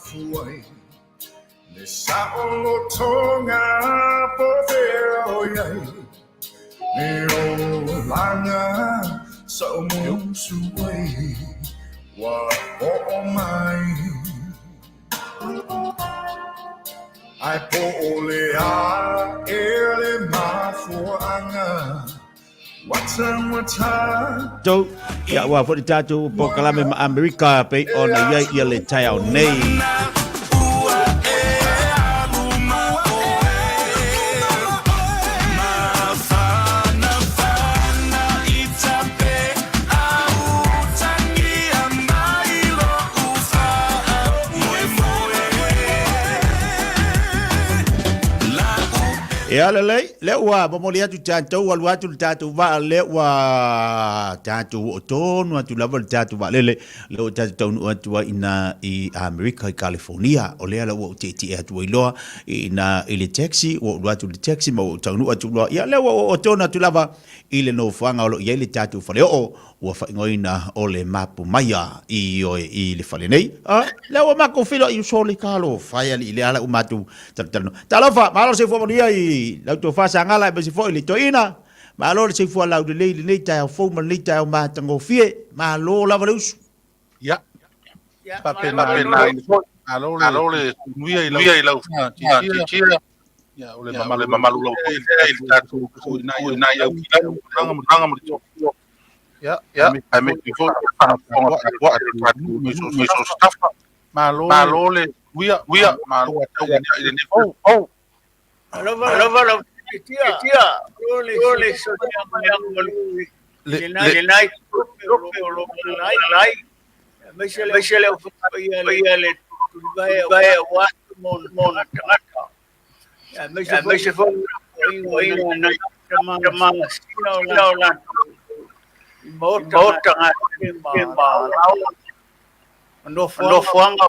mafua ai Le saolotoga po fea o i ai Le olaga sa ou musu ai Ua oo mai Ae po o le a ea le mafuaaga Tou, ia ua foi le tatou polokalame ma Amerika pei ona i ai ia le taeao nei. Ia lelei, lea ua momoli atu tatou, alu atu le tatou vaa, lea ua tatou oo tonu atu lava le tatou vaalele, lea ua tatou taunuu atu ai ina i Amerika i California. O lea la ua ou tietie atu ai loa ina i le taxi, ua ou alu atu i le taxi ma ua ou taunuu atu loa. Ia lea ua ou oo tonu atu lava i le nofoaga o lo o i ai le tatou faleoo, ua faaigoaina o le Mapu Maia i oe i le fale nei. A, lea ua matou feiloai uso le talofa e alii lea la ua matou talatalanoa. Talofa, malo le soifua manuia i lau tofa Sagala aemaise foi le toeaina. Malo le soifua laulelei i lenei taeao fou ma lenei taeao matagofie. Malo lava le usu. Ia, faapena foi. Malo le manuia i lau titia. Ia, o le mamalu lava foi i le tatou i nai au tulaga ma le tofu. Ia, aemaise foi le faafofoga tapuai a le tatou i so o se tafa. Malo le manuia, malo i lenei fou. Alofa lau titia, o le soia mai le nai tupe o lo lai, aemaise le paia le tulivae aua mona tagata. Aemaise foi o nai tama sina o latou i maota ma nofoaga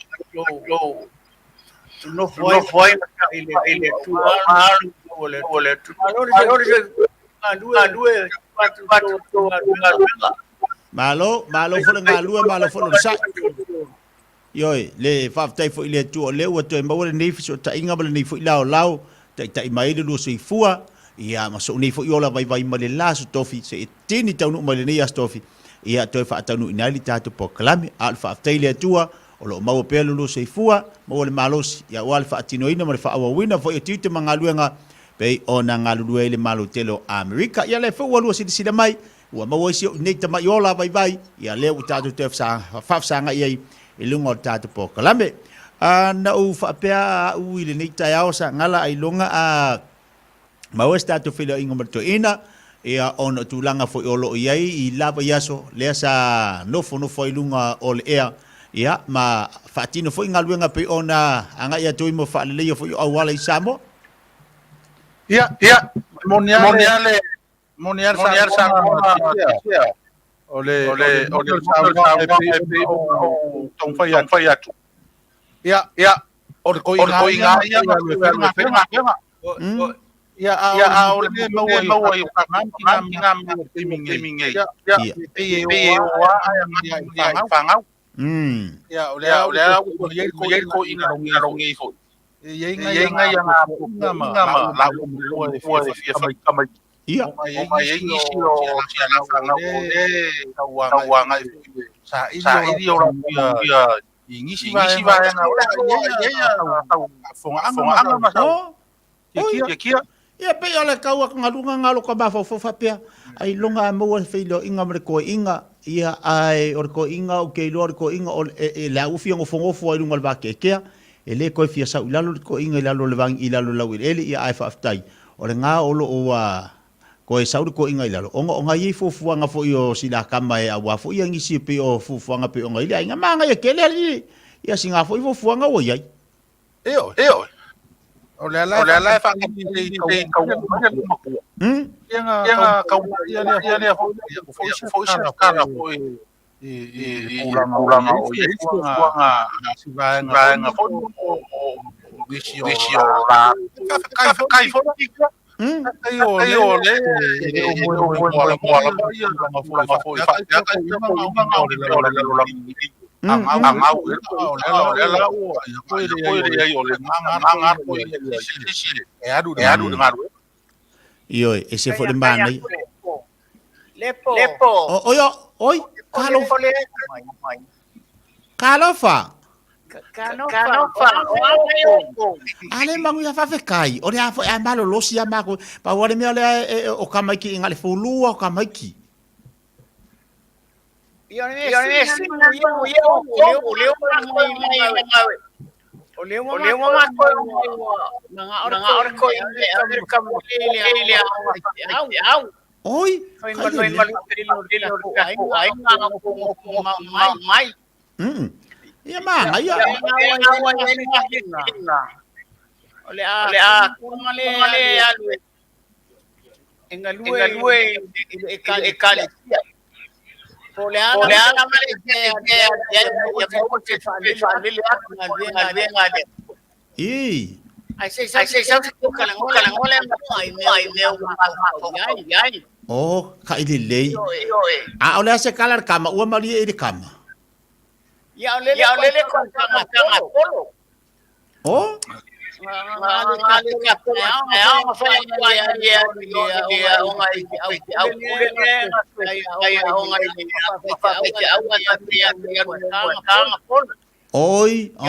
o nofo ai i le tualu o le Malo, malo foi le galue, malo foi le onosai. Ioe, le faafetai foi i le Atua o lea ua toe maua lenei fesootaiga ma lenei foi laolao, taitai mai ai le lua soifua, ia ma sou nei foi ola vaivai mai le la Aso Tofi, seia tini taunuu mai lenei Aso Tofi, ia toe faataunuuina ai le tatou polokalame. A o le faafetai i le Atua, o lo o maua pea lo lua soifua, maua le malosi, ia aua le faatinoina ma le faaauauina foi o tiute ma galuega pei ona galulue ai le Malo tele o Amerika. Ia lea foi ua lua silasila mai, Ua maua ai si ou nei tama'i ola vaivai, ia lea ua tatou toe faafesagai ai i luga o le tatou polokalame. Na ou faapea a'u i lenei taeao Sagala ailoga a maua se tatou feiloaiga ma le toeaina, ia ona o tulaga foi o lo o i ai i la vaiaso lea sa nofonofo ai i luga o le ea, ia ma faatino foi galuega pei ona agai atu ai mo faaleleia foi o auala i Samoa. Ia, moni a le Moni a le saunoaga a O le o le saunoaga e pei ona ou taumafai atu. Ia, o le toeaina ia e alu e fai le galuega. Ia, a o le mea e maua i o tama ma tina i le taimi nei, ia, e pei e o lava ae agai i fanau. Ia, o lea ua i ai le toeaina logei foi. E i ai nai aga ma laua matua e fia faitamaiti. Ia. Ona e i ai nisi o si a fanau o lea e tau agai foi e saili o latou ia i nisi vaega o lea e i ai tau faafofoga ma tau tiatia. Ia pei o le kau a galuga ngalo ka mafaufau faapea, ailoga a maua le feiloaiga ma le koiga, ia ae o le koiga ou te iloa o le koiga o le a ua fia nofonofo ai i luga o le vakeakea, e le toe fia sau i lalo le koiga i lalo o le vagi i lalo o le laueleele, ia ae faafetai o le ga o lo o ua toe sau le koiga i lalo, ona o na i ai fuafuaga foi o sila kama e aua foi ia nisi e pei o fuafuaga pei ona i le aiga manaia tele alii, ia sina foi fuafuaga ua i ai. Ioe. Ioe. O le ala e faatasi i tau matua. Ia na tau ia lea lea foi foi se tala foi i tulaga o i ai fuafuaga si vaega foi o nisi o la faafetai foi Faafetai o le e o moe moe moe lava ia tulaga foi faapea kai o le lalolagi. Angau o le la ua ia koe le ai o le nganga koe e alu e alu le galuega. Ioe, e se foi le manaia. Lepo. Lepo. Oi, oi, talofa. Talofa. Talofa. Ale magu ia faafetai. O le a foi a malolosi a makou. Pau lava le mea lea o tamaiti na o le fulua o tamaiti. Oi, Ia manaia. E galue i le ekalesia. Po le a ma le faalele atu galuega a le I. Ai se sau se kalangola ai mea ua ai. Oh, ka i lelei. A o le a se kala le kama, ua malie i le kama. Ia o lele ko tanga polo. Oh? Oi, oh.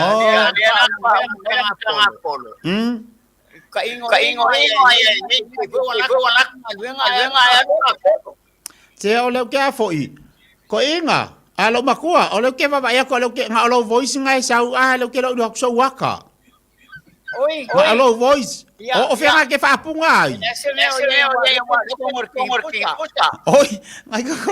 Se o lea ou te a foi. Ko inga, a lou makua, o lea ou te vaavaai atu, o lea ou te, na o lou voice na e sau, a lea ou te iloa i sou aka. Na o lou voice. O, o fea na ke faapuga ai? Oi, ngai ka ko.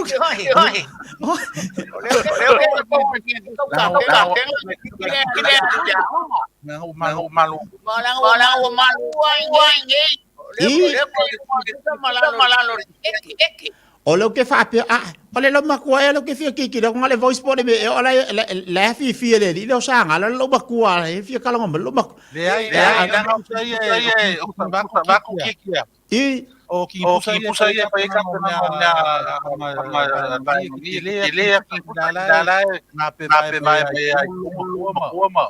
O lea ou te faapea, ah, o le lou matua ea lea ou te fia tilotilo atu na o le voice po o le mea ea o la e fiafia e le alii lea o Saga, o le lou matua e fia talanoa mai le lou matua. Leai, leai, leaga o se ia o vaku kikia. I. O ki pusa ia pa eka na le la na pe mai mai ai ma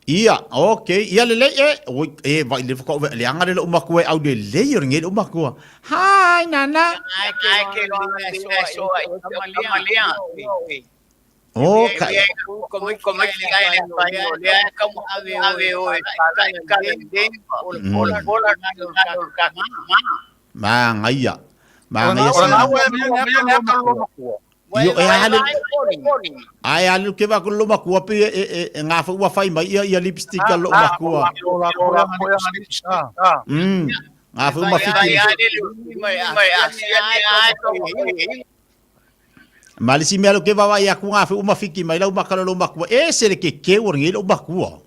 Ia, ok. Ia lelei e. Oi, e vai le whakaove leanga le lou matua e au lelei o le lou matua. Hi, Nana. Oh, ka... Mangaia. Mangaia se. Io e ale ai ale ke va ko lo makua pe e e ngā ua whai mai ia ia lipstick a lo makua. Ngā fu mafiki. Ma le isi mea lo ke vaavaai aku ngā fu mafiki mai lau maka lo makua e se le ke ke o ngi lo makua.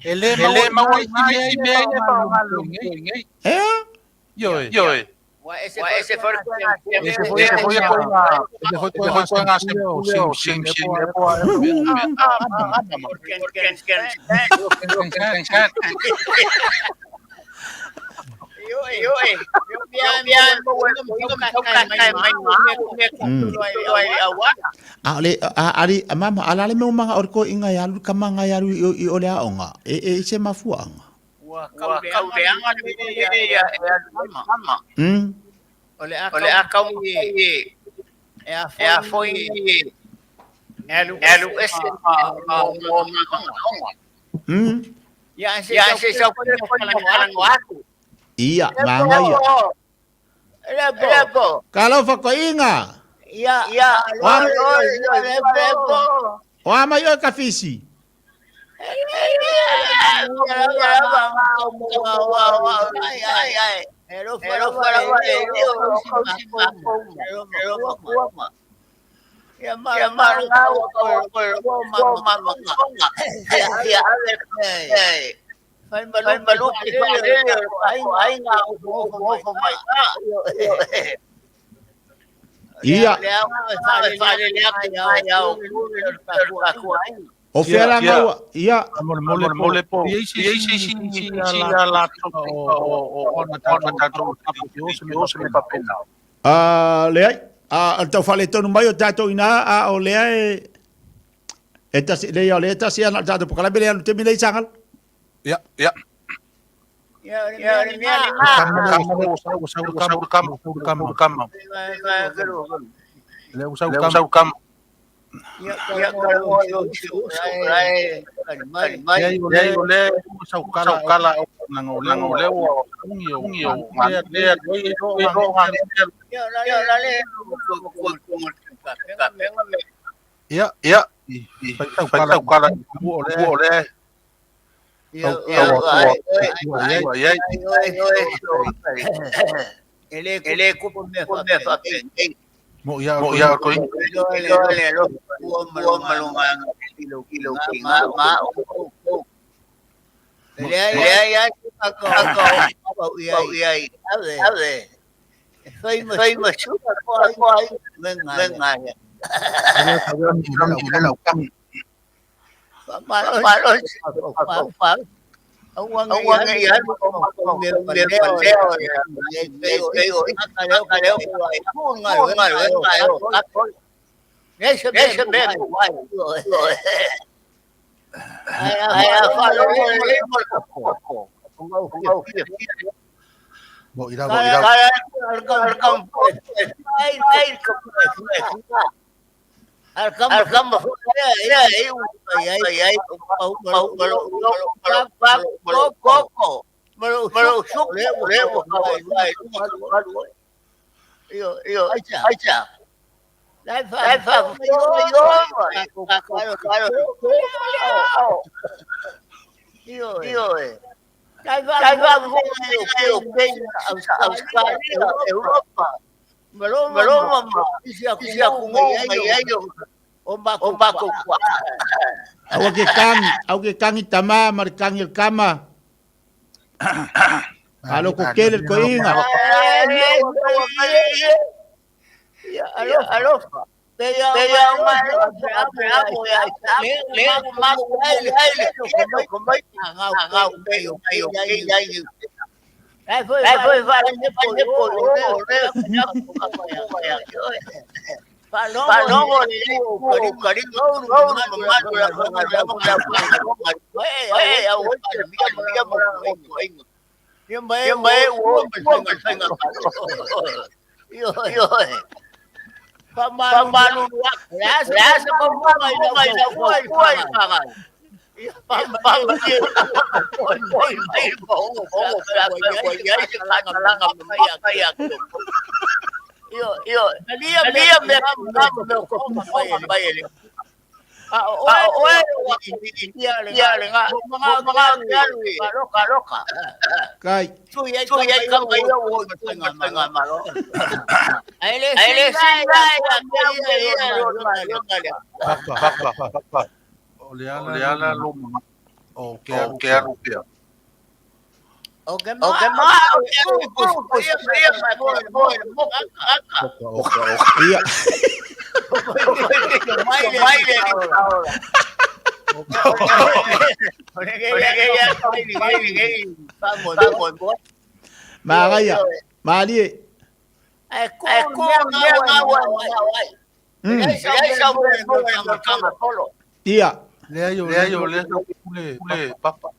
E le maua i mea i mea i Ea? Ioe. Ese foi A le a ali a mama a la le mea o le ko inga i alu ka manga i alu i o le aoga e e se mafuaanga. Ua kauleaga le mea ia e alu mama. O le a kau e e a foi e alu ese ma ma ma. Ia se sau aku. Ia, manaia. Lepo. Talofa koiga. Ia, ia, lepo. O a mai oe ka fisi. Fai ma lupe faalele o le aiga ofoofo mai. Ia. Le aoga e faalele atu i ao o le tatou aiga. O fea la gaua. Ia. Molemole po. I ai se isi a latou o ona tatou o se mea faapena. Leai. A o le tau faaletonu mai o tatou i ina, a o lea e e tasi, leai o lea e tasi ana o le tatou polokalame lea i le taimi lenei, Sagala. Ia, ia. Ia, o le mea lena. Ua sau le kama, ua sau le kama. Lea ua sau le kama. Ia, o si uso, mai. Leai, o lea ua sau kala, leaga o lea ua ungi o lea Ia, ia, fai sau kala, o lea E le kupu mea faapea. Mo ia mo ia ko Mo ira mo ira. Aua ke kangi, aua ke kangi tama ma le kangi o le kama. Aloko kele le koiga. Kai. Papa, papa, papa. O le ala lo o ke alu ke alu pea. Ia. Magaia. Malie. Ia. Lea yo lea yo lea pule pule papa.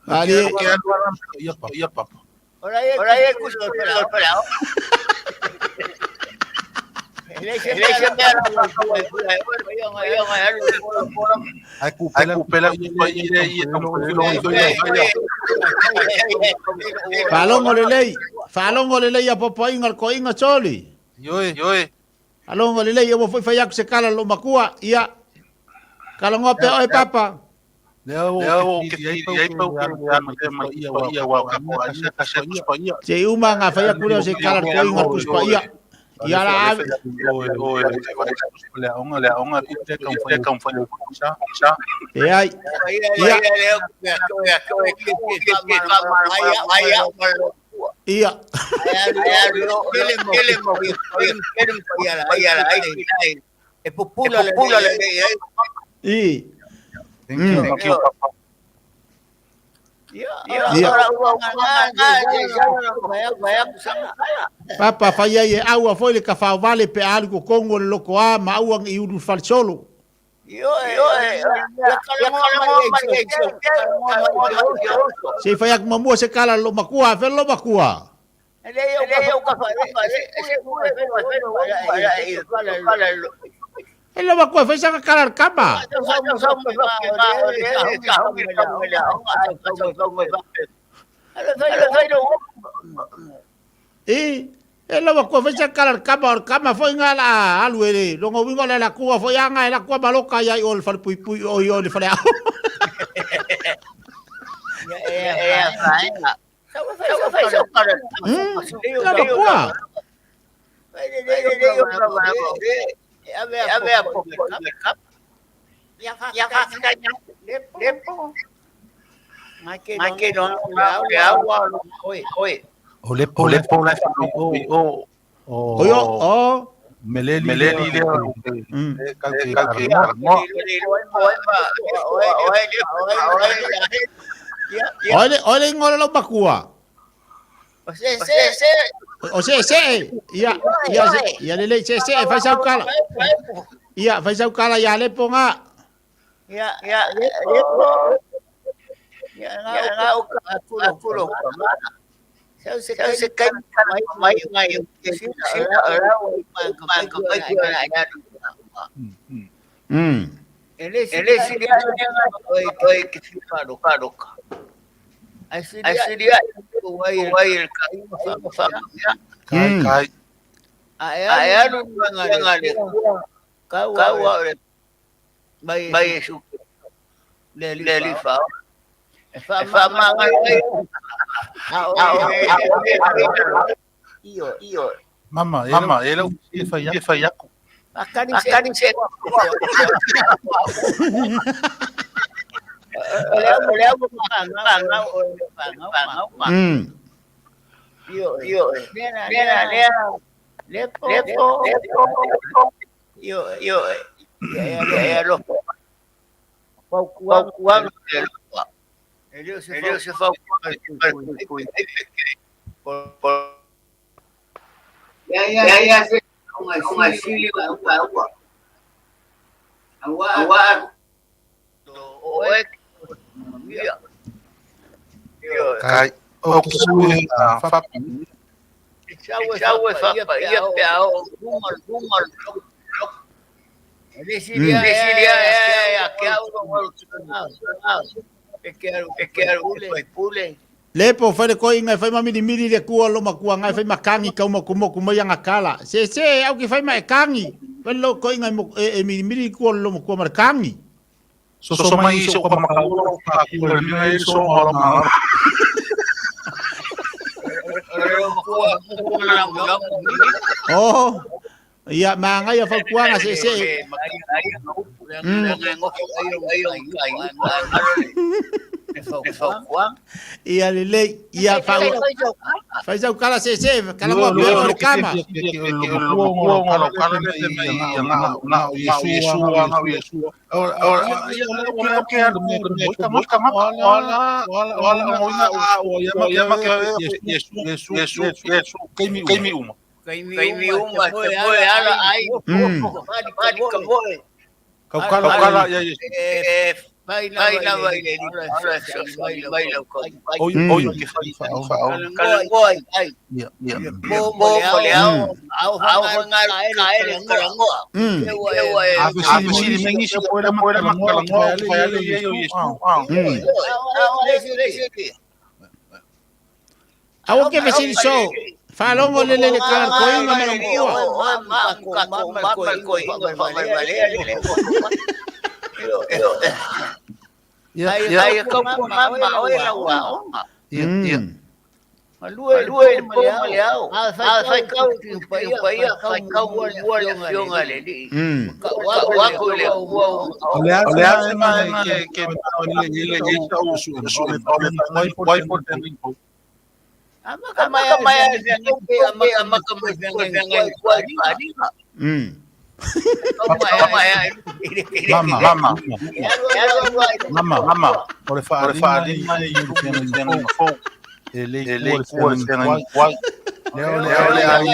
Malie. Ke alu ala ia papa ia papa. Ai ku pela ku pela ia ia ia. Faalogo lelei. Faalogo lelei a popoaiga le koiga soli. Ioe. Ioe. Aloga lelei ia ua foi fai atu se kala i lou matua. Ia. Talanoa pea oe papa. Lea ua ke fili ai pau ke le alu pea mai ia ua ka po ai ka se Tusi Paia. Se i uma nga fai atu lea o se kala le toeaina o le Tusi Paia. Ia la ave. Oe oe le aoga le aoga le taumafai sa sa. Leai. Ia. Ia. I. Thank you papa. Ia. Papa fai ai e aua foi le tafaovale pe a alu i totonu o le lotoa ma aua ne i ulu i le falesolo. Se i fai atu muamua se tala a le loomatua, afea le loomatua? E le loomatua e fai sana tala a le tama. I, e lau atu e fai se kala le kama, o le kama foi nga la alu e le longa uiga o le alatua foi a nga e latua maloka ia i o le fale puipui o i o le fale ao. La makua. O le po le o O yo o meleli meleli le Oe oe le ingoa o lau matua. O se se ia ia ia lelei se se fai sau kala. Ia fai sau kala ia lepo nga. Ia ia lepo. Ia nga o ka kulo. Se se kai mai mai mai Kai Mama, mama, e lau e fai e fai aku. Kai o ke sui a fa Le po fai le koiga e fai ma milimili le kua lo makua ngai fai makangi kau moku moku mai anga kala. Se se au ki fai ma e kangi. Fai lo koiga e, e milimili kua lo makua ma le kangi. So so mai so ka makau ka ku le mi so o ma. Oh. Ia maangai a fautuaga se se. Ia lelei, ia fau. Fai sau kala se se, kala moa pea o le kama. Aua ke fesili soo. Faalogo le le kala koiga ma lou matua. Mama, mama, o le faaaliga i le feagaiga fou e le kua le feagaiga tuai. Lea o le ai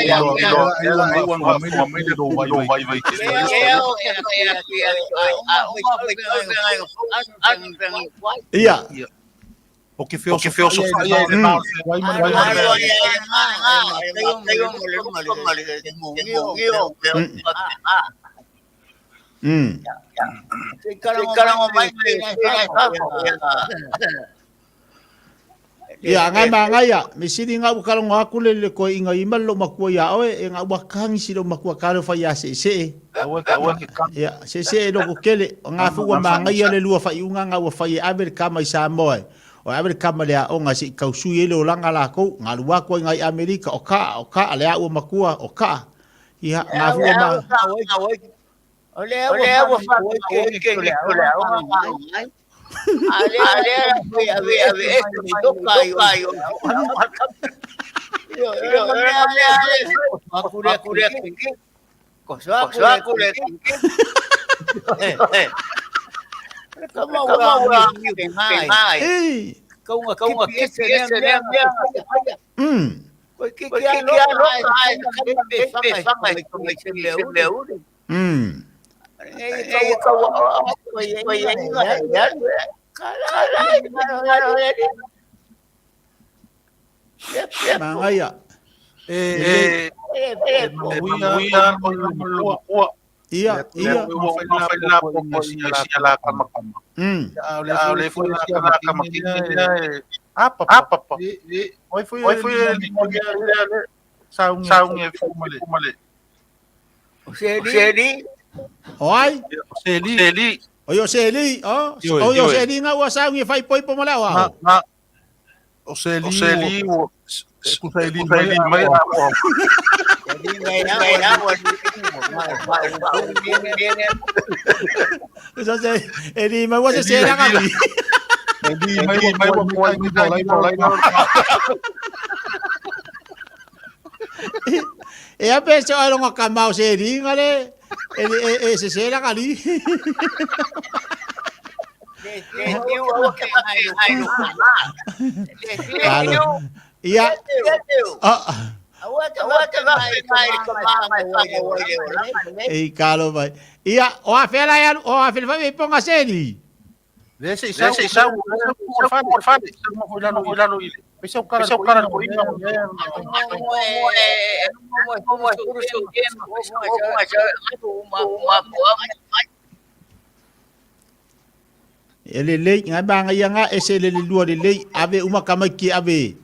ua mai le lo vaivai Ia. O ke feosofai ai le ma o le ma le Ia, ngai magaia, me sili ngā ua kalogo aku le le koe inga ima lo makua ia oe, e ngā ua kangi si lo makua kalo fai a se se. Ia, se se lo ko kele, o ngā fu ua magaia le lua fai unga ngā ua fai e ave le kama i Samoa e. O ave le kama le a onga se i kausui e le olanga la kou, ngā lua koe ngai Amerika, o ka, le a ua makua, o ka. Ia, ngā fu ua ma... O lea ua Magaia. Ia, ia. O ai? O yo seli, o. O yo seli nga ua saungi fai poi po mala wa. O seli o seli mai So se eli mai wa se se la ngali. Eli mai wa ko E a pe se o longa ka mau se li ngale. E se se la ngali. Kalo. Ia. Ah. E kalo mai. Ia, o a fela ia, o a fela fai ponga seli. Le se sa sa E le lei ngai manga ia nga e se le le lua le lei ave uma kama ki ave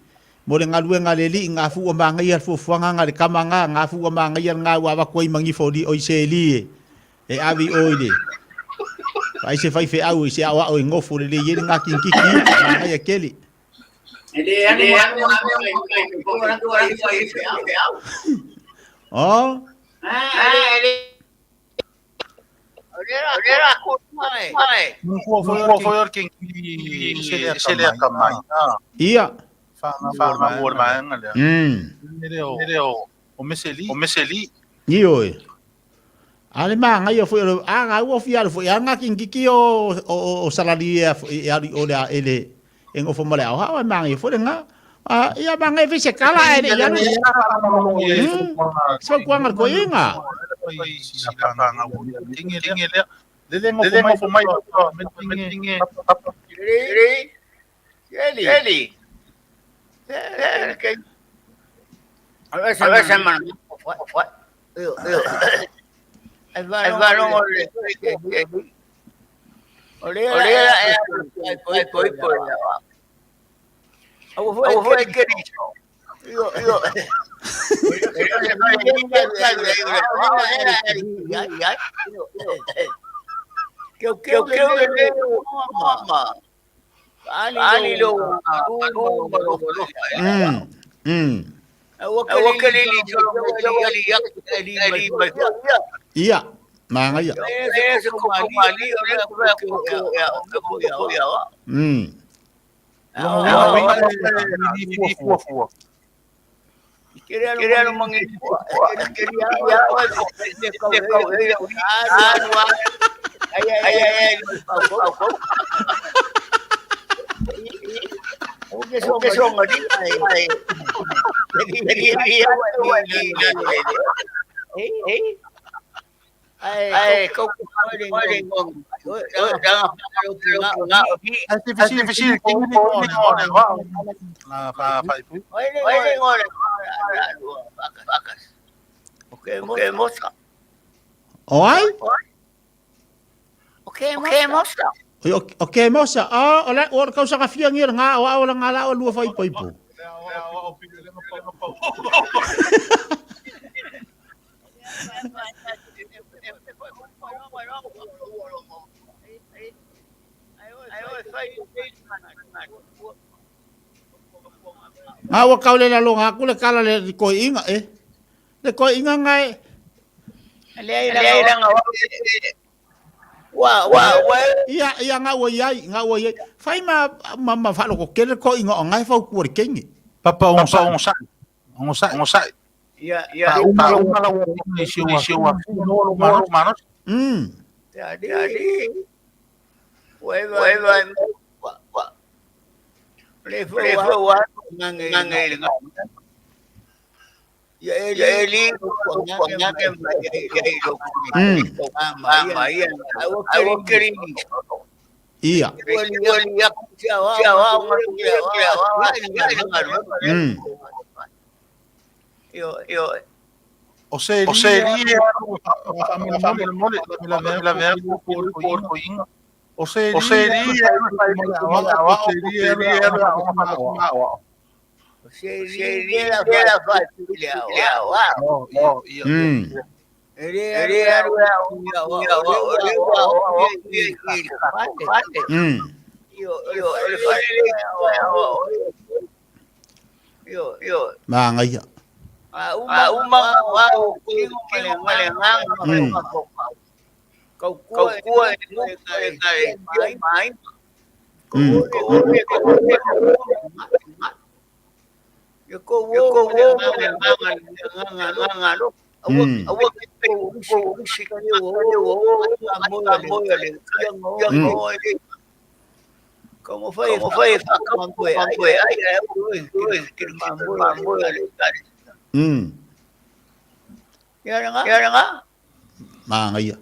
mo le ngaluenga le li ngā fu o manga ia fuafuaga nga le kama nga ngā fu o manga ia ngā ua ava koi mangi fo li oi se li e e avi oi le ai se fai fe au se au au ngofo le le ye ngā kinkiki manga ia keli. Oh. Ia. Io e. Ale manga ia foi a nga ua fia foi a nga kinkiki o o salali e ali o le ele e ngofo male au ha manga ia foi nga a ia manga e se kala e ia no so kuanga ko inga Ia, magaia. O ai? O ke mosa. O la o kausa fia ngi nga o o nga la o lua fai poipo. Nga ua kau le lalo nga ku le kala le koi inga e. Le koi inga ngai. Ia ia nga ua iai, nga ua iai. Fai ma ma ma whalo ko kere koi inga o ngai fau kua le kengi. Papa onsa onsa. Onsa onsa. Ia ia uma uma la ni siwa siwa no lo mano. Ia. O se se o se Mangaia. Mangaia.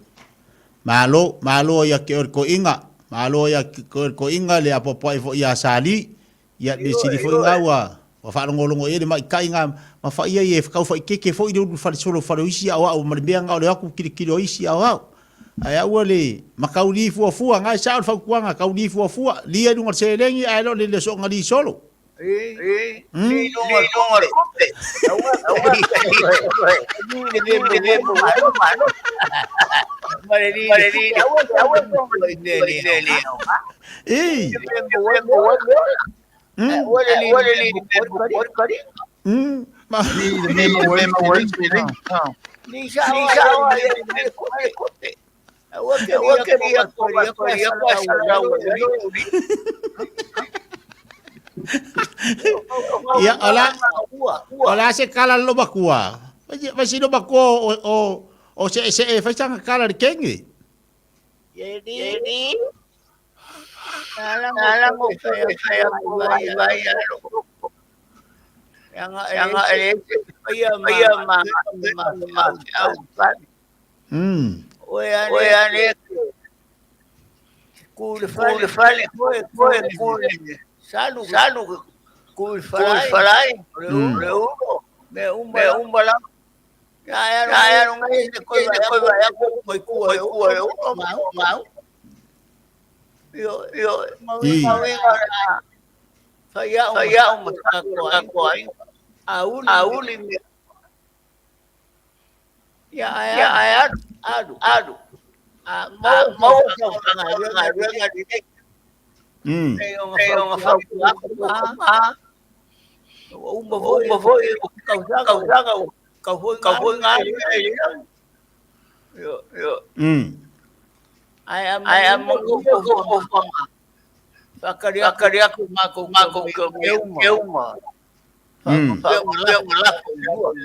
Malo, malo ia ke or ko inga. Malo ia ke or ko inga le apo ai fo ia sali. Ia le sili fo inga ua. Wa whaalongolongo e le mai kai ngā ma wha ia e whakau wha i keke fo i le ulu whare solo whare isi au au ma le mea ngā o le aku kiri kiri o isi au au. Ai aua le makauli fua fua ngai sa o le whaukuanga kauli fua fua lia lunga se lengi ai lo le le so ngali solo. Ia ola ola se kala lo bakua. Vai se lo bakua o o se se fai sanga kala le kengi. Yedi Alang mo Auli mea. Ia, ae alu, alu, alu. A maua sau galuega lelei. E ona fautua atu, ua uma foi, uma foi tausaga, tausaga, kau foi, kau foi ngā. Ae a mo ko ko ko. Whakari akari aku mako mako ke uma.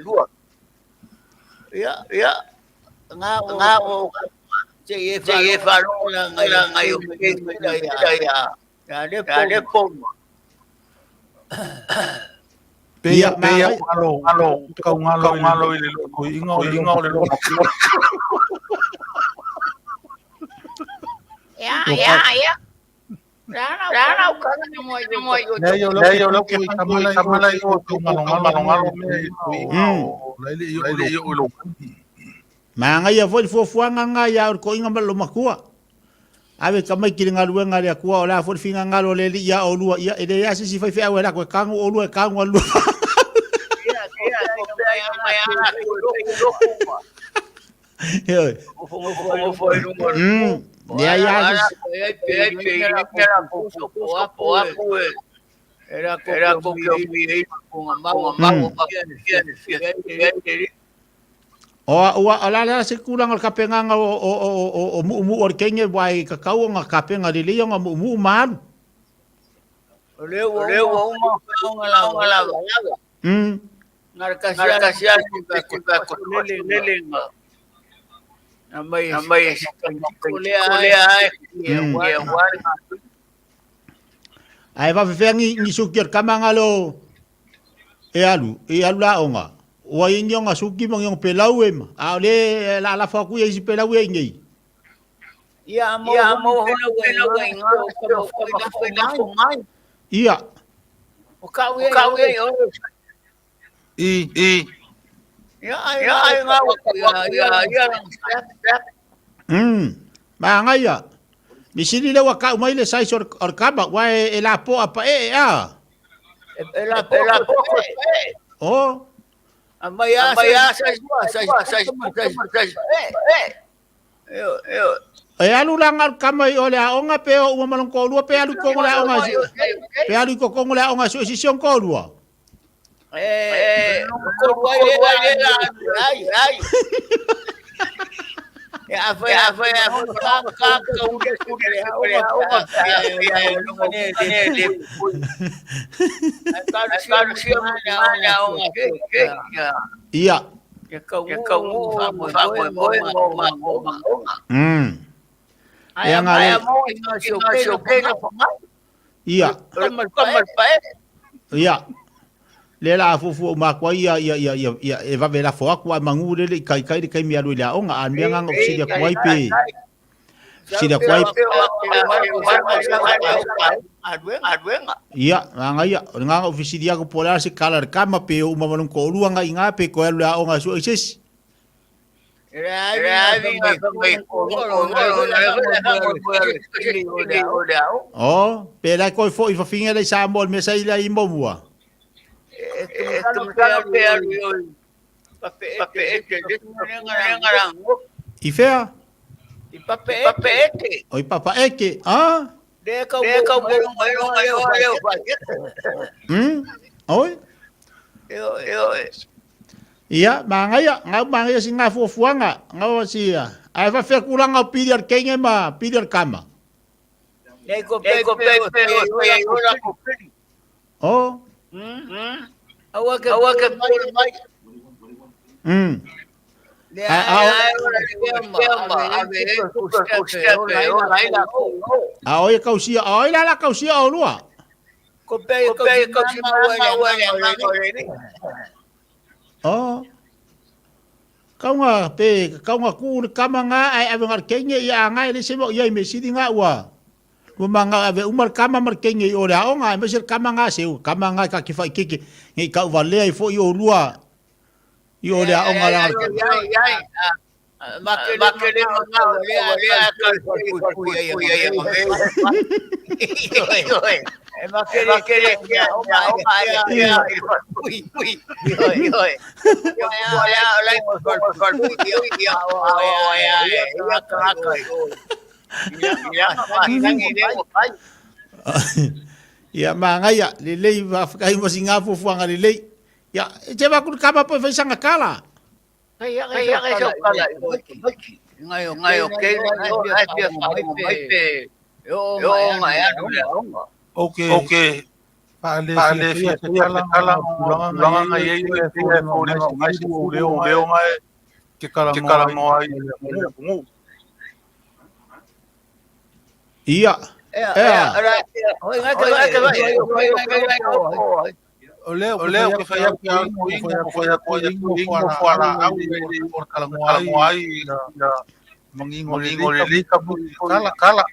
Lua. Ia, ia. Ngā ngā o te e whalonga ngai ngai o ke ia ia. Ia le le poma. Peia peia ngalo ngalo kau ngalo ngalo i le loko inga o inga o le loko. Ia ia ia. Rana o kana mo mo Nei o nei o loko i kamala kamala i o ngalo ngalo ngalo me i o le i o lo. Magaia foi le fuafuaga lena ia o le toʻiga ma le lomatua. Ave tamaiti i le galuega a le Atua, o le a foi le finagalo o le Alii iā oulua, ia, e leai lava se isi faifeau e alu atu e tanu oulua e tanu a le lua Ioe. Leai lava se O ua o la la se tulaga o le tapenaga o o o o muumuu o le kenge aua e tatau ona tapena lelei ona muumuu ma alu. O lea ua uma ona lava lava. Ae faafefea ni, ni suki o le kama galo e alu, e alu la aoga. Ua i ai ni ona suki ma ni ona pelau e ma, a o le e la lafo atu ia isi pelau ia i nei. Ia. I. I. Magaia. Misili lea ua kau mai le size o le kama, ua e, e lapoa paee a. E lapoa paee. Oh. Amai a sai sai sai sai sai. E alu la nga kama i o le aoga pe o uma ma lona toalua pe alu i totonu o le aoga pe alu i totonu o le aoga e sue sisi ona toalua. Ia. Ia nga le. Ia. Ia. Le la fuafua uma atu ai ia ia ia ia ia e vave lafo atu ae manu lele i kaikai le taimi e alu i le aoga a o le mea lena na ou fesili atu ai pe fesili atu ai Ia, manaia, o le na ou fesili atu po o le a se kala o le kama pe o uma ma lona toalua na i ina pe toe alu i le aoga e sue i se isi. Oh, pe la e toe foi fafine la i Samoa i le mea sa i ai i muamua. I fea? O i Papaeke, ah? Oi? Ia, magaia, ngau magaia si ngā fuafuaga, ngau si, ae faafefea tulaga o pili a le teine ma pili a le tama. Oh. A oi e kausia, a oi la la kausia o lua. Oh. Kaunga pe kaunga ku le kama nga ai ave ngar kenge i a nga le se mo i me sidi nga ua. Ua ma nga ave uma le kama ma le kenge i o le aoga aemaise le kama nga seu kama nga ka ke whaikeke nge i kau valea i fo i o lua i o le aoga la Ia magaia lelei faafetai mo siga fuafuaga lelei. Ia e te vaku le kama po e fai saga kala. Okay. Faale fia se tala tala tulaga na i ai e foliga o ngai o leo leo ngai ke kala ngoa ai le atunuu. Ia. Ea. O lea o lea ke fai atu ai ko fai atu ai ko fai atu ai o kala ngoa ai mangingo le ka kala kala.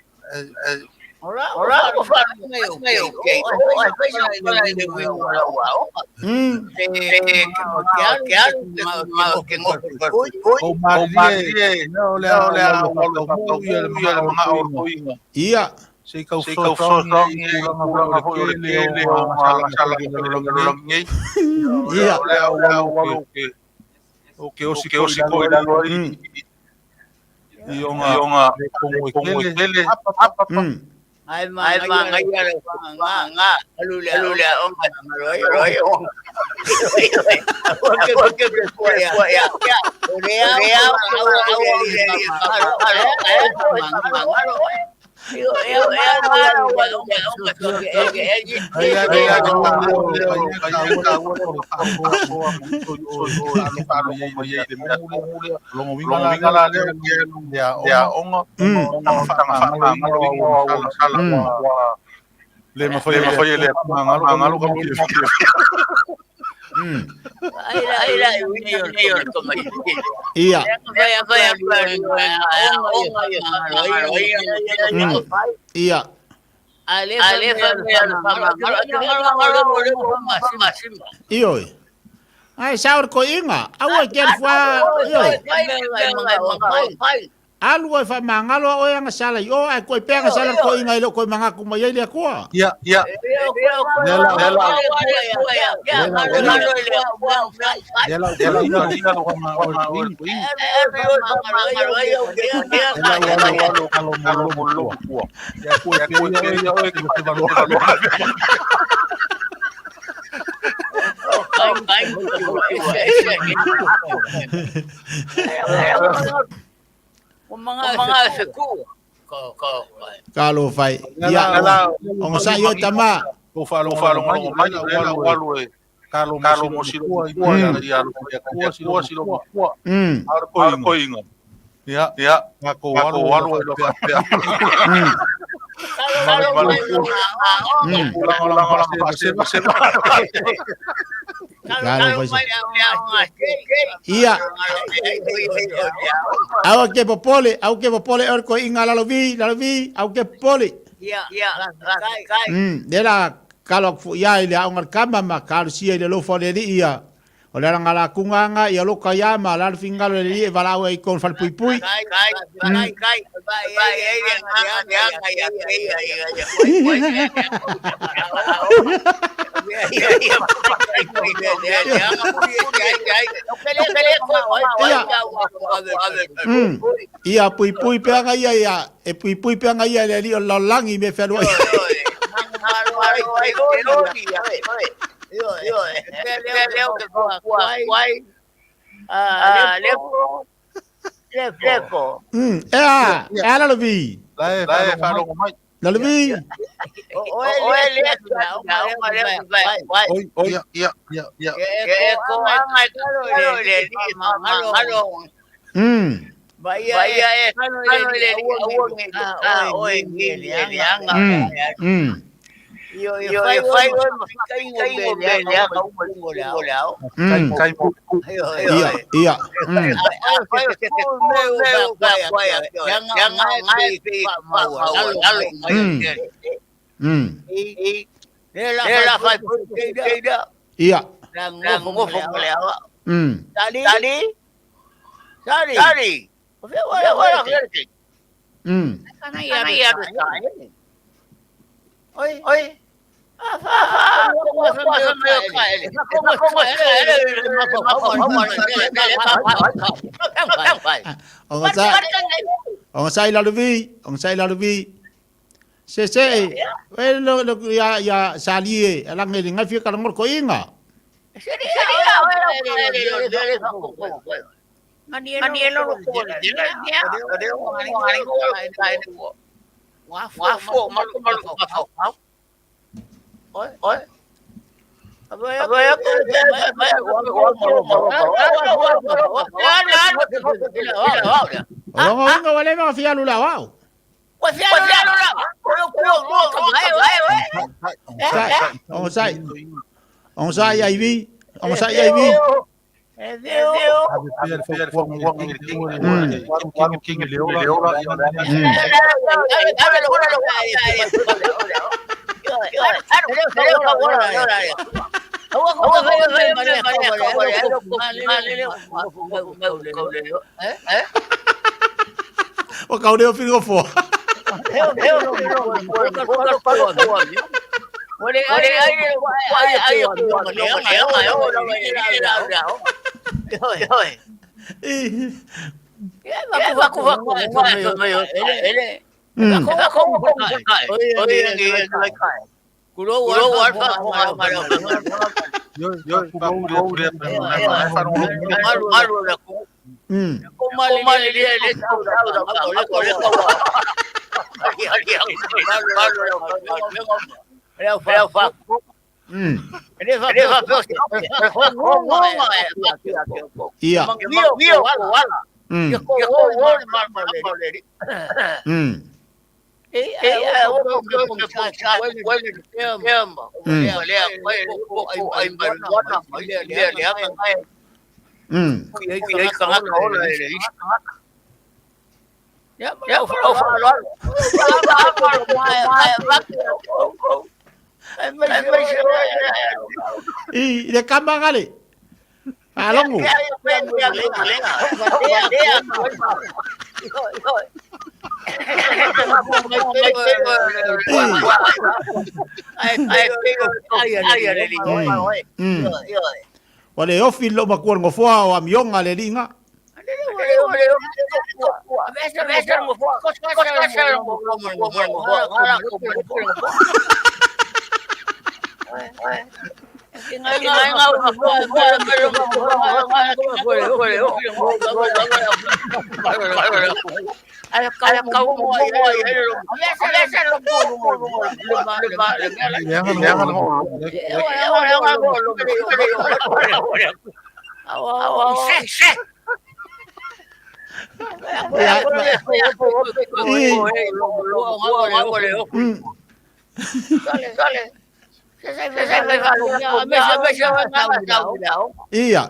O malie o le o le o le mga o Ia. Se kau so so i tulaga foi o le kele o sala sala le Ia. O le o ke o ke osi ke osi ko i lalo ai i onga kongo e kele. Ia. Ia. Ioe. Ai saur ko inga. Aua ke fua. Ioe. Alu ai fa mangalo o anga sala i o ai koi pe anga sala ko inga i lo koi mangaku mai ai le akua. Ia, ia. Nela, nela. Nela, nela, Ka lo fai. Ia. O sa yo tama. O falo falo mai mai walu e kalo mo silo ia ia silo silo ko inga. Ia ia ko walu walu Ia. Au ke popole, au ke popole or ko inga lalo vi, lalo vi, au ke popole. Nela kalo fu ia ile au ngal kama ma kalo sia ile lo fo le ia. O le ngala kunga ia lo kaya ma la fingalo le e valau ai kon fal pui pui. Ia pui pui pe anga ia ia e pui pui pe anga ia le li o langi me felo. Ea, ea la vi. La vi. Ia. Ia. Oi. Ogasai lalo vi, ogasai lalo vi. Se se, e lo lo ya ya sali e alange le ngafia ka ngor ko inga. O longo inga wale ma fia lula wao. Ogasai. Ogasai ai vi, ogasai ai vi. O kau leo whiringa foa. Ia. I le kama gale. Alongo. Wa le ofi lo makua ngofoa o amionga le linga. Ia.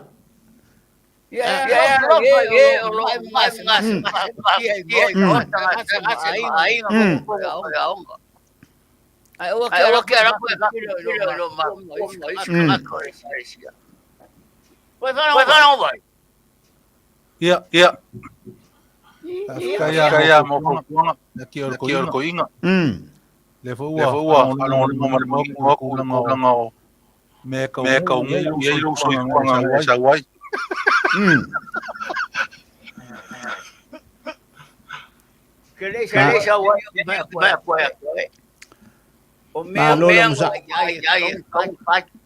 Ia, ia. Kaya mo kuanga ki o ko inga. Le fo ua alongo ma mo ko langa o me ka ngu ia lo so kuanga sa wai.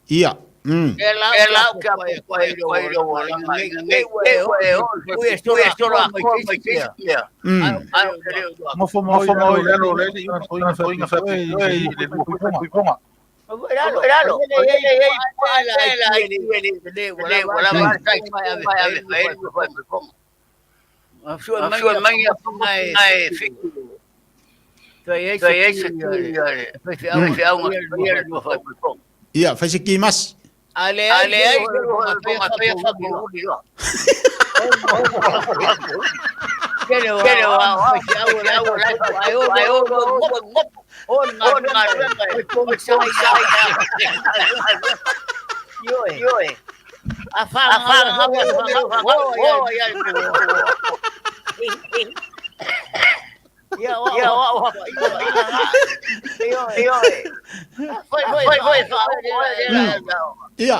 Ia. Ia, fai se ki mas. Ia.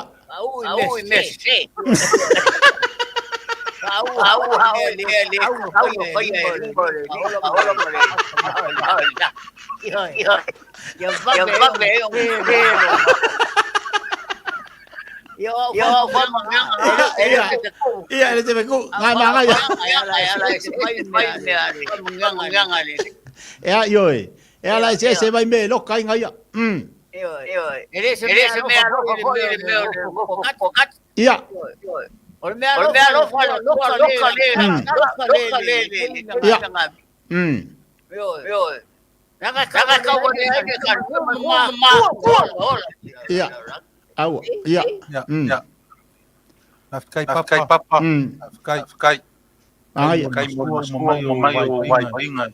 Ia, e le te ku, ngai ma ngai. Ea, ioe. E ala e se se mai me loka inga ia. Ia. Ia. Ia. Aua. Ia. Ia. Ia. Kai papa. Papa. Kai kai. Ai. Kai mo mo mai o wai inga.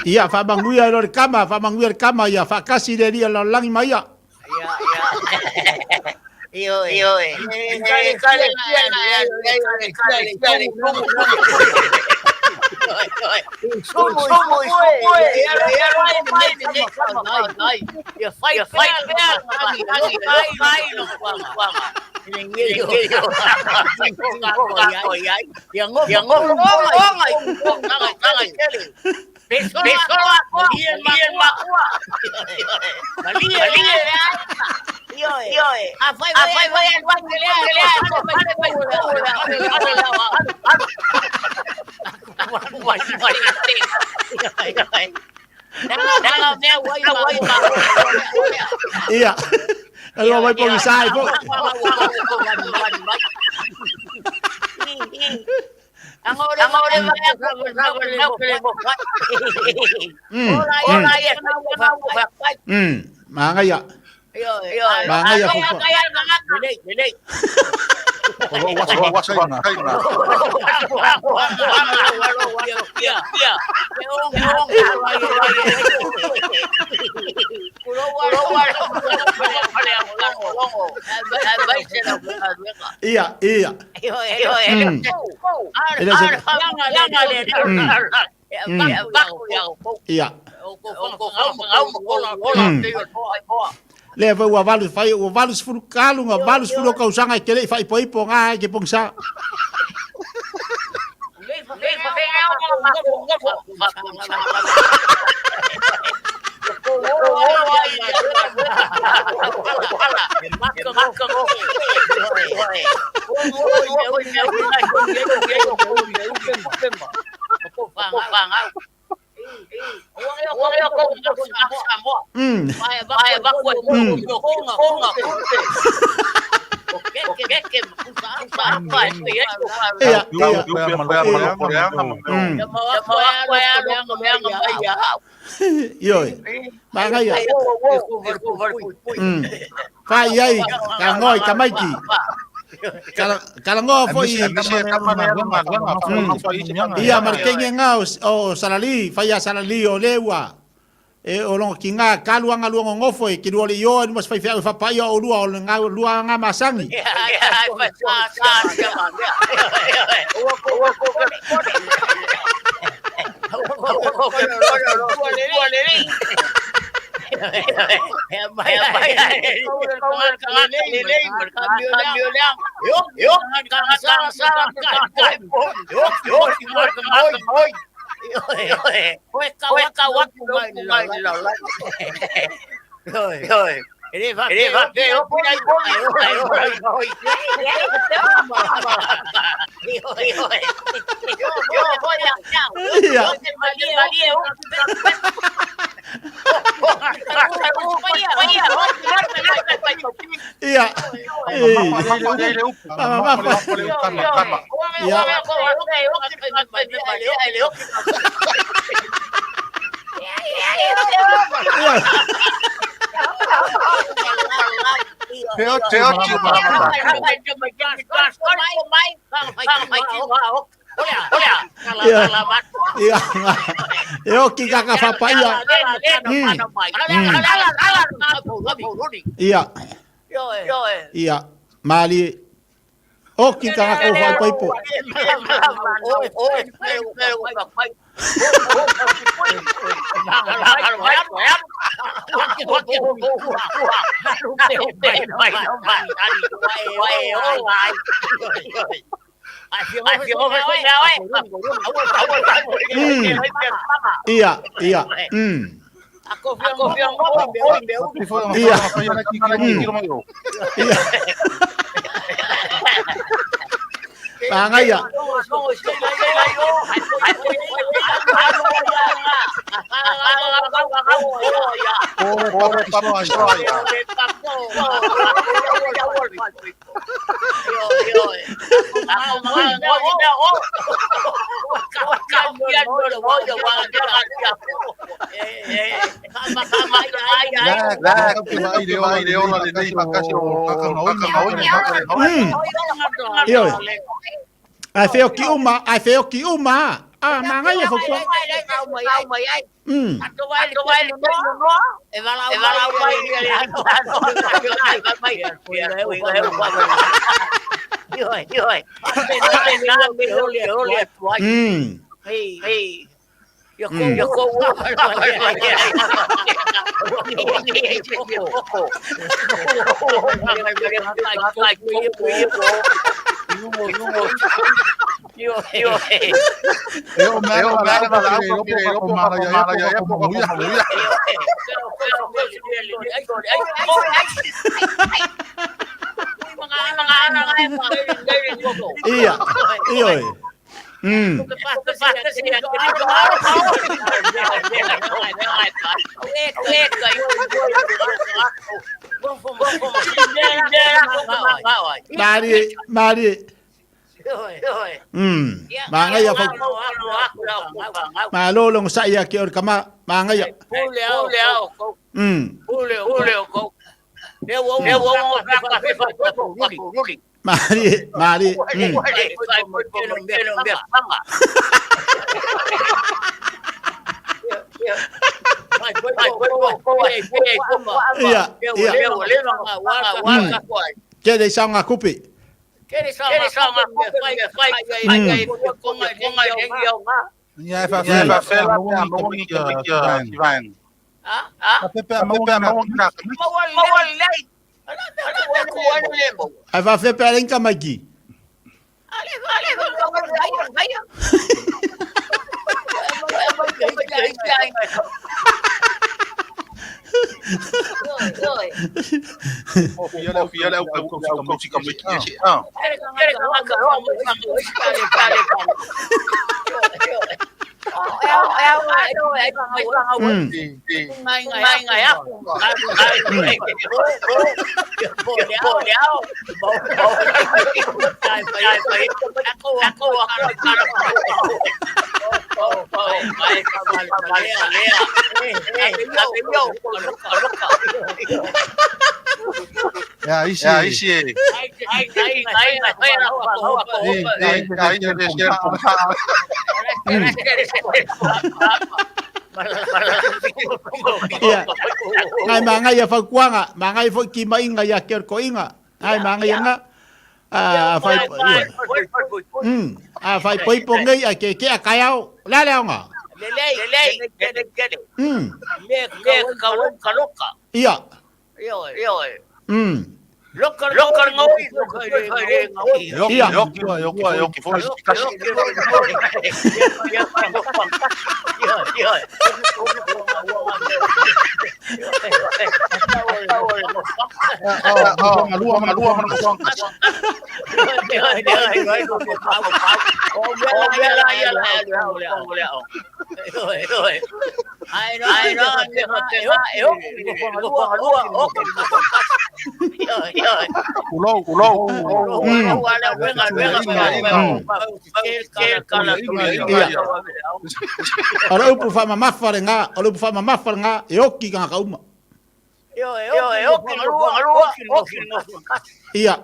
Ia, whamanguia e lore kama, whamanguia le kama, ia, whakasi le ria langi mai ia. Ia. Aloha mai po i po. Mangaia. Mangaia kupa. Ia, ia. Ia. Lea foi ua valu fai ua 80 kalu nga 80 o kausaga e tele i faaipoipo ga e ke pogisa. Ia, ia. Ioe. Magaia. Fai ai, ka ngoi ka maiki. Kala ngoa foi. Ia markenge nga o salali, fai a salali o leua. E o longo ki ngā kaluanga luanga ngofo e ki lua le ioa ni mas fai fai fapai o lua o ngā lua ngā masangi. Ia. Ia. E oki kaka whapaia. Ia. Ia. Mali. Oki tagata ua faaipoipo. Ia, ia, Ia. Ia. Pagaia. Ioe. Ae feoki uma, ae feoki uma. Ah, magaia fautua. Ia, ioe. Malie, malie. Magaia fau. Malo le onosai ia te oe le tama. Magaia. Malie, malie. Ia, ia. Kele i saoga kupi. Ae faafefea pe a leai ni tamaiti? Ia. Ngai māngai a fautuaga, māngai foi timaiga ia te o le toeaina. Ngai māngai nga, a fai, ia. A faaipoipo nei ae keekee taeao, o le a le aoga? Ia. Ia. O le upu faamamafa lena, o le upu faamamafa lena e oki tagata uma. Ia.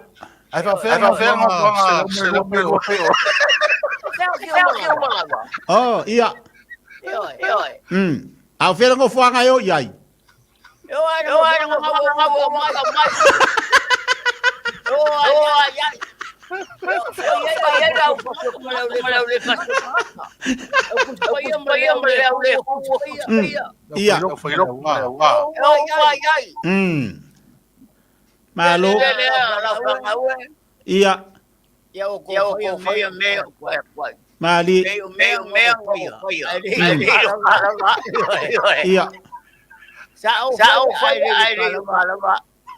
Oh, ia. A o fea le nofoaga e o i ai? Ia. Malo. Ia. Mali. Ia.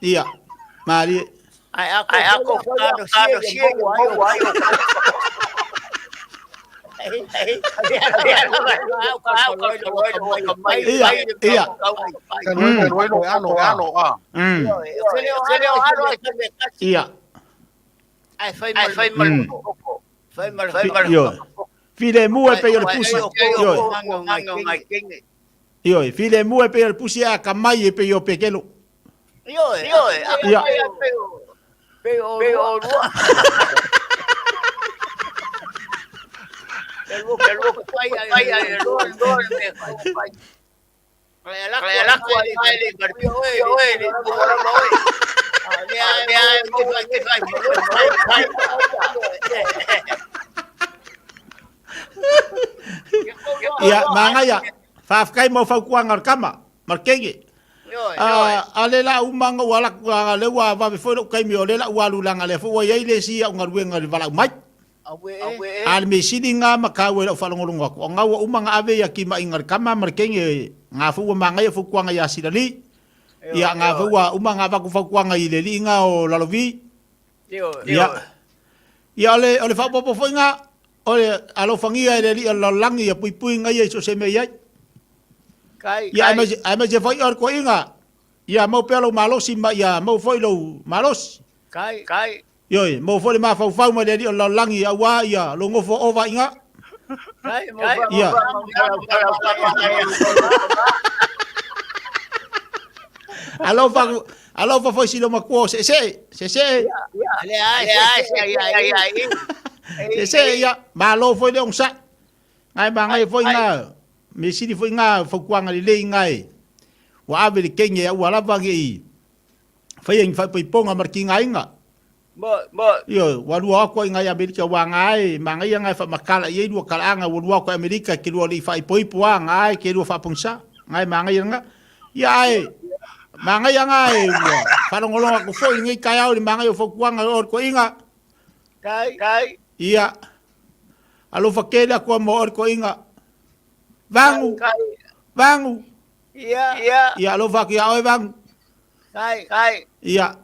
Ia. Mali. Ia. Ia. Ia. Ioe. Filemu e pei o le pusi. Ioe. Ioe. Filemu e pei o le pusi a ka mai e pei o pekelo. Ia. Ia, magaia. Faafetai mo fautuaga o le kama, ma le teine. A le la uma ona ua alu atu, a lea ua vave foi lou taimi, o lea la ua alu leaga lea foi ua i ai le isi au galuega i le valaau mai. A o le mea sili lena ma taua i lau faalogologo atu, o lena ua uma ona ave ia timaiga i le tama ma le teine, na foi ua manaia fautuaga ia Silali, ia na foi ua uma ona avatu fautuaga i le alii lena o Lalovi. Ia, ia o le faaopoopo foi lena, o le alofagia e le alii o le lalolagi ia puipuiga ia i so o se mea e i ai. Ia aemaise foi o le toeaina, ia maua pea lou malosi ma ia maua foi lou malosi. Ioe, maua foi le mafaufau mai le alii o le lalolagi aua ia lou nofo ova i ina. Ia. Alofa, alofa foi si matua o seesee, seesee. Seesee ia, malo foi le onosai. Ngai mangai foi ngā, me sili foi ngā fautuaga lelei ngā e. Ua ave le kenge aua lava nei faia ni faaipoipoga ma le tigaina. Ioe, ua lua atu ai ngai Amerika ua aga ai, manaia ngai faamatala i ai lua talaaga ua lua atu ai Amerika ke lua le faaipoipo a nga ai ke lua faapogisa. Ngai manaia nga. Ia ae manaia nga e ua faalogologo atu foi i lenei taeao i le manaia o fautuaga o le toeaina. Ia, alofa tele atu mo oe le toeaina. Vagu, vagu. Ia alofa atu ia oe vagu. Ia,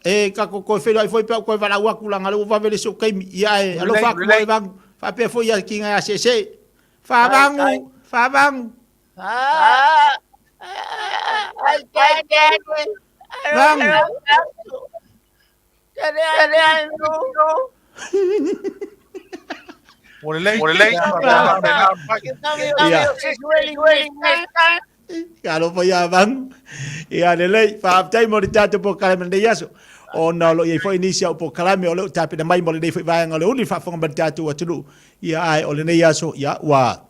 e tatou toe feiloai foi pe a ou toe valaau atu leaga o lea ua vave le isi ou taimi. Ia e alofa atu oe vagu. Faapea foi ia tiga ia seesee. Faavagu, faavagu. Vagu. Ia. Alofa ia Vagu. Ia lelei, faafetai mo le tatou polokalame i lenei aso. Ona o lo o i ai foi nisi au polokalame o lo o tapena mai mo lenei foi vaega o le uli faafofoga mai le tatou atunuu. Ia ae o lenei aso, ia ua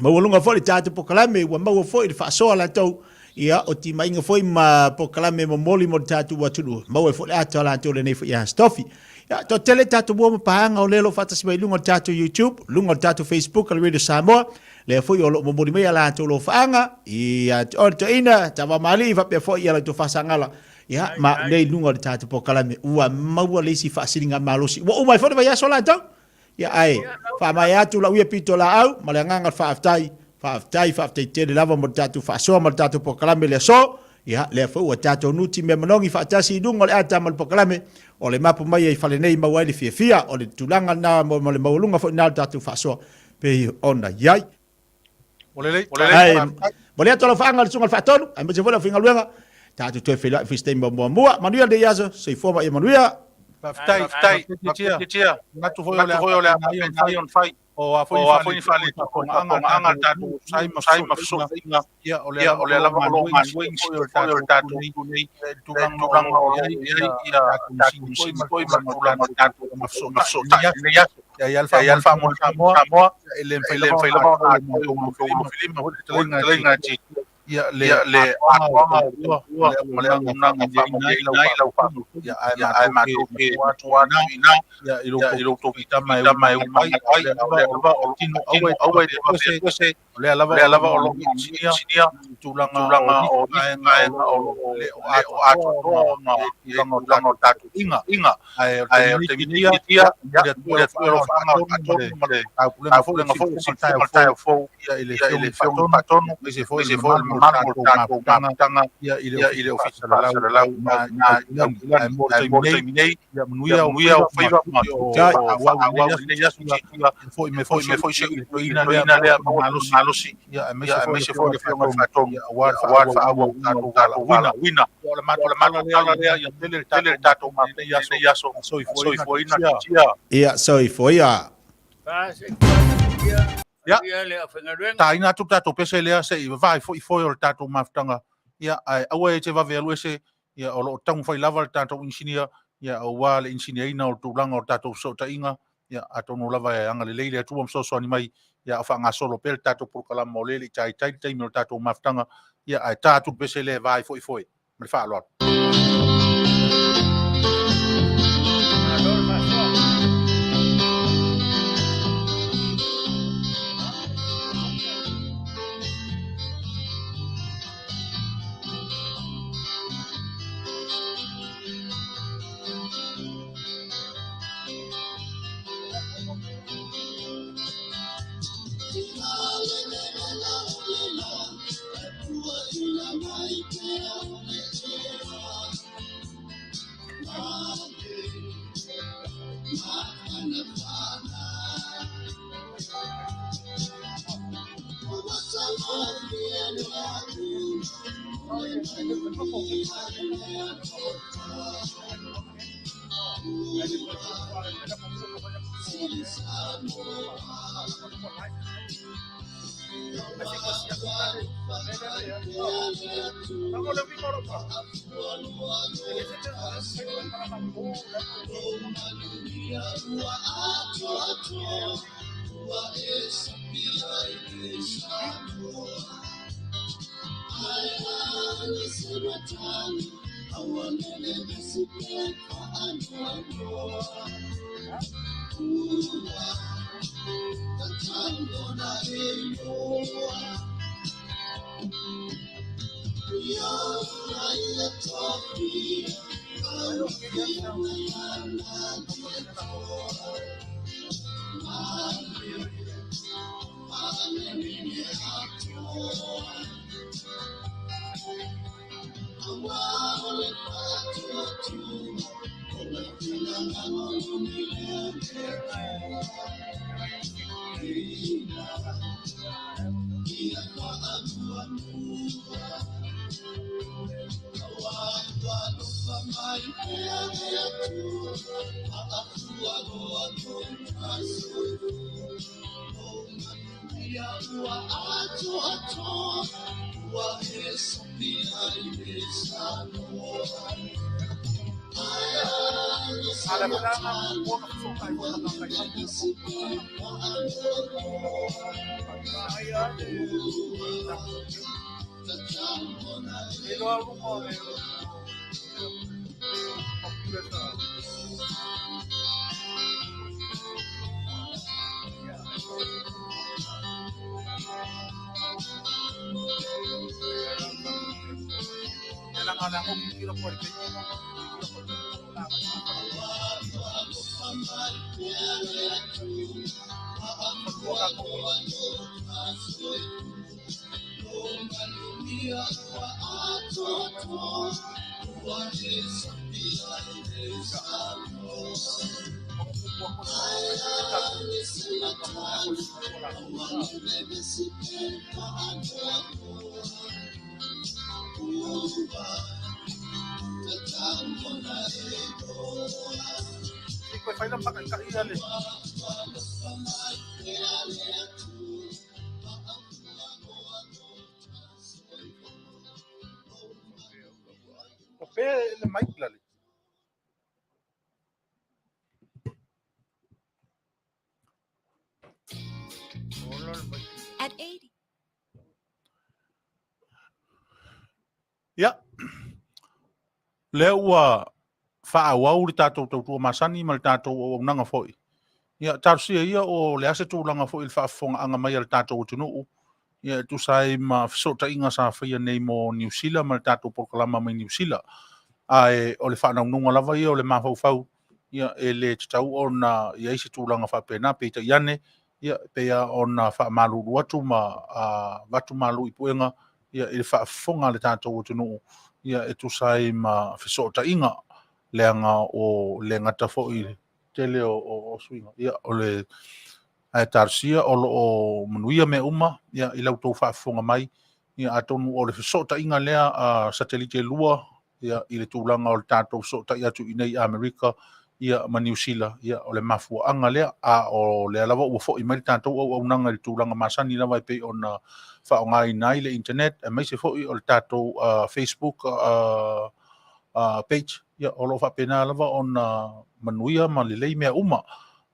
maualuga foi le tatou polokalame, ua maua foi le faasoa latou, ia o timaiga foi ma polokalame momoli mo le tatou atunuu. Maua ai foi le ata o latou lenei foi Aso Tofi. Ia, toatele tatou mua ma paega o lea o lo o faatasi mai i luga o le tatou YouTube, luga o le tatou Facebook o le Radio Samoa, lea foi o lo o momoli mai a latou lofaaga ia te oe le toeaina, Tavamalii faapea foi ia latou faasagala, ia, ma au nei i luga o le tatou polokalame, ua maua le isi faasiligamalosi. Ua uma ai foi le vaiaso latou. Ia, ae faamaea atu lau ia pitolaau ma le agaga o le faafetai, faafetai, faafetai tele lava mo le tatou faasoa ma le tatou polokalame i le aso. Ia, lea foi ua tatou nuti mea manogi faatasi i luga o le ata ma le polokalame o le mapu mai ai fale nei maua ai le fiafia. O le tulaga lena mo le maualuga foi lena o le tatou faasoa pei ona i ai. Ae momoli atu lau faaga i le Susuga i le Faatonu, aemaise foi le aufaigaluega, tatou toe feiloai foi i se taimi muamua. Manuia lenei aso, soifua ma ia manuia. Faafetai, faafetai, Tia. Manatu foi o le a faapena ona fai. O a foi ni faaletonu a le tatou sai ma fesootaiga, ia o lea lava o lo o galulue foi o le tatou itu nei, i le tulaga o lo o i ai ia tatou masini foi ma le tulaga o tatou fesootai i lenei aso. Ia i ai le faamoemoe Samoa, e le mafai lava ona atoa i le filima foi le fetalaiga a Tia. Ia le atoaga o le tautua ma le auaunaga e faamanuiaina ai lau faatupu, ia ae matou te tua atu i ina i lo outou faitama e uma ai, a o lea lava o lo o tino, aua e te vave alu ese, o lea lava o lo o inisinia i tulaga o nisi vaega o lo o le o atoatoa ona i tulaga o tatou iga. Ae o le taimi nei, ia, momoli atu le alofaga faatonu ma le taupulega foi o le taeao fou i le Afioga i le Faatonu, aemaise foi le mamalu o le tatou mafutaga i le Ofisa Salalau i Aukilani. Ae mo le taimi nei, ia manuia ou faiva ma faaauau i lenei aso, ia foi mai foi se toeaina lea maua le malosi, aemaise foi le Afioga i le Faatonu aua le faaauauina o tatou valaauina. O le matou tala lea, ia tele le tatou mafutaga i lenei aso. Soifuaina tautia. Ia soifua ia. Ia, taina atu le tatou pese lea se i vavae foi foe o le tatou mafutaga. Ia, ae aua e te vave alu ese, ia, o lo o taumafai lava le tatou inisinia, ia, aua le inisiniaina o le tulaga o le tatou fesootaiga. Ia, atonu lava e agalelei le Atua ma fesoasoani mai, ia, o faagasolo pea le tatou polokalama o lea e le i taitai le taimi o le tatou mafutaga. Ia, ae ta atu le pese lea e vae foi foe. Ma le faaaloalo. Lea ua faaauau le tatou tautua masani ma le tatou auaunaga foi. Ia, talosia ia o le a se tulaga foi i le faafofogaaga mai a le tatou atunuu, ia e tusa ai ma fesootaiga sa faia nei mo Niu Sila ma le tatou polokalama mai Niu Sila. Ae o le faanaunauga lava ia o le mafaufau, ia e le tatau ona i ai se tulaga faapena, peitai ane, ia e pei lava ona faamalulu atu ma avatu malu i puega ia i le faafofoga a le tatou atunuu ia e tusa ai ma fesootaiga leaga o le gata foi i le tele o suiga ia o le ae talosia o lo o manuia mea uma ia i la outou faafofoga mai ia atonu o le fesootaiga lea a satelite e lua ia i le tulaga o le tatou fesootai atu i inei i Amerika ia ma Niu Sila, ia o le mafuaaga lea, a o lea lava ua foi mai le tatou auaunaga i le tulaga masani lava e pei ona faaaogaina ai le internet, aemaise foi o le tatou Facebook page, ia o lo o faapena lava ona manuia ma lelei mea uma.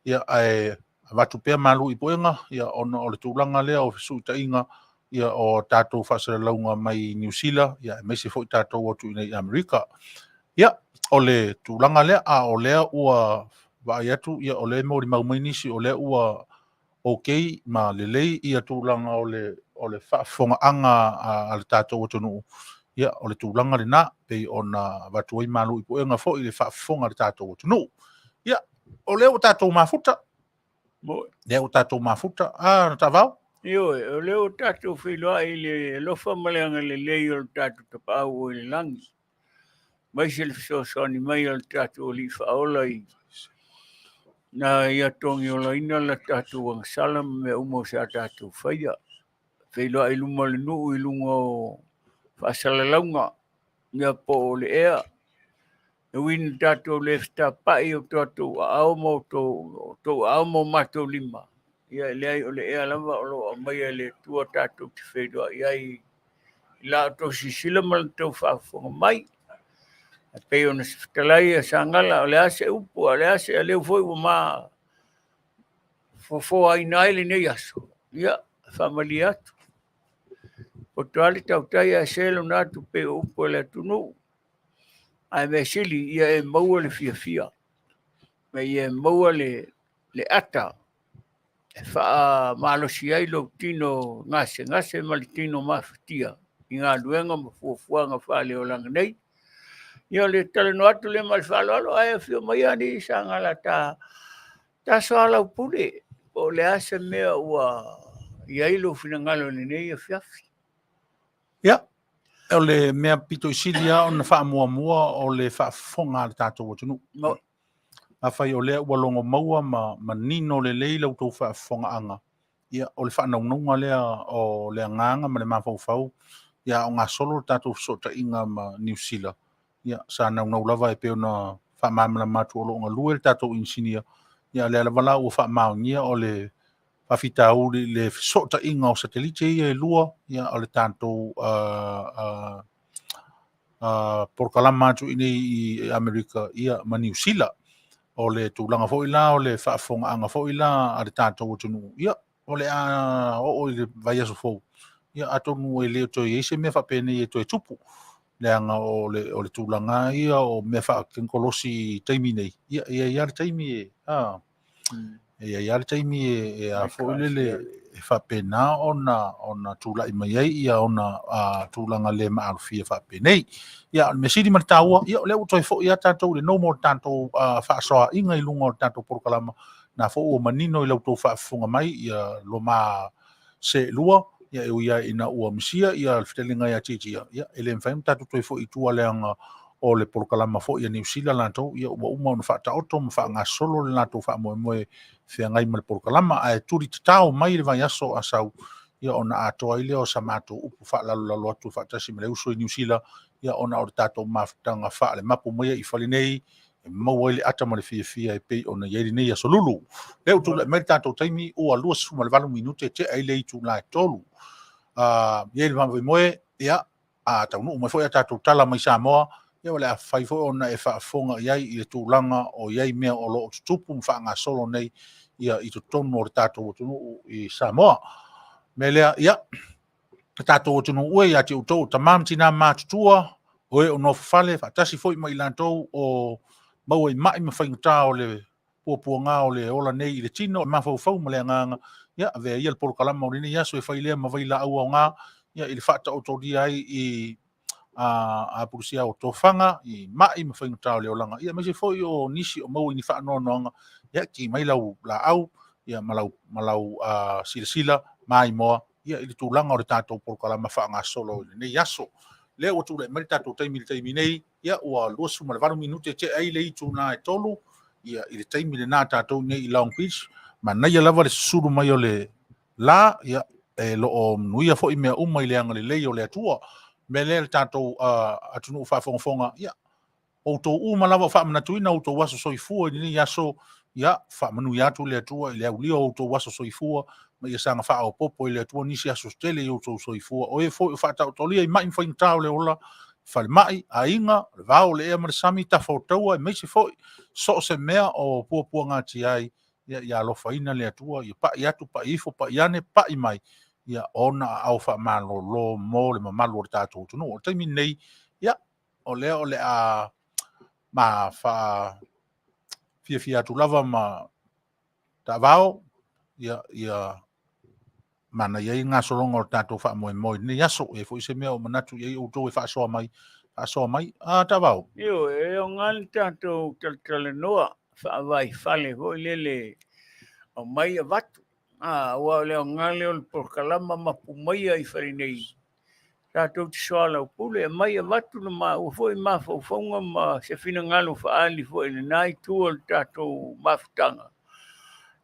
Ia ae avatu pea malu i puega ia ona o le tulaga lea o fesuitaiga ia o tatou faasalalauga mai Niu Sila ia aemaise foi tatou atu i inei i Amerika. Ia, o le tulaga lea, a o lea ua vaai atu ia o lea e molimau mai nisi o lea ua okay ma lelei ia tulaga o le o le faafofogaaga a le tatou atunuu. Ia, o le tulaga lena pei ona avatu ai malu i puega foi i le faafofoga a le tatou atunuu. Ia, o lea ua tatou mafuta. Lea ua tatou mafuta. A, Tavao? Ioe, o lea ua tatou feiloai i le alofa ma le agalelei o le tatou Tapaau o i le lagi, aemaise le fesoasoani mai a le tatou Alii Faaola i na ia togiolaina la tatou agasala ma mea uma o sa tatou faia. Feiloai i luma o le nuu i luga o faasalalauga, ia po o le ea. E ui ina tatou le fetapa'i i o tatou aao ma outou aao ma o matou lima, ia e leai o le ea lava o lo o aumaia e le Atua tatou te feiloai ai i la outou silasila ma la outou faafofoga mai. E pei ona fetalai a Sagala, o le a se upu, a o le a se aleu foi ua ma fofoaina ai lenei aso, ia, faamalie atu. Poto lava le tautai ae se lona atu pei o upu a le atunuu. Ae mea sili ia e maua le fiafia, ma ia e maua le ata e faamalosi ai lou tino gasegase ma le tino mafatia i galuega ma fuafuaga faaleolaga nei. Ia o le talanoa atu lea ma le faaaloalo, ae afio mai alii Sagala ta ta soalaupule po o le a se mea ua i ai lou finagalo i lenei afiafi. Ia, o le mea pito i sili lava ona faamuamua o le faafofoga a le tatou atunuu. No. Afai o lea ua logo maua ma manino lelei la outou faafofogaaga, ia o le faanaunauga lea o le agaga ma le mafaufau, ia a o gasolo le tatou fesootaiga ma Niu Sila, ia sa naunau lava e pei ona faamalamalama atu o lo o galue le tatou inisinia, ia o lea lava la ua faamaonia o le faafitauli i le fesootaiga o satelite ia e lua, ia o le tatou polokalama atu i inei i Amerika ia ma Niu Sila. O le tulaga foi la o le faafofogaaga foi la a le tatou atunuu, ia o le a oo i le vaiaso fou, ia atonu e le toe i ai se mea faapenei e toe tupu. Leaga o le tulaga ia o mea faatekonolosi i taimi nei, ia e i ai lava le taimi e, a, e i ai lava le taimi e a foi lele e faapena ona tulai mai ai ia ona tulaga le maalofia faapenei. Ia, o le mea sili ma le taua, ia o lea ua toe foi lava tatou i le normal o le tatou faasoaaiga i luga o le tatou polokalama, na foi ua manino i la outou faafofoga mai ia loma seelua, ia e ui lava ina ua misia ia le fetalaiga ia Tietia, ia e le mafai ona tatou toe foi i tua leaga o le polokalama foi a Niu Sila latou, ia ua uma ona faataoto ma faagasolo le latou faamoemoe feagai ma le polokalama, ae tuli tatao mai le vaiaso a sau, ia ona atoa ai lea o sa matou upu faalalolalo atu faatasi ma le uso i Niu Sila, ia ona o le tatou mafutaga faalemapu maia i fale nei, e maua ai le ata ma le fiafia e pei ona i ai lenei aso lulu. Lea ua tulai mai le tatou taimi ua 28 minute tea ai le itula e 3. I ai le faamoemoe, ia, a taunuu mai foi a tatou tala mai Samoa, ia o le a fai foi ona e faafofoga i ai i le tulaga o i ai mea o lo o tutupu ma faagasolo nei ia i totonu o le tatou atunuu i Samoa. Mea lea, ia, le tatou atunuu e ia te outou o tama ma tina matutua, O e o nofofale faatasi foi ma i latou o maua i ma'i ma faigata o le puapuaga o le ola nei i le tino, e mafaufau ma le agaga, ia, avea ia le polokalama o lenei aso e fai lea ma vailaau aoga, ia, i le faataotolia ai i a apulusia o tofaga i ma'i ma faigata o le olaga, ia, aemaise foi o nisi o maua i ni faanoanoaga, ia, ki mai lau laau, ia, ma lau, ma lau silasila maimoa, ia, i le tulaga o le tatou polokalama faagasolo i lenei aso. Lea ua tulai mai le tatou taimi i le taimi nei, ia, ua 28 minute tea ai le itula e 3, ia, i le taimi lena tatou nei i Long Beach. Manaia lava le susulu mai o le la, ia, e lo o manuia foi mea uma i le agalelei o le Atua. Mea lea le tatou atunuu faafogafoga, ia, outou uma lava o faamanatuina outou aso soifua i lenei aso, ia, faamanuia atu le Atua i le aulia o outou aso soifua, ma ia saga faaopoopo e le Atua nisi aso tele i outou soifua. O e foi o faataotolia i ma'i ma faigata o le ola, falemai, aiga, le vao, le ea ma le sami, tafa o taua, aemaise foi so o se mea o puapuagatia ai, ia, ia alofaina le Atua, ia pa'i atu, pa'i ifo, pa'i ane, pa'i mai, ia ona aao faamalolo mo le mamalu o le tatou atunuu. O le taimi lenei, ia, o lea o le a ma faa fiafia atu lava ma taavao, ia, ia manaia ai gasologa o le tatou faamoemoe i lenei aso. E foi se mea o manatu i ai outou e faasoa mai, faasoa mai. A taavao. Ioe, e aoga le tatou talatalanoa faavaifale foi lele aumai avatu. A, aua o le aoga lea o le polokalama mapu maia i fale nei. Tatou te soalaupule, aumai avatu le maua foi mafaufauga ma se finagalo faaali foi i lena itu o le tatou mafutaga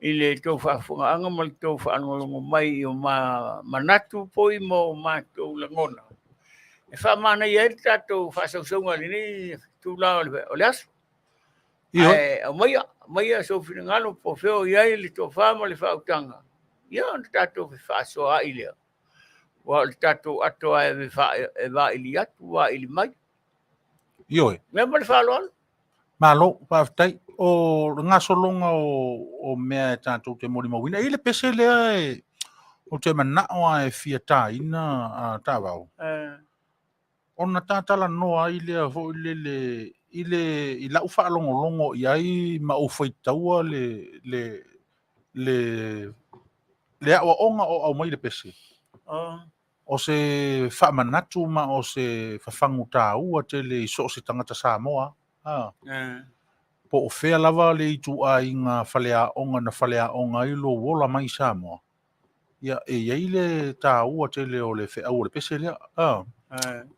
i le tou faafofogaaga ma le tou faalogologo mai i o ma manatu foi ma o matou lagona e faamanaia ai le tatou faasausauga i lenei itula o le aso. Ae aumaia, aumaia sou finagalo po o fea o i ai le tofa ma le faautaga, ia ona tatou fefaasoaai lea. Aua o le tatou ato lava e vaili atu, vaili mai. Ioe. Ia ma le faaaloalo. Malo, faafetai. O le gasologa o mea e tatou te molimauina. E i ai le pese lea e, ou te manao lava e fia taina a taavao. Ona tatalanoa ai lea foi lele i le i lau faalogologo i ai ma ou faitaua le le le le aoaoga o aumai le pese. O se faamanatu ma o se fafagu taua tele i so o se tagata Samoa. Po o fea lava le ituaiga faleaoga na faleaoga ai lou ola mai i Samoa, ia, e i ai le taua tele o le feau o le pese lea.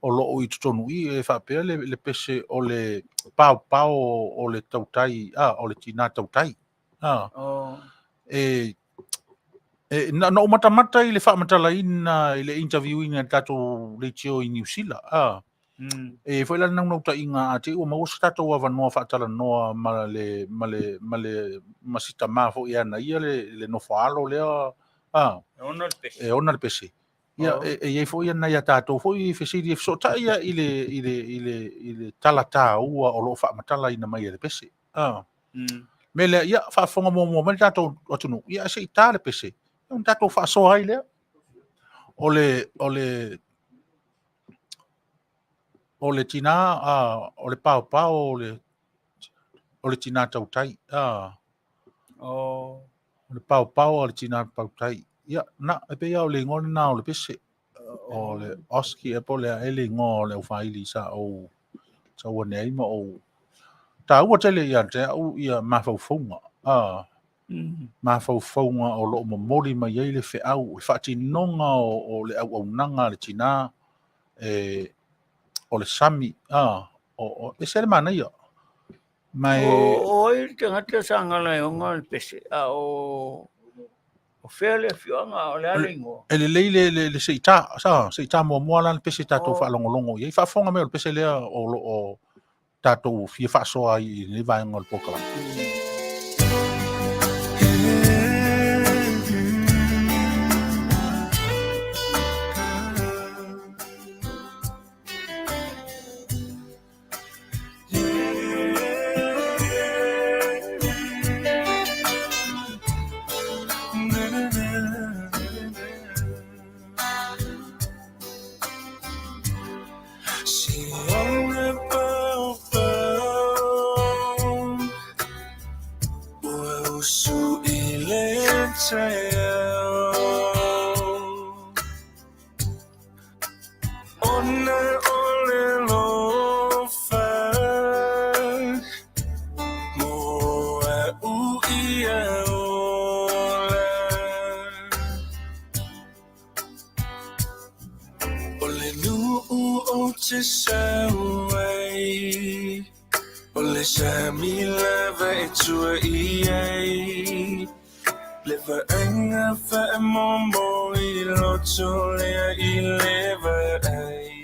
O lo o i totonu i i e faapea le, le pese o le paopao o le tautai, o le tinā tautai. E, e, na, na ou matamata i le faamatalaina i le interview ina i le tatou leitio i Niu Sila. E i ai foi la le naunautaiga a te i ua maua se tatou avanoa faatalanoa ma le, ma le, ma le, ma si tamā foi e ana ia le, le nofoaalo lea, a, E ona le pese. e ona le pese. Ia, e, e i ai foi nai a tatou foi fesili e fesootai ia i le, i le, i le, i le tala taua o lo o faamatalaina mai e le pese. A. Mea lea, ia, faafofoga muamua mai le tatou atunuu, ia, ae se i ta le pese, ona tatou faasoa ai lea. O le, o le, o le tinā, o le paopao o le, o le tinā tautai. Oh. O le paopao a le tinā tautai. Ia, na, e pei lava o le igoa lena o le pese. O le Oski ea po o le a ea le igoa o le aufaili sa ou sau ane ai ma ou taua tele ia te au ia mafaufauga. Mafaufauga o lo o momoli mai ai le feau, le faatinoga o le auaunaga a le tinā e, o le sami, o, ese le manaia. Ma e... O ai le tagata sa gala e ona le pese, a o o fea le afioaga, o le a le igoa? E lelei le, le, le se i tā, sa, se i tā muamua la le pese tatou faalogologo i ai. Faafofoga mai o le pese lea o lo o tatou fia faasoa ai i lenei vaega o le polokalame. Paopao Ua usu i le taeao Ona o le alofa Mo a'u ia ola O le nu'u ou te sau ai O le sami lava e tua i ai Le vaaiga faamoemoe i loto lea i le vaai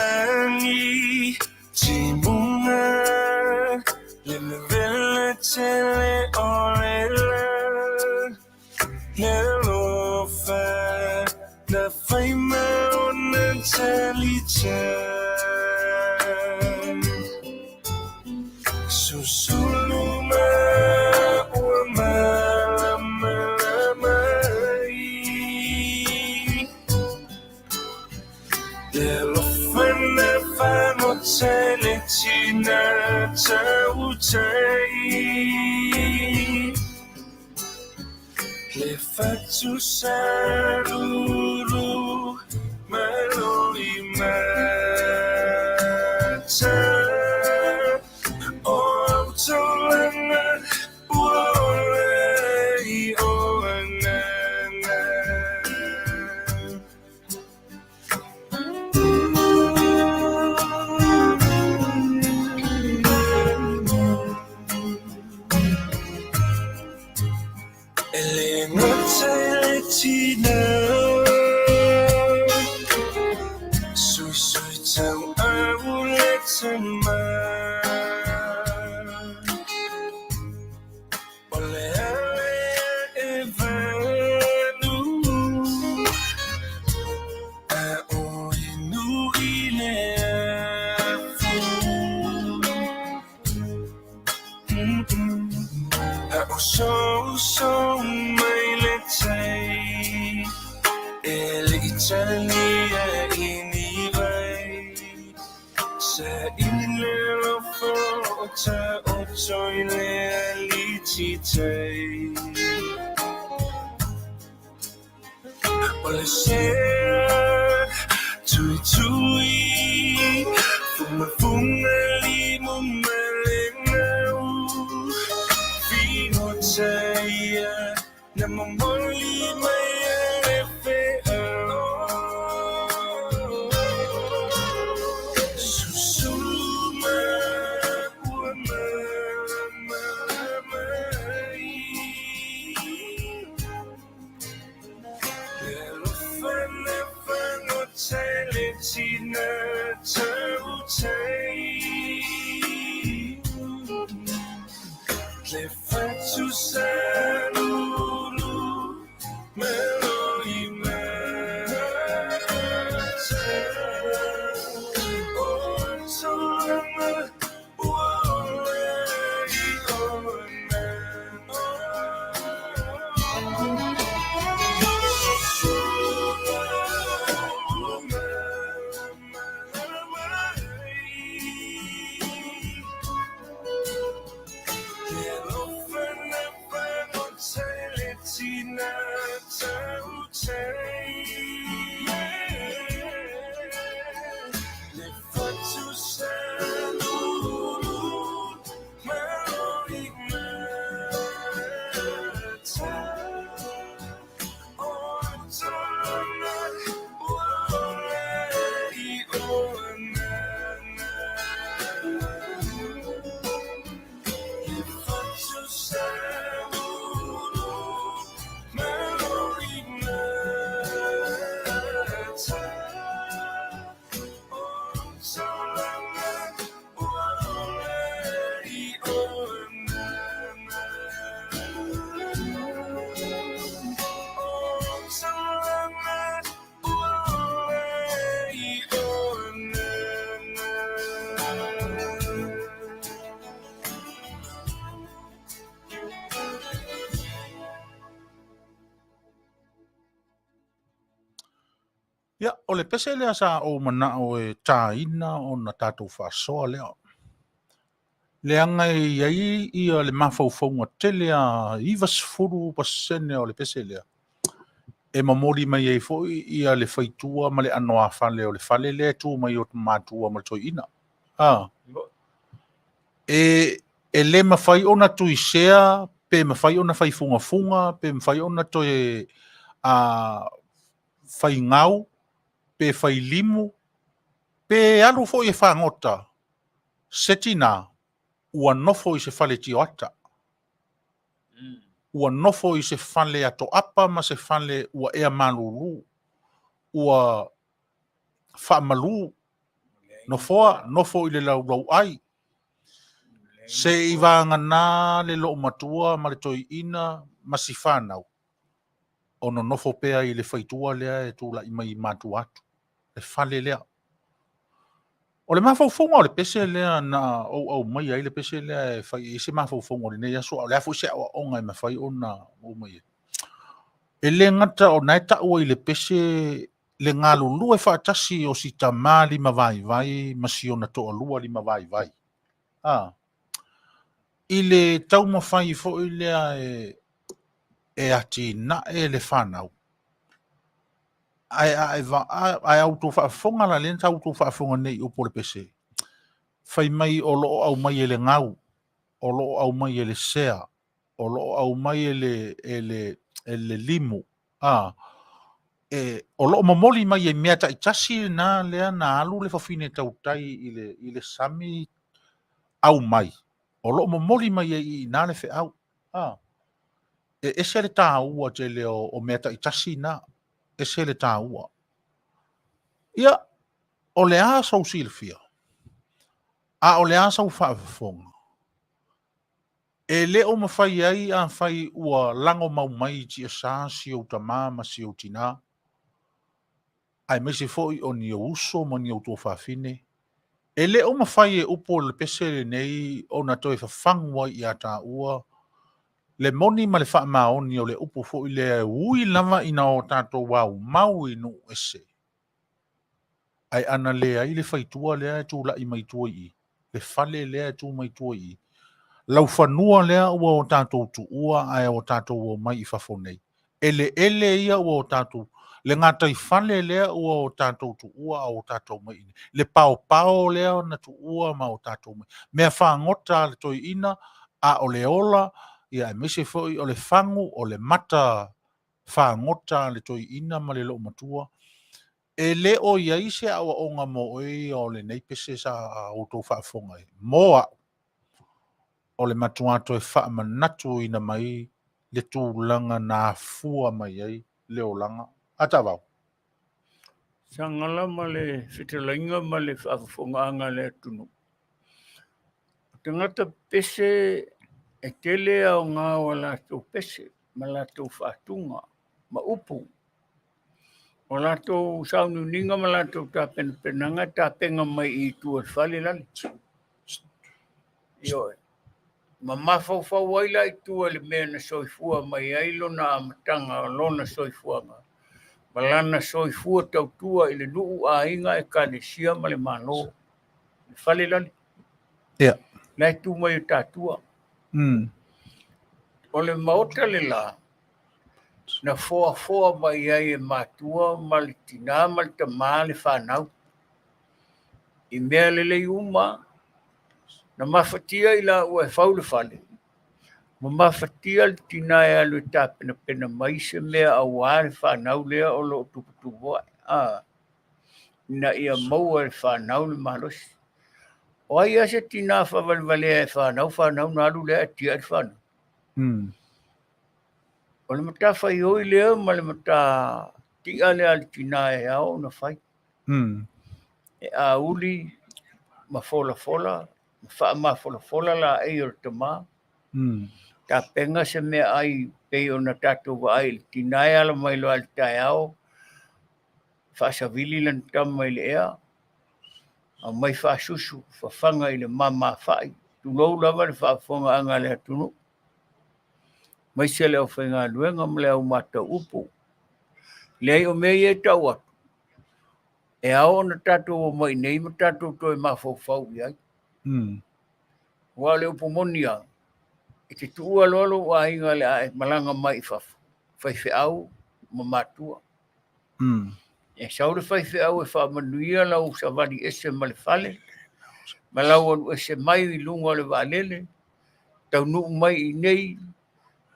Matagi timuga Le vevela tele o le la Le alofa na fai ma ona talita Susulu ma ua malamalama ai Le alofa na fagota i le tina tautai Le fatu salulu malo i mata O au taulaga ua ola i o agaga. E le gata i le tina Suisui tauau le tama O le ala ia e vanu A o inu i le afu A osouso mai le tai E le i talia i ni vai Sa ili le alofa o taoto i le alititai O le sea tuitui Fugafuga limu ma le gau Figota ia na momoli mai e le feau Susulu ma ua malamalama ai Le alofa na fagota i le tina tautai Le fatu salulu malo i mata O taulaga ua ola i o agaga. Susulu ma ua malamalama ai. Ia, o le pese lea sa ou manao e tāina ona tatou faasoa lea. Leaga e i ai ia le mafaufauga tele a 90% o le pese lea e momoli mai ai foi ia le faitua ma le anoāfale o le fale lea e tu mai o matua ma le toeaina. E le mafai ona tuisea pe mafai ona fai fugafuga pe mafai ona toe fai gau pe fai limu pe alu foi e fagota se tinā ua nofo i se fale tioata. Ua nofo i se fale atoapa ma se fale ua ea malūlū, ua faamalu nofoa, nofo i le laulauai. Se i vagana le loomatua ma le toeaina ma si fanau, o nonofo pea i le faitua lea e tulai mai i matua atu, le fale lea. O le mafaufauga o le pese lea na ou aumaia ai le pese lea e fai i ai se mafaufauga o lenei aso, a o le a foi se aoaoga e mafai ona ou mai ai. E le gata o na e taua i le pese le galulue faatasi o si tamā limavaivai ma si ona toalua limavaivai. I le taumafai foi lea e atinae le fanau. Ae a outou faafofoga la, lea sa outou faafofoga nei i upu o le pese, fai mai o lo o aumai e le gau, o lo o aumai e le sea, o lo o aumai e le limu, o lo o momoli mai e mea taitasi lena lea na alu le fafine tautai i le sami aumai, o lo o momoli mai ai i ina le feau. E ese le tāua tele o mea taitasi na, ese le tāua. Ia, o le a sou silafia, a o le a sau faafofoga, e le o mafai ai afai ua lagomau mai i tiasa si ou tamā ma si ou tinā, aemaise foi o ni ou uso ma ni ou tuafafine, e le o mafai e upu o le pese lenei ona toe fafagu ai ia taua le moni ma le faamaoni o le upu foi lea e ui lava ina o tatou aumau i nuu ese. Ae ana leai le faitua lea e tulai mai tua i i, le fale lea e tu mai tua i i, laufanua lea ua o tatou tuua ae o tatou omai i fafo nei, eleele ia ua o tatou, le gataifale lea ua o tatou tuua a o tatou mai i inei, le paopao lea na tuua ma o tatou mai, mea fagota a le toeaina, a o le ola, ia aemaise foi o le fagu, o le mata fagota a le toeaina ma le loomatua. E le o i ai se aoaoga mo oe ia o lenei pese sa outou faafofoga ai. Mo au, o le matua toe faamanatuina mai le tulaga na afua mai ai le olaga. A taavao. Sagala ma le fetalaiga ma le faafofogaaga a le atunuu. O tagata pese e tele aoga o a latou pese ma latou faatuga ma upu. O latou sauniuniga ma latou tapenapenaga e tapenga mai i tua i le fale lale. Ioe. Ma mafaufau ai la i tua i le mea na soifua mai ai lona amataga o lona soifuaga ma lana soifua tautua i le nuu, aiga, ekalesia ma le Malo. Le fale lale. Ia. La e tu mai o tatua. O le maota le la, na foafoa mai ai e matua ma le tinā ma le tamā le fanau. I mea lelei uma, na mafatia i la ua e fau le fale, ma mafatia le tinā e alu e tapenapena mai se mea auā le fanau lea o loo tuputupu ae. Ina ia maua e le fanau le malosi. O ai lava se tinā faavalevalea e fanau, fanau na alu lea ae tiai le fanau. O le matafaioi lea ma le matatia lea a le tinā e ao ona fai. E auli ma folafola, ma faamafolafola laei o le tamā. Tapenga se mea ai pei ona tatou vaai i le tinā e ala mai loa i le taeao, faasavili lana tama i le ea, aumai faasusu, fafaga i le mamafai, tulou lava le faafofogaaga a le atunuu, aemaise le aufaigaluega ma le au matau upu. Leai o mea ia e tau atu, E ao ona tatou omai iinei ma tatou toe mafaufau i ai. Aua o le upu moni lava, e te tuua loa lou aiga o le a e malaga mai i fafo, faifeau ma matua. E sau le faifeau e faamanuia lau savali ese ma le fale, ma lau alu ese mai i luga o le vaalele, taunuu mai iinei,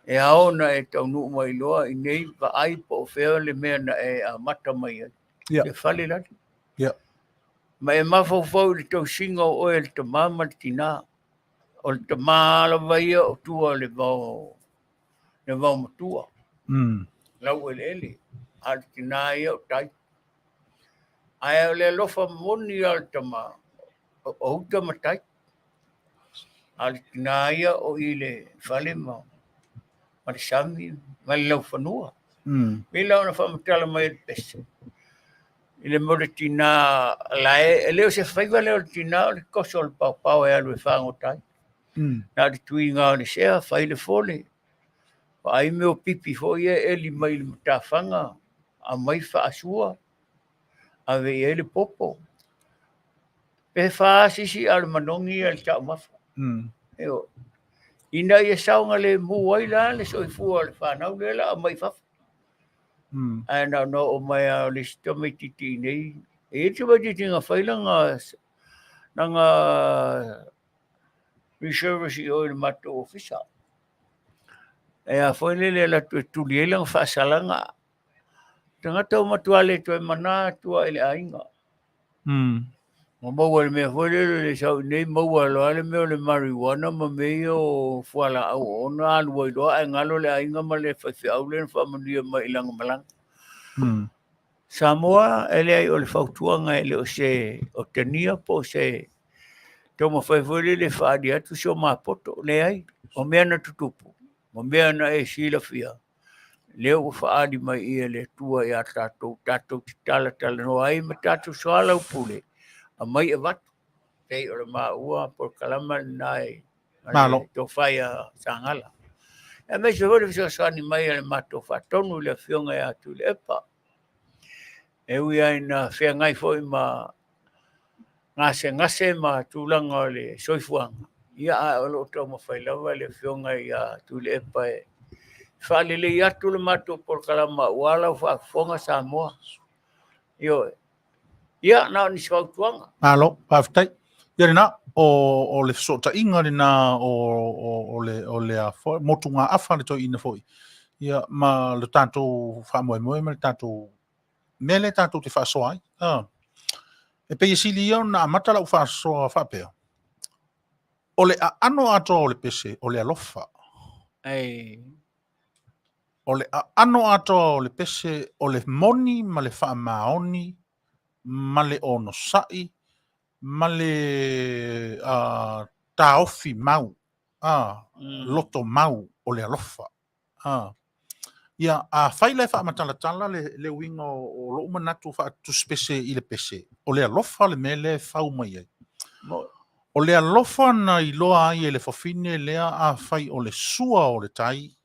e ao ona e taunuu mai loa iinei, vaai po o fea le mea na e amata mai ai. Le fale lale. Ma e mafaufau i le tausiga o oe e le tamā ma le tinā. O le tamā lava ia o tua o le vao, le vaomatua, laueleele, a o le tinā ia o tai. Ae o le alofa moni lava o le tamā, o uta ma tai. A o le tinā ia o i le fale ma le sami ma le laufanua. Pei la ona faamatala mai e le pese i le mea o le tinā lae, e le o se faiva lea o le tinā o le toso o le paopao e alu e fagota ai. Na o le tuiga o le sea, fai le fole, vaai mea o pipi foi ia e eli mai i le matafaga, aumai faasua, ave i ai le popo. Pe faasisi a o le manogi ia i le taumafa. Ioe. Ina ia saogalemu ai la le soifua o le fanau lea la aumai i fafo. Ae na ona oo mai lava o le isi tamaitiiti i inei. E i ai le tamaitiiti na fai lana reservice i o i le matou ofisa. E a foi lele e alu atu e tuli ai lana faasalaga. Tagata ua matua le toe mana atu lava i le aiga. Ua maua i le mea foi lele le sau i inei maua loa le mea o le marijuana ma mea ia o fualaau oona alu ai loa ae galo le aiga ma le faifeau lea na faamanuia mai i lana malaga. Samoa e leai o le fautuaga e le o se otegia po o se taumafai foi lele e faaali atu si o mapoto. Leai, o mea na tutupu ma mea na e silafia, lea ua faaali mai i e le Atua iā tatou, tatou te talatalanoa ai ma tatou soalaupule, aumai avatu. Pei o le maua polokalama lena e Malo. tofa ia Sagala. Aemaise foi le fesoasoani mai a le matou faatonu i le afioga ia Tuilaepa. E ui lava ina feagai foi ma gasegase ma tulaga o le soifuaga, ia ae o lo o taumafai lava le afioga ia Tuilaepa e faalelei atu le matou polokalama aua lau faafofoga Samoa. Ioe. Ia, na o nisi fautuaga. Malo, faafetai. Ia lena, o le fesootaiga lena o le motugaafa a le toeaina foi. Ia, ma le tatou faamoemoe ma le tatou mea lea tatou te faasoa ai. E pei e sili ia ona amata lau faasoa faapea, o le aano atoa o le pese, o le alofa. O le aano atoa o le pese, o le moni ma le faamaoni, ma le onosai, ma le taofi mau, loto mau o le alofa. Ia, afai la e faamatalatala le uiga o lou manatu faatusipese i le pese, o le alofa le mea lea e fau mai ai. O le alofa na iloa ai e le fafine lea afai o le sua o le tai,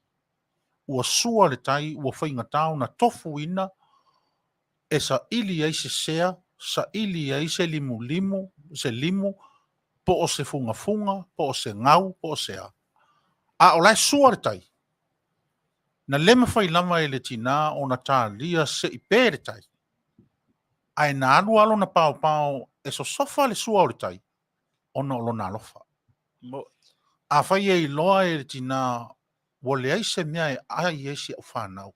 ua sua le tai, ua faigata ona tofuina e saili ai se sea, saili ai se limulimu, se limu, po o se fugafuga, po o se gau, po o se a. A o la e sua le tai, na le mafai lava e le tinā ona talia se i pe le tai. Ae na alu lava lona paopao e sosofa le sua o le tai, ona o lona alofa. Afai e iloa e le tinā ua leai se mea e ai ai si au fanau,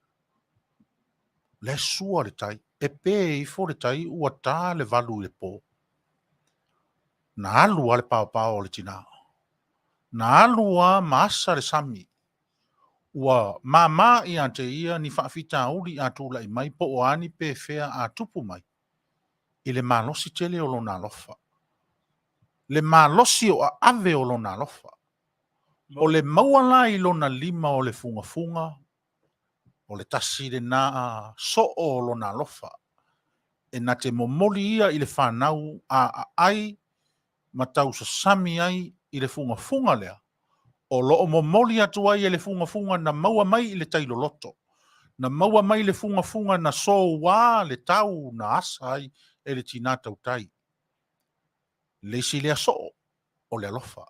la e sua le tai, e pe ifo le tai ua ta le 8 i le po. Na alu lava le paopao o le tinā. Na alu lava ma asa le sami. Ua māmā ia te ia ni faafitauli a tulai mai po o a ni pefea a tupu mai i le malosi tele o lona alofa. Le malosi o aave o lona alofa. O le maua la i lona lima o le fugafuga, o le tasi lena soo o lona alofa. E na te momoli ia i le fanau a aai ma tausasami ai i le fugafuga lea. O loo momoli atu ai e le fugafuga na maua mai i le tai loloto. Na maua mai le fugafuga na soua le tau na asa ai e le tinā tautai. Le isi lea soo, o le alofa.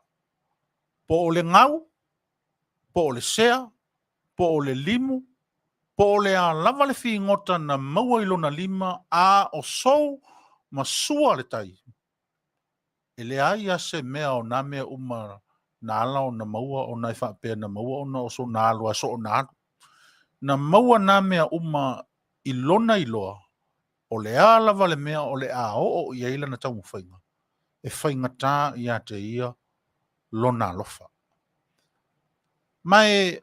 Po o le gau, po o le sea, po o le limu, po o le a lava le figota na maua i lona lima a o sou ma sua le tai, e leai lava se mea o nā mea uma na ala ona maua ona e faapea na maua ona o sona alu a soona alu. Na maua nā mea uma i lona iloa o le a lava le mea o le a oo i ai lana taumafaiga, e faigata ia te ia lona alofa. Ma e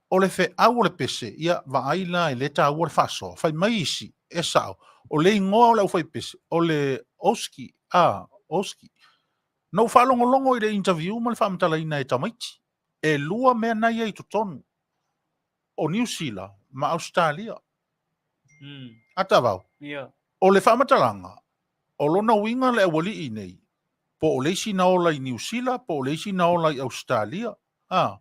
o le feau o le pese, ia vaai la e le taua le faasoa. Fai mai isi, e sao, o le igoa o le aufaipese, o le Oski, a, Oski. Na ou faalogologo i le interview ma le faamatalaina e tamaiti. E lua mea na ia i totonu, o Niu Sila ma Ausetalia. A taavao, o le faamatalaga, o lona uiga le aualii nei, po o le isi na ola i Niu Sila, po o le isi na ola i Ausetalia, a.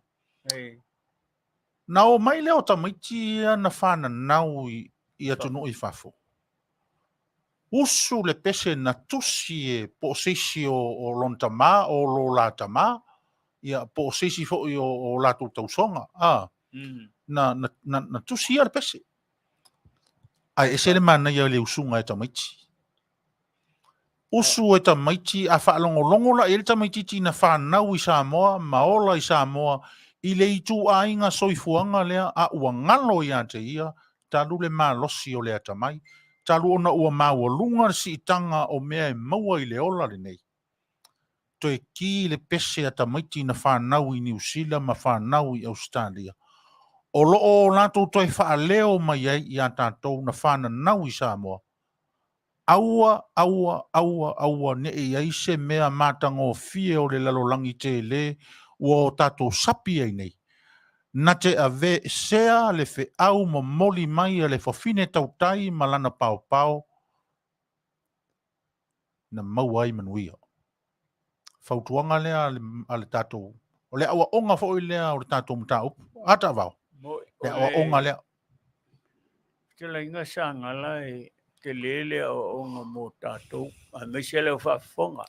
Na o mai lea o tamaiti ia na fananau i atunuu i fafo. Usu le pese na tusi e po o se isi o lona tamā, o lo la tamā, ia, po o se isi foi o latou tausoga, a. Na tusi ia le pese. Ae ese le manaia o le usuga e tamaiti. Usu e tamaiti, a faalogologo la i ai le tamaitiiti na fanau i Samoa ma ola i Samoa i le ituaiga soifuaga lea a ua galo ia te ia talu le malosi o le atamai, talu ona ua maualuga le siitaga o mea e maua i le ola lenei. Toe ki le pese a tamaiti na fanau i Niu Sila ma fanau i Ausetalia, o lo o latou toe faaleo mai ai iā tatou na fananau i Samoa, Aua, aua, aua, aua ne i ai se mea matagofie o le lalolagi tele ua o tatou sapi ai nei, na te aveesea le feau momoli mai a le fafine tautai ma lana paopao na maua ai manuia. Fautuaga lea a le tatou, o le aoaoga foi lea o le tatou mataupu. A taavao, le aoaoga lea. Fetalaiga Sagala e tele le aoaoga mo tatou, aemaise le au faafofoga.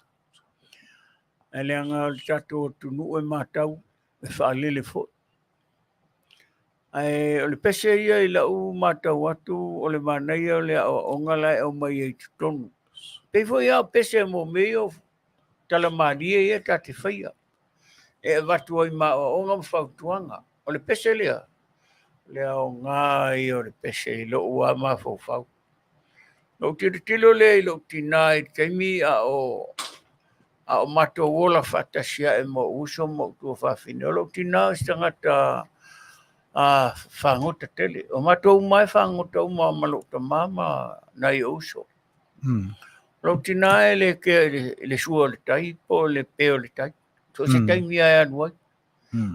Ae leaga o le tatou atunuu e matau, e faalele foi. Ae o le pese ia i lau matau atu, o le manaia o le aoaoga la e aumai ai i totonu. Pei foi lava o pese mo mea ia o tala malie ia ta te faia, e avatu ai ma aoaoga ma fautuaga. O le pese lea, o le aoga ia o le pese i lou lava mafaufau. Na ou tilotilo lea i lou tinā i le taimi a o a o matou ola faatasi ae ma ou uso ma ou tuafafine. O lou tinā o se tagata a fagota tele. O matou uma e fagota uma ma lou tamā ma nai ou uso. O lou tinā e le kea i le sua o le tai po o le pe o le tai. So se taimi lava e alu ai.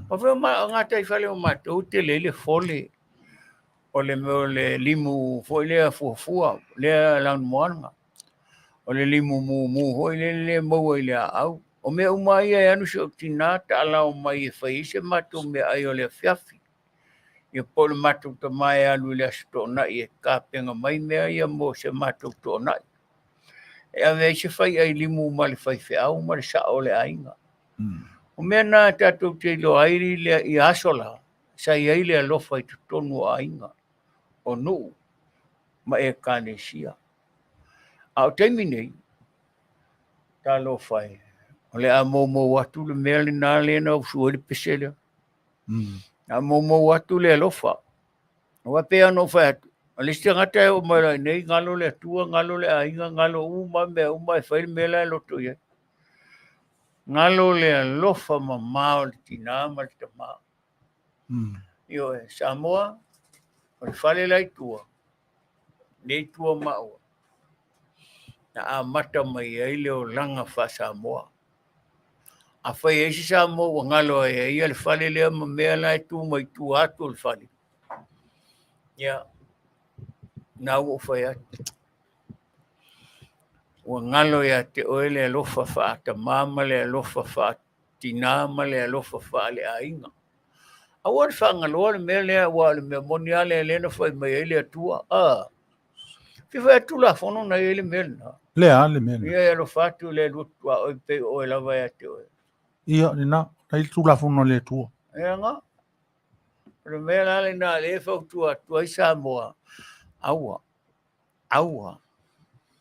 O fea o gataifale o matou e tele ai le fole o le mea o le limu foi lea fuafua, lea lanumoana. O le limu mumu foi lea lea maua i le aau. O mea uma ia e alu si ou tinā taalao mai e fai ai se matou meaai o le afiafi. Ia po o le matou tamā e alu i le Aso Toonai e tapena mai mea ia mo se matou toonai. E ave ai se faiai limu ma le faifeau ma le sao o le aiga. O mea na tatou te iloa ai i aso la, sa i ai le alofa i totonu o aiga, o nuu ma ekalesia. A o taimi nei, talofa e, o le a moumou atu le mea lena lea na usu ai le pese lea. A moumou atu le alofa. Aua pei lava ona ou fai atu, o le isi tagata e oo mai loa i inei, galo le Atua, galo le aiga, galo uma mea uma e fai le mea la e loto i ai. Galo le alofa mamao o le tinā ma le tamā. Ioe, Samoa, o le fale la i tua, nei tua maua, na amata mai ai le olaga faa-Samoa. Afai e i ai se Samoa ua galo ai e ia le fale lea ma mea la e tu mai tua atu o le fale, ia, na ua ou fai atu. Ua galo ia te oe le alofa faatamā ma le alofa faatinā ma le alofa faaleaiga. Aua le faagaloa le mea lea, aua o le mea moni lava lea lea na fai mai ai le Atua. A, fia fai atu Tulafono na i ai le mea lena. Le a le mea lena? Ia e alofa atu i le alu atu a oe pei o oe lava ia te oe. Ia, lena, na i le Tulafono a le Atua. Ia nga. O le mea la lena lea e fautua atu ai Samoa, aua, aua,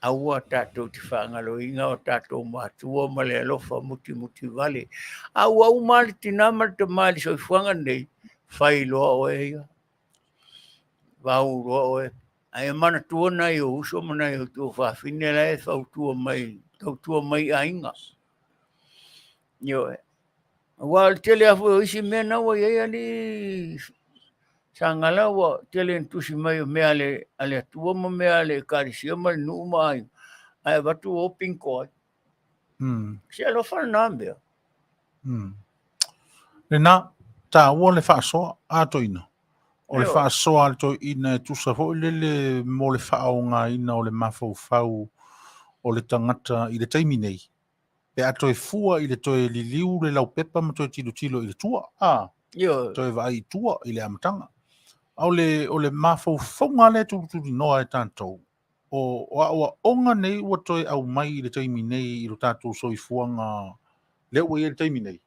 aua tatou te faagaloina o tatou matua ma le alofa mutimuti vale. A ua uma le tinā ma le tamā i le soifuaga lenei, fai loa oe ia. Vau loa oe. Ae manatua nai ou uso ma nai ou tuafafine la e fautua mai, tautua mai i aiga. Ioe. Aua o le tele lava foi o isi mea na ua i ai alii Sagala ua tele ina tusi mai o mea a le Atua ma mea a le Ekalesia ma le nuu ma aiga, ae avatu o pinko ai. Se alofa lena mea. Lena, taua le faasoa a toeaina. O le faasoa a le toeaina e tusa foi lele mo le faaaogaina o le mafaufau o le tagata i le taimi nei. Pe a toe fua i le toe liliu le laupepa ma toe tilotilo i le tua, a, toe vaai i tua i le amataga. A o le mafaufauga lea e tulitulinoa e tatou, o aoaoga nei ua toe aumai i le taimi nei i lo tatou soifuaga lea ua i ai i le taimi nei.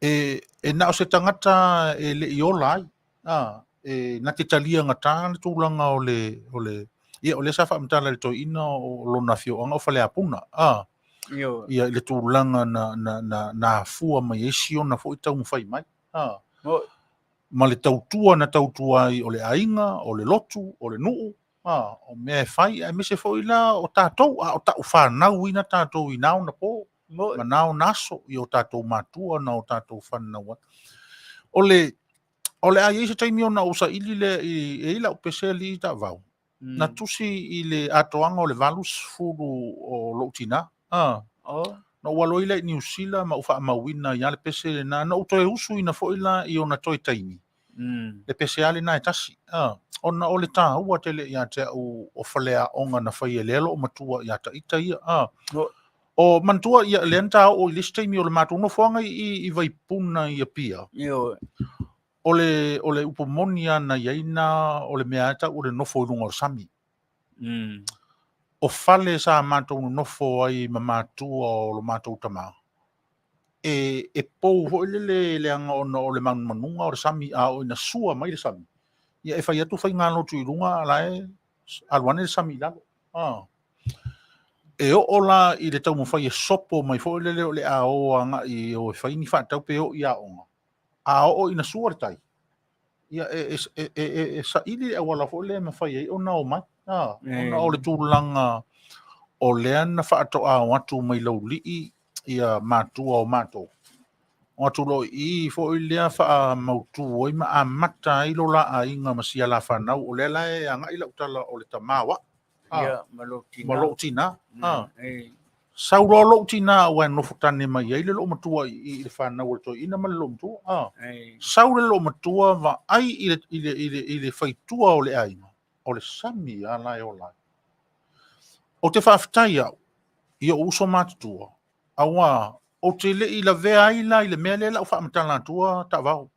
E na o se tagata e le i ola ai, a, e na te talia gata le tulaga o le, o le, ia, o lea sa faamatala e le toeaina o lona afioaga o Faleapuna, a, ia, i le tulaga na afua mai ai si ona foi taumafai mai, a, ma le tautua na tautua ai o le aiga, o le lotu, o le nuu, a, o mea e fai, aemaise foi la o tatou, a o tau fanauina tatou i na ona po, ma na ona aso, i o tatou matua na o tatou fanau ai. O le a i ai se taimi ona ou saili lea i, e i ai lau pese alii taavao, na tusi i le atoaga o le 80 o lou tinā. Na ou alu ai lea i Niu Sila ma ou faamauina ai lava le pese lena. Na ou toe usuina foi la i ona toe taimi, le pese lava lena e tasi. Ona o le taua tele ia te au o faleaoga na faia e lea loomatua ia ita ia. O manatua ia lea na ta oo i le isi taimi o le matou nofoaga i Vaipuna i Apia. O le upu moni lava na i ai na o le mea e tau o le nofo i luga o le sami. O fale sa matou nonofo ai ma matua o lo matou tama, e pou foi lele leaga ona o le manumanuga o le sami, a oo ina sua mai le sami, ia e fai atu faigalotu i luga a la e alu ane le sami i lalo. E oo la i le taumafai e sopo mai foi lele o le a o agai e o e fai ni faatau pe o i aoga, a oo ina sua le tai, ia e saili le auala foi lea e mafai ai ona o mai. Ona o le tulaga o lea na faatoa o atu mai laulii ia matua o matou. O atu loa i i foi lea faamautu ai ma amata ai lo la aiga ma sia la fanau. O lea la e agai lau tala o le tama o au. Ia, ma lou tinā. Ma lou tinā. Sau loa lou tinā aua e nofo tane mai ai le loomatua i le fanau o le toeaina ma le loomatua. Sau le loomatua vaai i le faitua o le aiga, o le sami lava la e ola ai. Ou te faafetai au i ou uso matutua, aua ou te le i lavea ai la i le mea lea la ou faamatala atua taavao.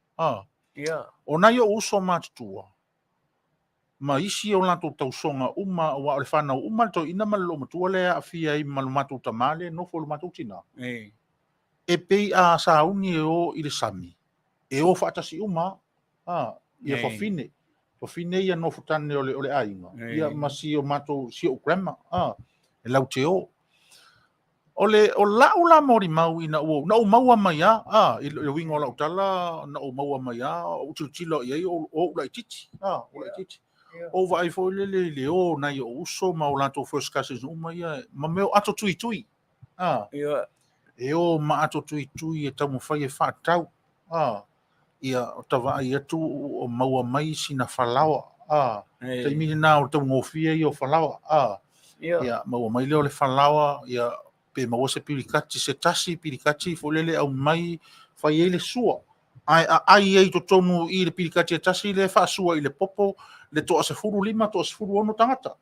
O nai ou uso matutua, ma isi o latou tausoga uma, aua o le fanau uma a le toeaina ma le loomatua lea e aafia ai ma lo matou tama lea e nofo i lo matou tinā, e pei a sauni e o i le sami, e o faatasi uma a, ia fafine, fafine ia nofo tane o le aiga, ia ma si o matou, si ou grandma, e lau te o. O le o lau la molimau ina ua na ou maua mai a, a i le uiga o lau tala na ou maua mai a, ou tilotilo i ai o ou laitiiti, a o laitiiti. Ou vaai foi lele i le o nai ou uso ma o latou first cousins uma ia ma mea o ato tuitui, a e o ma ato tuitui e taumafai e faatau, a ia o ta vaai atu o maua mai sina falaoa, a taimi lena o le taugofie ia o falaoa, a ia maua mai lea o le falaoa, ia pe maua se pilikati, se tasi pilikati foi lele aumai fai ai le sua, ae aai ai i totonu i le pilikati e tasi lea e faasua i le popo le toa 15 toa 16 tagata.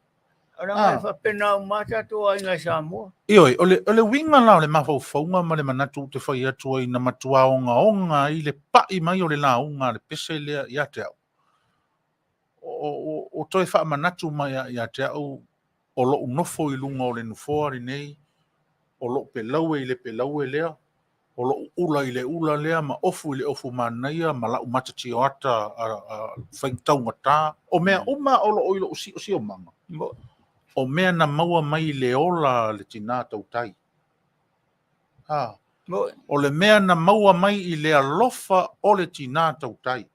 O leaga e faapena uma lava tatou aiga i Samoa. Ioe, o le, o le uiga la o le mafaufauga ma le manatu ou te fai atu ai na matua ogaoga ai le pai mai o le lauga a le pese lea ia te au, o, o, o toe faamanatu mai ia ia te au o lou nofo i luga o le nofoa lenei, o lou pelaue i le pelaue lea, o lou ula i le ula lea ma ofu i le ofu manaia ma lau matatioata a, a faitaugata, o mea uma o loo i lou siosiomaga, o mea na maua mai i le ola a le tinā tautai. A, o le mea na maua mai i le alofa o le tinā tautai.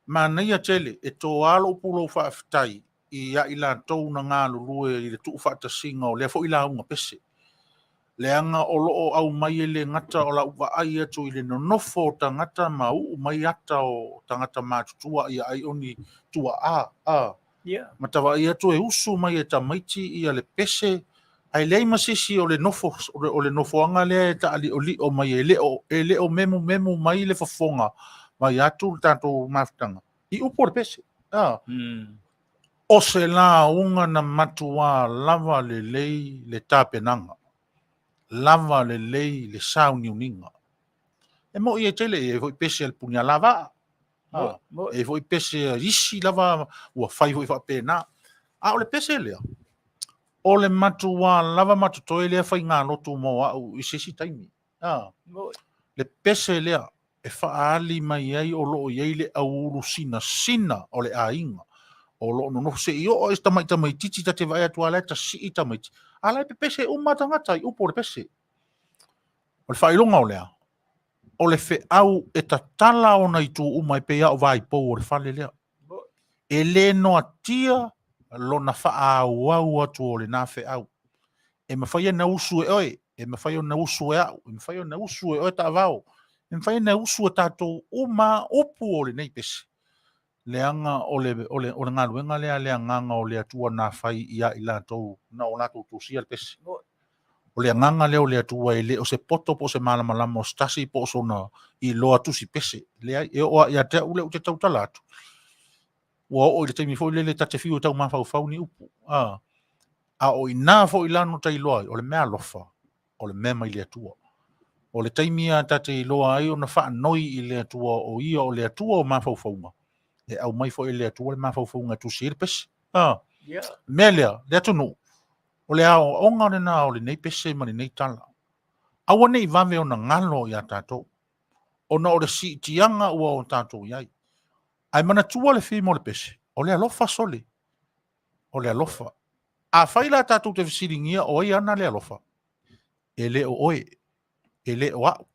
Manaia tele, e toa lou pulou faafetai ia i latou na galulue i le tuufaatasiga o lea foi lauga pese. Leaga o lo o aumai e le gata o lau vaai atu i le nonofo o tagata ma uu mai ata o tagata matutua ia ai o ni tuaa, a, ma tavaai atu e usu mai e tamaiti ia le pese, ae leai ma se isi o le nofo, o le nofoaga lea e taaliolio mai e le o, e le o memumemu mai le fofoga mai atu le tatou mafutaga i upu o le pese. A. O se lauga na matuā lava lelei le tapenaga, lava lelei le sauniuniga. E moni e tele, e i ai foi pese a le Punialavaa, e i ai foi pese a isi lava ua fai foi faapena. A o le pese lea, o le matuā lava ma totoe lea faigalotu mo au i se isi taimi. Le pese lea e faaali mai ai o lo o i ai le auulu sinasina o le aiga o lo o nonofo se i oo i se tamai tamaitiiti ta te vaai atu a la e tasii tamaiti a la e pepese uma tagata i upu o le pese. O le faailoga o lea, o le feau e tatala ona itu uma e pei lava o vaipou o le fale lea. E le noatia lona faaauau atu o lena feau. E mafai ona usu e oe, e mafai ona usu e au, e mafai ona usu e oe taavao, e mafai ona usu e tatou uma upu o lenei pese. Leaga o le, o le, o le galuega lea a le Agaga o le Atua na fai ia i latou na o latou tusia le pese. O le Agaga lea o le Atua e le o se poto po o se malamalama o se tasi po o sona iloa tusi pese. Leai, e oo lava ia te au lea ou te tautala atu. Ua oo i le taimi foi lele ta te fiu e tau mafaufau ni upu. A, a o i ina foi la no ta iloa ai, o le mea alofa, o le mea mai le Atua. O le taimi lava ta te iloa ai ona faanoi i le Atua o ia o le Atua o mafaufauga, e aumai foi e le Atua le mafaufauga e tusi ai le pese. A, mea lea, le atunuu, o le aoaoga lena o lenei pese ma lenei tala. Aua ne i vave ona galo ia tatou, ona o le siitiaga ua o tatou i ai. Ae manatua le theme o le pese, o le alofa sole. O le alofa. Afai la tatou te fesiligia o ai ana le alofa, e le o oe, e le o au,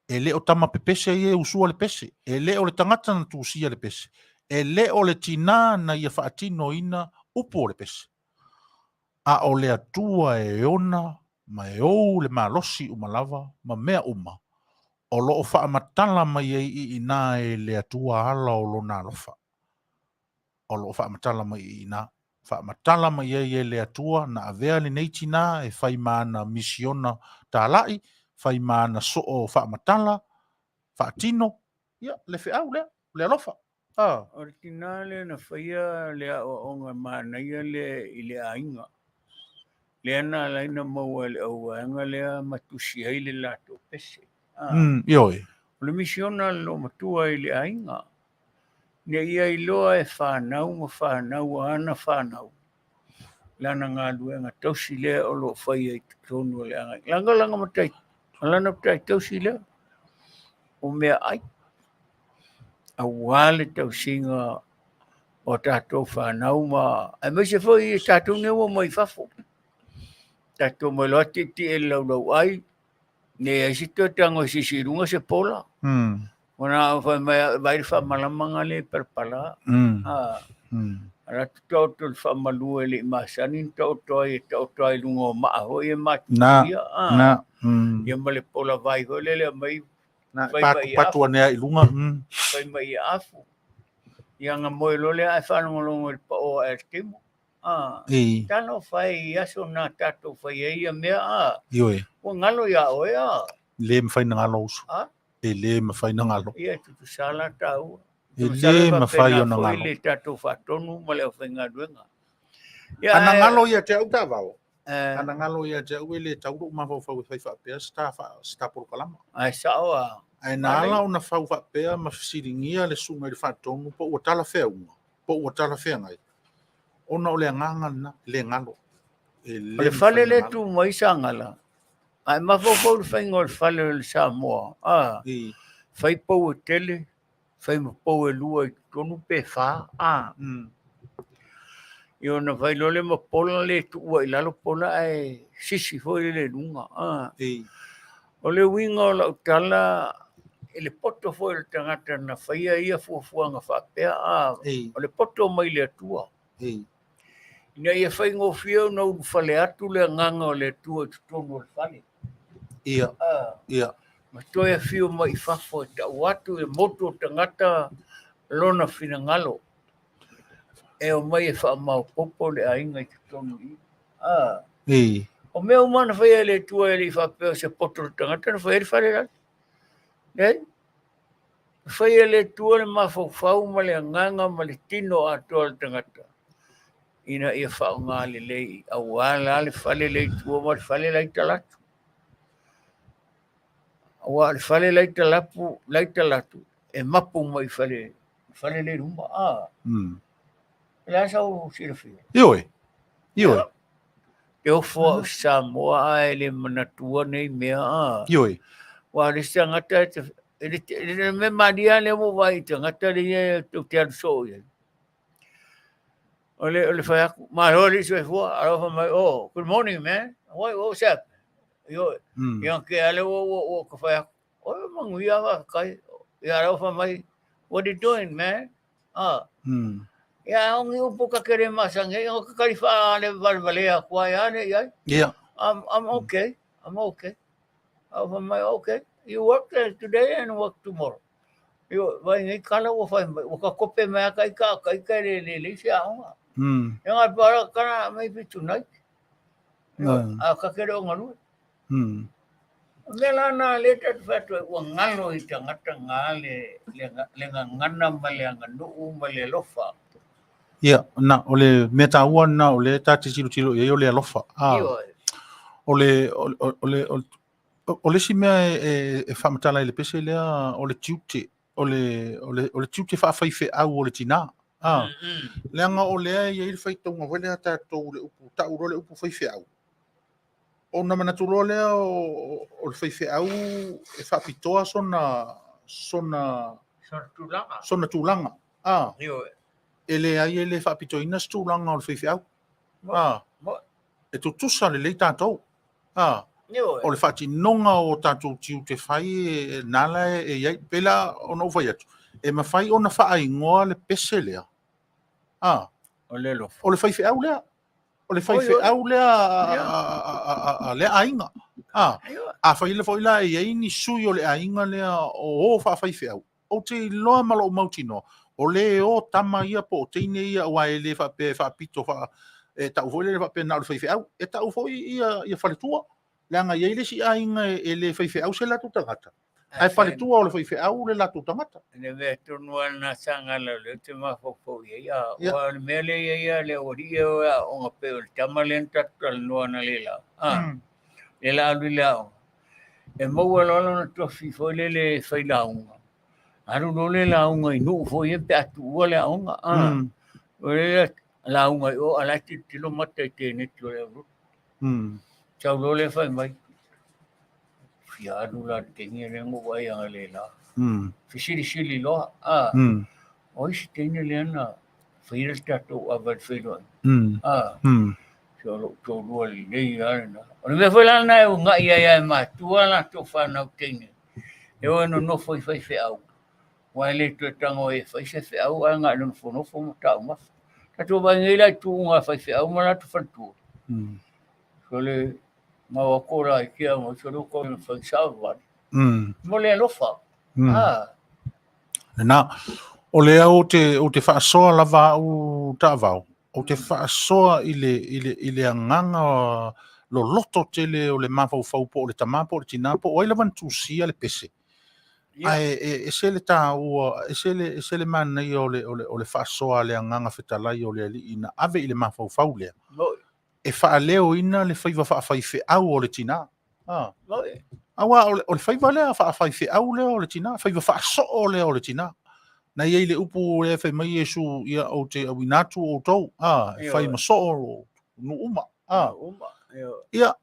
e le o tama pepese ia e usua le pese, e le o le tagata na tusia le pese, e le o le tinā na ia faatinoina upu o le pese. A o le Atua e ona ma e ou le malosi uma lava ma mea uma, o lo o faamatala mai ai i ina e le Atua ala o Lona alofa. O lo o faamatala mai i ina. Faamatala mai ai e le Atua na avea lenei tinā e fai ma ana misiona talai, fai ma ana soo faamatala, faatino, ia, le feau lea, le alofa. A. O le tinā lea na faia le aoaoga manaia lea i le aiga, lea na ala ai ona maua e le auvaega lea ma tusi ai le latou pese. A. Ioe. O le misiona a le loomatua i le aiga, ne i ia iloa e fanau ma fanau a ana fanau lana galuega tausi lea o lo o faia i totonu o le aiga. Leaga lana matai, lana matai tausi lea o meaai aua le tausiga o tatou fanau ma aemaise foi tatou nei ua omai fafo. Tatou omai loa tietie i le laulauai, ne ai se toe tago e sisi i luga se pola. Ona fai mai vai le faamalamaga le palapala. Ala atu taoto le faamalu e le i masani na taoto ai e taoto ai i luga o maa foi e matutuia. Ia ma le pola vai foi lele aumai Na, Fai patu, mai patu ane ai i luga. Fai mai ia afu. Ia nga moe loa lea ae faalogologo i le pao ae a le timo. A, Ei. talofa e i aso na tatou fai ai ia mea a. Ioe. Ua galo iā oe a. Le mafai na galo uso. A? E le mafai na galo. Ia e tutusa la taua. E le mafai ona galo. Le tatou faatonu ma le aufaigaluega. Ia, Ana ae- galo ia te au taavao. eh, Ana galo ia te au e le tau lou mafaufau e fai faapea se ta se ta polokalama. Ae sao a. Ae na ala ona fau faapea ma fesiligia le susuga i le faatonu po ua talafeauga, po ua talafeagai, ona o le agaga lena, e le galo. E O le le fale mafai le ona galo. tu mai Sagala, ae mafaufau le faiga o le fale o le Samoa, a, I. fai pou e tele, fai ma pou e lua i totonu pe fa, a. Ia ona fai loa lea ma pola le tuua i lalo pola ae sisi foi le luga, a. I. O le uiga o lau tala, i le poto foi o le tagata na faia ia fuafuaga faapea, a, I. o le poto mai le Atua. I. Ina ia faigofie ona ulufale atu le agaga o le Atua i totonu o le fale. Ia. A. Ia. Ma toe afio mai i fafo e tau atu e motu o tagata lona finagalo e omai e faamaopoopo le aiga i totonu i i. A. I. O mea uma na faia e le Atua e le i faapea o se poto o le tagata na fai ai le fale lale. Leai. Na faia e le Atua le mafaufau ma le agaga ma le tino atoa o le tagata ina ia faaaoga lelei aua la le fale le i tua ma le fale la i talaatu. Aua o le fale la i talapu, la i talaatu, e mapu mai i fale, fale le i luma. A. O le a sau silafia? Ioe. Ioe. Te ofo au i Samoa ae le manatua nei mea. A. Ioe. Aua o le isi tagata e te, e le, e le mea malie lava lea ua ou vaai i tagata lea ia tou te alu soo i ai. O le, o le fai atu, malo alii soifua, alofa mai, oh, good morning man, what, what's up? Ioe, ia ke ale ua, ua, ua ka fai atu, oi, manuia faafetai. Ia alofa mai, what you doing man? Ah. Ia o ni upu ka kere masani ai, o ka kalifa le valevalea atu ai ane i ai. Ia. I'm okay, I'm okay. Alofa mai, okay, you work today and work tomorrow. Ioe, vai nei kala ua fai mai, ua ka kope mai a ka ika, ka ika e le le le se aoga. Ia ngai para kana maybe tonight. Ioe, a ka kere o ngalue. O mea la na le tatu fai atu ai, ua galo i tagata nga le, le, le gagana ma le aganuu ma le alofa. Ia, na, o le mea taua lena o lea ta te tilotilo i ai o le alofa. A, Ioe. o le, o, o, o le, o le, O le isi mea e faamatala ai le pese lea, o le tiute, o le, o le, o le tiute faafaifeau o le tinā. A, leaga o lea e i ai le faitauga foi lea a tatou le upu, tau loa le upu faifeau, ona manatu loa lea o, o le faifeau e faapitoa sona, sona, Sona tulaga. sona tulaga. A, Ioe. e leai e le faapitoina se tulaga o le faifeau. A, e tutusa lelei tatou. A, o le faatinoga o tatou tiute fai e, na la e i ai. Pei la ona ou fai atu, e mafai ona faaigoa le pese lea. A, O le alofa. o le faifeau lea. O le faifeau lea a lea aiga. A, afai le foi la e i ai ni sui o le aiga lea o o faafaifeau, ou te iloa ma lou mautinoa, o le o tama ia po o teine ia aua e le faapea e faapito faa, e tau foi lele faapea na o le faifeau, e tau foi ia, ia faletua. Leaga e i ai le isi aiga e le faifeau se latou tagata, ae faletua o le faifeau le latou tagata. Le mea tonu lava lena sa gala o lea ou te mafaufau i ai, a, aua o le mea lea e i ai a le aualii e o e aooga pei o le tama lea na tatou talanoa analeila, a, lea la alu i le aoga. E maua loa lona tofi foi lele e fai lauga, alu loa le lauga i nuu foi ia pe a tuua le aoga, a, o le lauga i o a la e tilotilo mata i teneti o le aulotu. Sau loa lea fai mai, fia alu la le teine lea na ou vaai analeila. Fesilisili loa, a, o ai se teine lea na faia le tatou ava i le feiloaiga? A, se o lou toalua lelei lava lena. O le mea foi la lena e uga'i ai lava e matua latou fanau teine, e o e nonofo i faifeau, aua e le toe tago ai e fai se feau ae na o le nofonofo ma taumafa. Tatou vaai nei la i tuuga a faifeau ma latou faletua. Sole mau atu la i kia mai sole ko le fai savali. Mo le alofa. Ah. Lena, o lea ou te, ou te faasoa lava au taavao, ou te faasoa i le, i le, i le agaga loloto tele o le mafaufau po o le tama po o le tinā po o ai lava na tusia le pese. Ae e ese le taua, ese le, ese le manaia o le, o le, o le faasoa a le Agaga Fetalai o le Alii na ave i le mafaufau lea, e faaleoina le faiva faafaifeau o le tinā. A. Aua o le, o le faiva lea faafaifeau lea o le tinā, faiva faasoo lea o le tinā. Na i ai le upu lea fai mai Iesu, ia ou te auina atu outou, a, e fai ma soo nuu uma. A. Ia,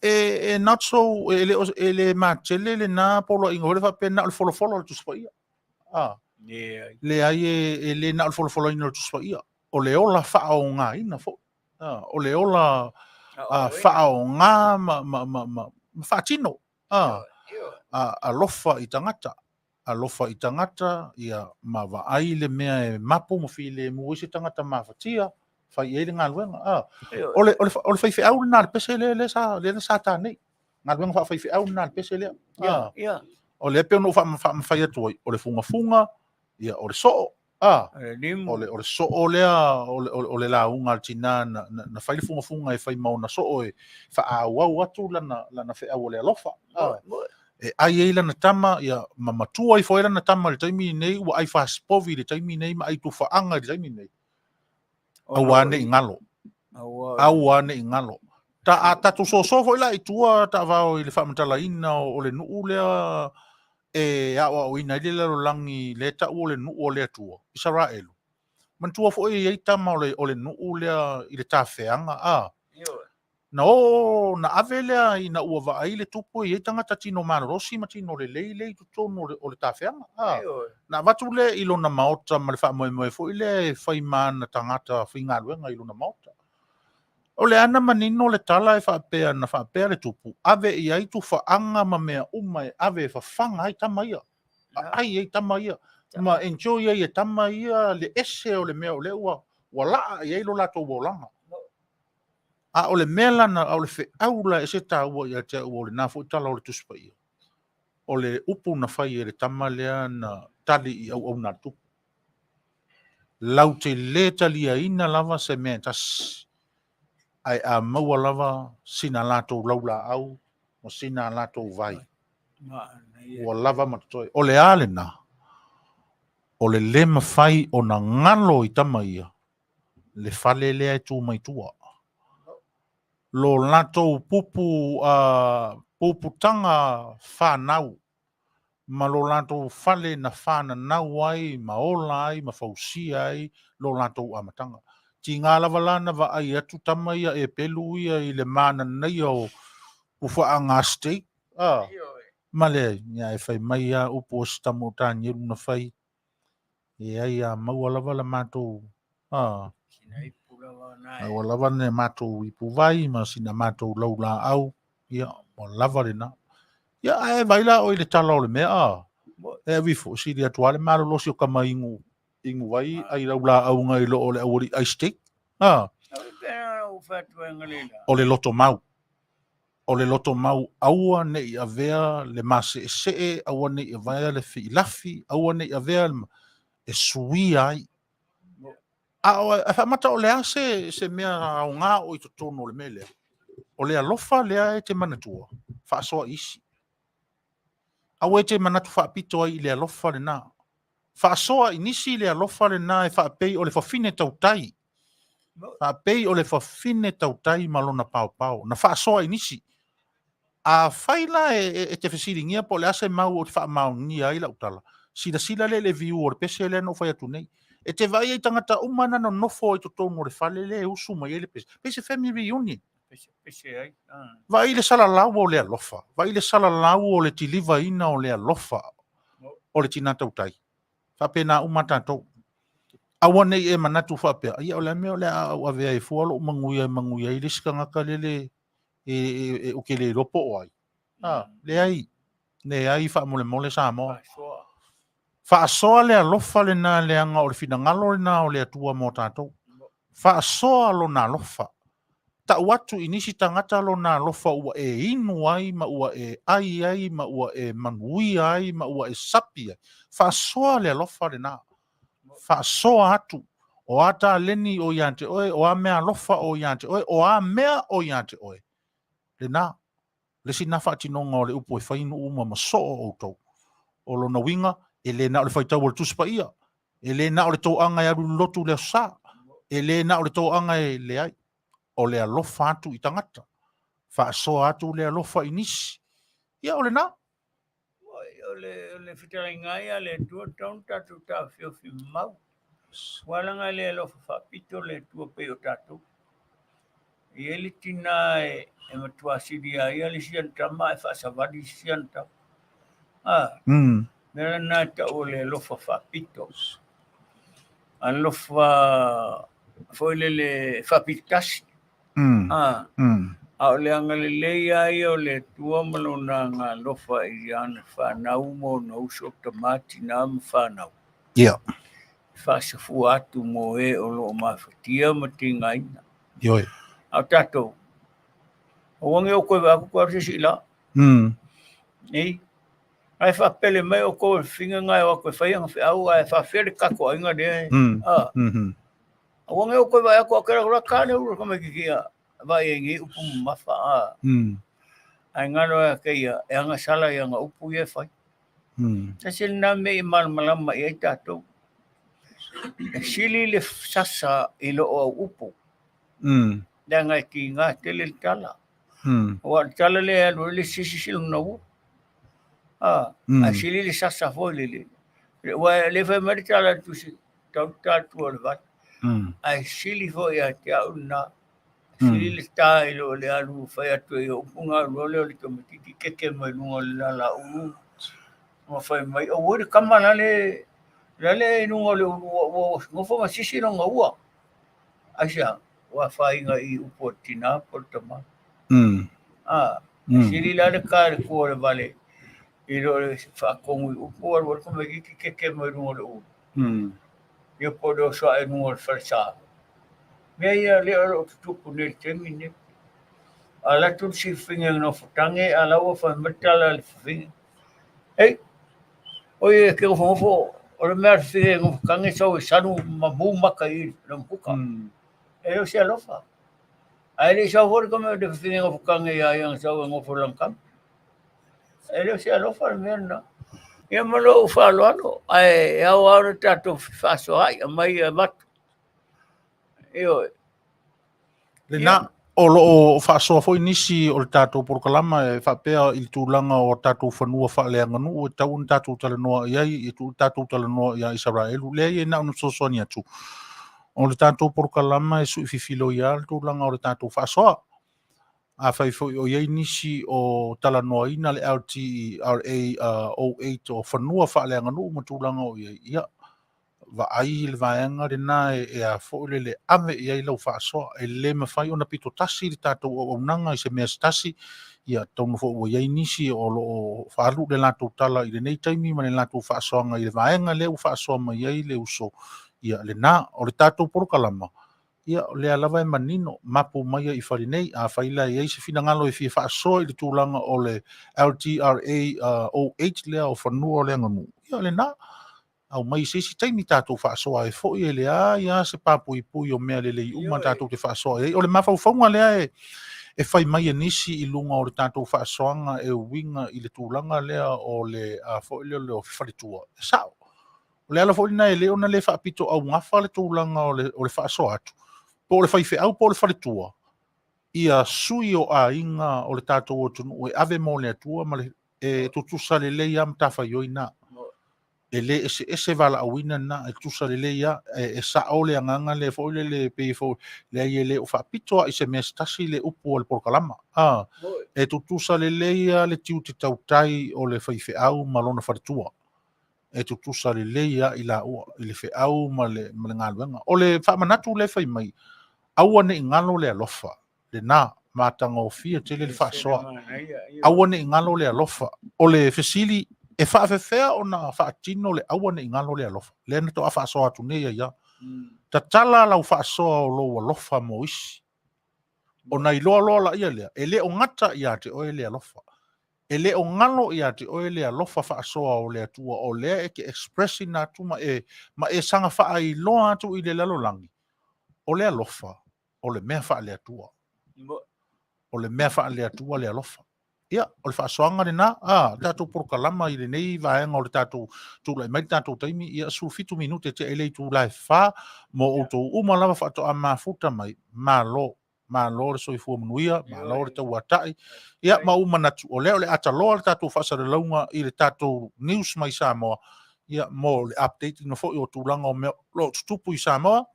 e, e not so, e le, e le matele lena poloaiga foi lea faapea na o le folafola o le Tusi Paia. A. Leai, e, e le na o le folafolaina o le Tusi Paia. O le ola faaaogaina foi. A, o le ola faaoga ma, ma, ma, ma, ma faatino. A, a, alofa i tagata. Alofa i tagata, ia, ma vaai le mea e mapu ma filemu ai se tagata mafatia, fai i ai le galuega. A, o le, o le, o le faifeau lena a le pese lea, lea sa, lea sa ta nei. Galuega faafaifeau lena a le pese lea. A, o lea pei ona ou faamafai atu ai, o le fugafuga, ia, o le soo, a, o le, o le soo lea, o le, o le lauga a le tinā na, na, na fai le fugafuga e fai ma ona soo e faaauau atu lana, lana feau o le alofa. A, e ai ai lana tama, ia, ma matua ifo ai lana tama i le taimi lenei, ua ai fasipovi i le taimi lenei ma ai tufaaga i le taimi lenei. Aua ne i galo. Aua ne i galo. Ta, a tatou soso foi la i tua taavao i le faamatalaina o le nuu lea e aoaoina ai le lalolagi lea e tau o le nuu o le Atua, Isaraelu. Manatua foi e i ai tama o le, o le nuu lea i le tafeaga, a. Na o, na ave lea ina ua vaai le tupu e i ai tagata tino malolosi ma tino lelei lea i totonu o le, o le tafeaga. A, na avatu lea i lona maota ma le faamoemoe foi lea e fai ma ana tagata faigaluega i lona maota. O le a na manino le tala e faapea na faapea le tupu, ave i ai tufaaga ma mea uma e ave e fafaga ai tama ia, aai ai tama ia, ma enjoy ai e tama ia le ese o le mea o lea ua, ua laa i ai lo latou olaga. A o le mea la na, a o le feau la e ese taua ia te au o lena foi tala o le Tusi Paia, o le upu na fai e le tama lea na tali i auauna a le tupu. Lau te le taliaina lava se mea e tasi, ae a maua lava sina latou laulaau ma sina latou vai, ua lava ma totoe. O le a lena? O le le mafai ona galo i tama ia le fale lea e tu mai tua. Lo latou pupu a puputaga fanau ma lo latou fale na fananau ai ma ola ai ma fausia ai lo latou amataga. Tiga lava la na vaai atu tama ia e pelu ia i le mananaia o Pufaaga State, a, ma le, ia e fai mai a upu o si tama o Tanielu na fai, Leai a maua lava la matou a maua lava ne matou ipu vai ma sina matou laulaau, ia ua lava lena. Ia ae vai la oi le tala o le mea a e ave ifo sili atu lava le malolosi o tama inu inu vai ai laulaau nai lo o le aualii ai steak. A o le loto mau. O le loto mau, aua ne i avea le maseesee, aua ne i avea le fiilafi, aua ne i avea le, e suia ai. A o, e faamata o le a se, se mea aoga o i totonu o le mea lea? O le alofa lea e te manatua, faasoa i isi. Aua e te manatu faapito ai i le alofa lena. Faasoa i nisi le alofa lena e faapei o le fafine tautai, faapei o le fafine tautai ma lona paopao, na faasoa i nisi. Afai la e, e te fesiligia po o le a se mau ou te faamaonia ai lau tala, silasila lea i le viu o le pese lea na ou fai atu nei. E te vaai ai tagata uma na nonofo i totonu o le fale lea e usu mai ai le pese. Pei se family reunion. Pese ai. Vaai le salalau o le alofa. Vaai le salalau o le tilivaina o le alofa o le tinā tautai. Faapena uma tatou. Aua ne i e manatu faapea, ia o le a mea o le a ou avea ai fua lou manuia e manuia ai le isi tagata lele e, e, e, ou te le iloa po o ai. Ah, leai, leai faamolemole Samoa. Faasoa le alofa lena leaga o le finagalo lena o le Atua mo tatou. Faasoa lona alofa. Tau atu i nisi tagata lona alofa ua e inu ai ma ua e ai ai ma ua e manuia ai ma ua e sapi ai. Faasoa le alofa lena. Faasoa atu. O a taleni o ia te oe, o a mea alofa o ia te oe, o a mea o ia te oe. Lena. Le isi lena faatinoga o le upu e fai nuu uma ma soo outou. O lona uiga, e le na o le faitau o le Tusi Paia, e le na o le toaga e alu i le lotu i le Aso Sa, e le na o le toaga e leai, o le alofa atu i tagata, faasoa atu le alofa i nisi. Ia, o lena. O le fetalaiga ia a le Atua, tatau ona tatou taofiofi mau. Ua laga le alofa faapito le Atua pei o tatou. E i ai le tina e matua sili ia ia le isi ana tama ae faasavali isi ana tama. A, mea lena e tau o le alofa faapito. Alofa foi lele faapitotasi. A, a o le agalelei lava ia o le Atua ma lona agaalofa i ana fanau ma ona uso, tama, tina ma fanau. Ia. Faasafua atu mo e o lo o mafatia ma tigaina. Ioe. A o tatou, aua ne i outou e vaai atu toe alu se isi i la. Nei. Ae faapele mai outou e fafine na e o atu e fai ana feau ae faafefea le tatou aiga lea e. A. Aua ne i outou e vaai atu a kela la tane ulu le tamaititi a vaai ai nei upu mamafa a. Ae galo ia te ia e agasala i ana upu ia e fai. Tasi lena mea i malamalama i ai tatou. E sili le sasa i loo au upu. Leaga e tiga tele le tala. Aua o le tala lea e alu ai le isi sili lona ua. Ae sili le sasa foi lele. Ua le fai mai le tala a le tusi, tau le tatua o le vai. Ae sili foi ia te au lena. Sili le ta i lo le alu fai atu i upu na alu lea o le tamaititi keke mai luga o le lala ulu. Ma fai mai, aua le kama lale, lale i luga o le ulu ua nofo ma sisi lona ua. Aisea, ua afaina i upu a le tina po o le tama. Sili la le ta i le tua o le vale i lo le faatonu i upu alu ai le tamaititi keke mai luga o le ulu. Ia po o le oso ae i luga o le falesa. Mea ia lea o lo o tutupu nei i le taimi lenei. A alu atu le sifafine i Nofotage a la ua fai mai le tala a le fafine, Ei, oi e te nofonofo, o le mea a le fafine i Nofotage sau e salu ma mu maka i le mafuta. E le o se alofa. Ae le i sau foi le tama le fafine i Nofotage ia ia na sau e nofo i lana tama. E le o se alofa le mea lena. Ia ma lou faaaloalo, ae ao lava ona tatou fefaasoaai, aumai e avatu. Ioe. Lena, o lo o faasoa foi nisi o le tatou polokalama e faapea i le tulaga o tatou fanua faaleaganuu e tatau ona tatou talanoa i ai, e tuu tatou talanoa ia Isaraelu. Leai, e na ona fesoasoani atu. O le tatou polokalama e sui fifiloia le tulaga o le tatou faasoa. Afai foi o i ai nisi o talanoaina le LTRA 08 o fanua faaleaganuu ma tulaga o i ai, ia, vaai le vaega lena e a foi lele ave i ai lau faasoa. E le mafai ona pito tasi le tatou auaunaga i se mea se tasi, ia atonu foi ua i ai nisi o lo o faalu le latou tala i lenei taimi ma le latou faasoaga i le vaega lea ua faasoa mai ai le uso, ia lena. O le tatou polokalama, ia o lea lava e manino, mapu mai ai i fale nei. Afai la e i ai se finagalo e fia faasoa i le tulaga o le LTRA 08 lea o fanua o le aganuu, ia lena. Aumai i se isi taimi tatou faasoa ai foi, e leai lava se papuipui o mea lelei uma tatou te faasoa i ai. O le mafaufauga lea e fai mai e nisi i luga o le tatou faasoaga e uiga i le tulaga lea o le a foi lea o le faletua, e sao. O le ala foi lena e le ona le faapito augafa le tulaga o le faasoa atu, po o le faifeau po o le faletua, ia sui o aiga o le tatou atunuu e ave mo le Atua ma le e tutusa lelei lava matafaioi na. E le eseese valaauina na, e tutusa lelei lava, e sao le agaga lea foi lele pei foi leai e le o faapito lava i se mea se tasi le upu a le polokalama. E tutusa lelei lava le tiute tautai o le faifeau ma lona faletua. E tutusa lelei lava i laua, i le feau ma le galuega. O le faamanatu lea e fai mai, aua ne i galo le alofa, lena, matagofie tele le faasoa. Aua ne i galo le alofa. O le fesili, e faafefea ona faatino le aua ne i galo le alofa? Lea na toa faasoa atu nei ai ia. Tatala lau faasoa o lou alofa mo isi. Ona iloa loa laia lea, e le o gata ia te oe le alofa. E le o galo ia te oe le alofa faasoa o le Atua o lea e te express ina atu ma e, ma e saga faailoa atu i le lalolagi, o le alofa o le mea faale-Atua. O le mea faale-Atua le alofa. Ia, o le faasoaga lena, a, le tatou polokalama i lenei vaega o le tatou tulai mai le tatou taimi, ia, 17 minute tea i le itula e 4 mo outou uma lava faatoa mafuta mai, malo, malo le soifua manuia, malo le tauatai. Ia, ma ou manatu, o lea o le a taloa le tatou faasalalauga i le tatou news mai Samoa, ia, mo le update ina foi o tulaga o mea o lo o tutupu i Samoa,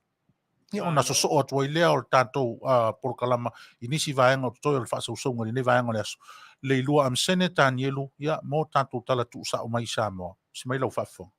ia ona sosoo atu ai lea o le tatou polokalama i nisi vaega o totoe o le faasausauga i lenei vaega o le aso. Leilua Amesene Tanielu, ia, mo tatou tala tuusao mai i Samoa. Osi mai lau faafofoga.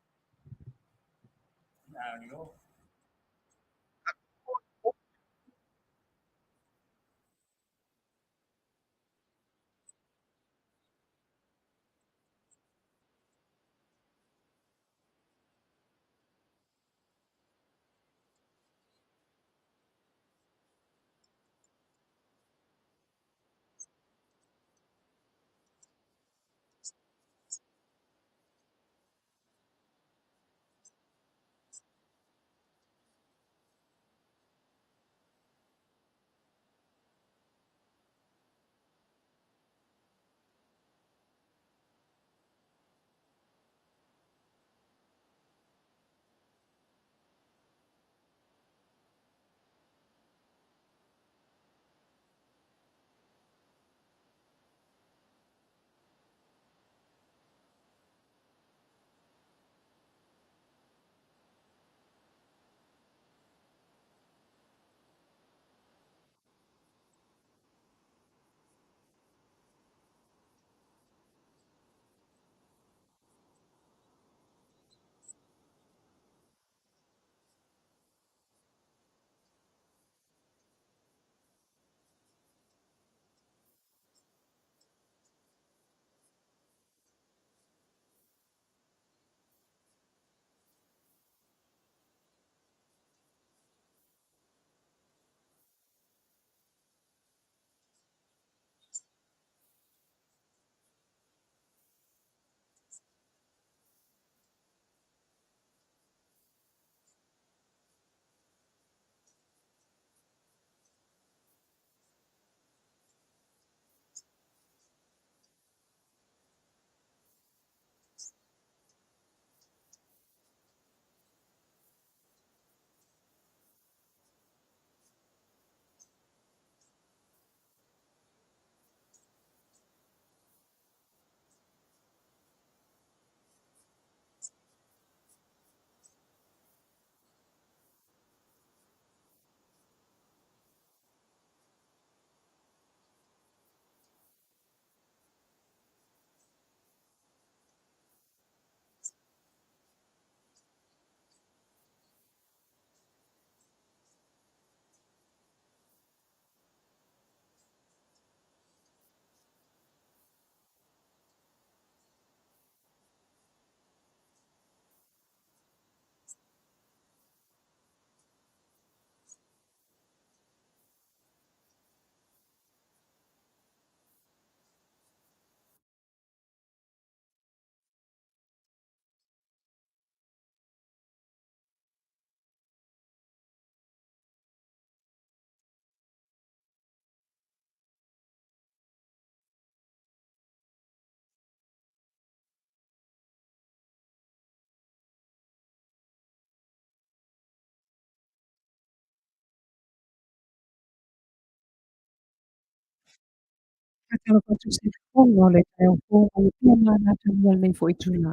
Faatalofa atu i se fofoga o le taeao fou mai Apia ma Anatalia i lenei foi itula.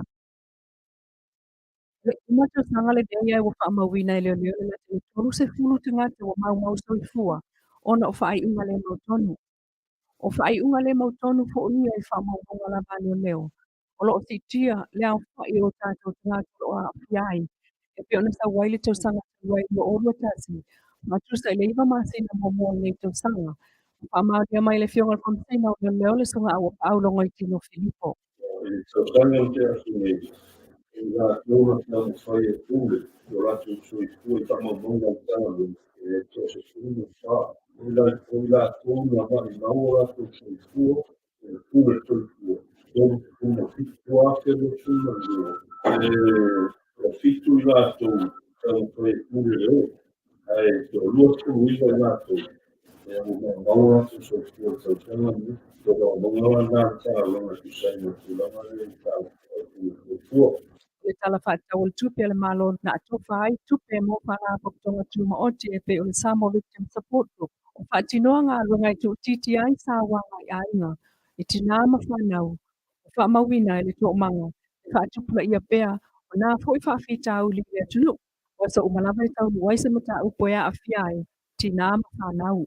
O le uma tausaga lenei ae ua faamauina e leoleo le lata i le 30 tagata ua maumau soifua ona o faaiuga le mautonu. O faaiuga le mautonu foi ia i faamaumauga lava a leoleo o lo o siitia le aofai o tatou tagata o lo o aafia ai e pei ona sau ai le tausaga talu ai 2021 faatusa i le 9 masina muamua o lenei tausaga. Ua faamaonia mai e le Afioga i le Komesina o Leoleo le Susuga Auapaau Logoitino Filipo. I le tausaga ua tea atu nei, o i latou na taumafai e pule i o latou soifua i faamaumauga a le Matagaluega, e toa-14, o i latou na maumau o latou soifua e pule le soifua, 37,022, e toafitu i latou na taumafai e pule le ola, ae toa-29 i latou Ia ua maumau o latou soifua i le tausaga lenei. O le mauga la lena o le talosaga e tusa ai ma le tulaga lea i talosaga i soifua. Le Tala Faatatau o le Tupe a le Malo na atofa ai tupe mo Faalapotopotoga Tumaoti e pei o le Samoa Victim Support Group, o faatinoa galuega e tuuitiitia ai sauaga i aiga, i tinā ma fanau, ua faamauina e le Toomaga le faatupulaia pea o na foi faafitauli i le atunuu. O aso uma lava e taunuu ai se mataupu e aafia ai tinā ma fanau.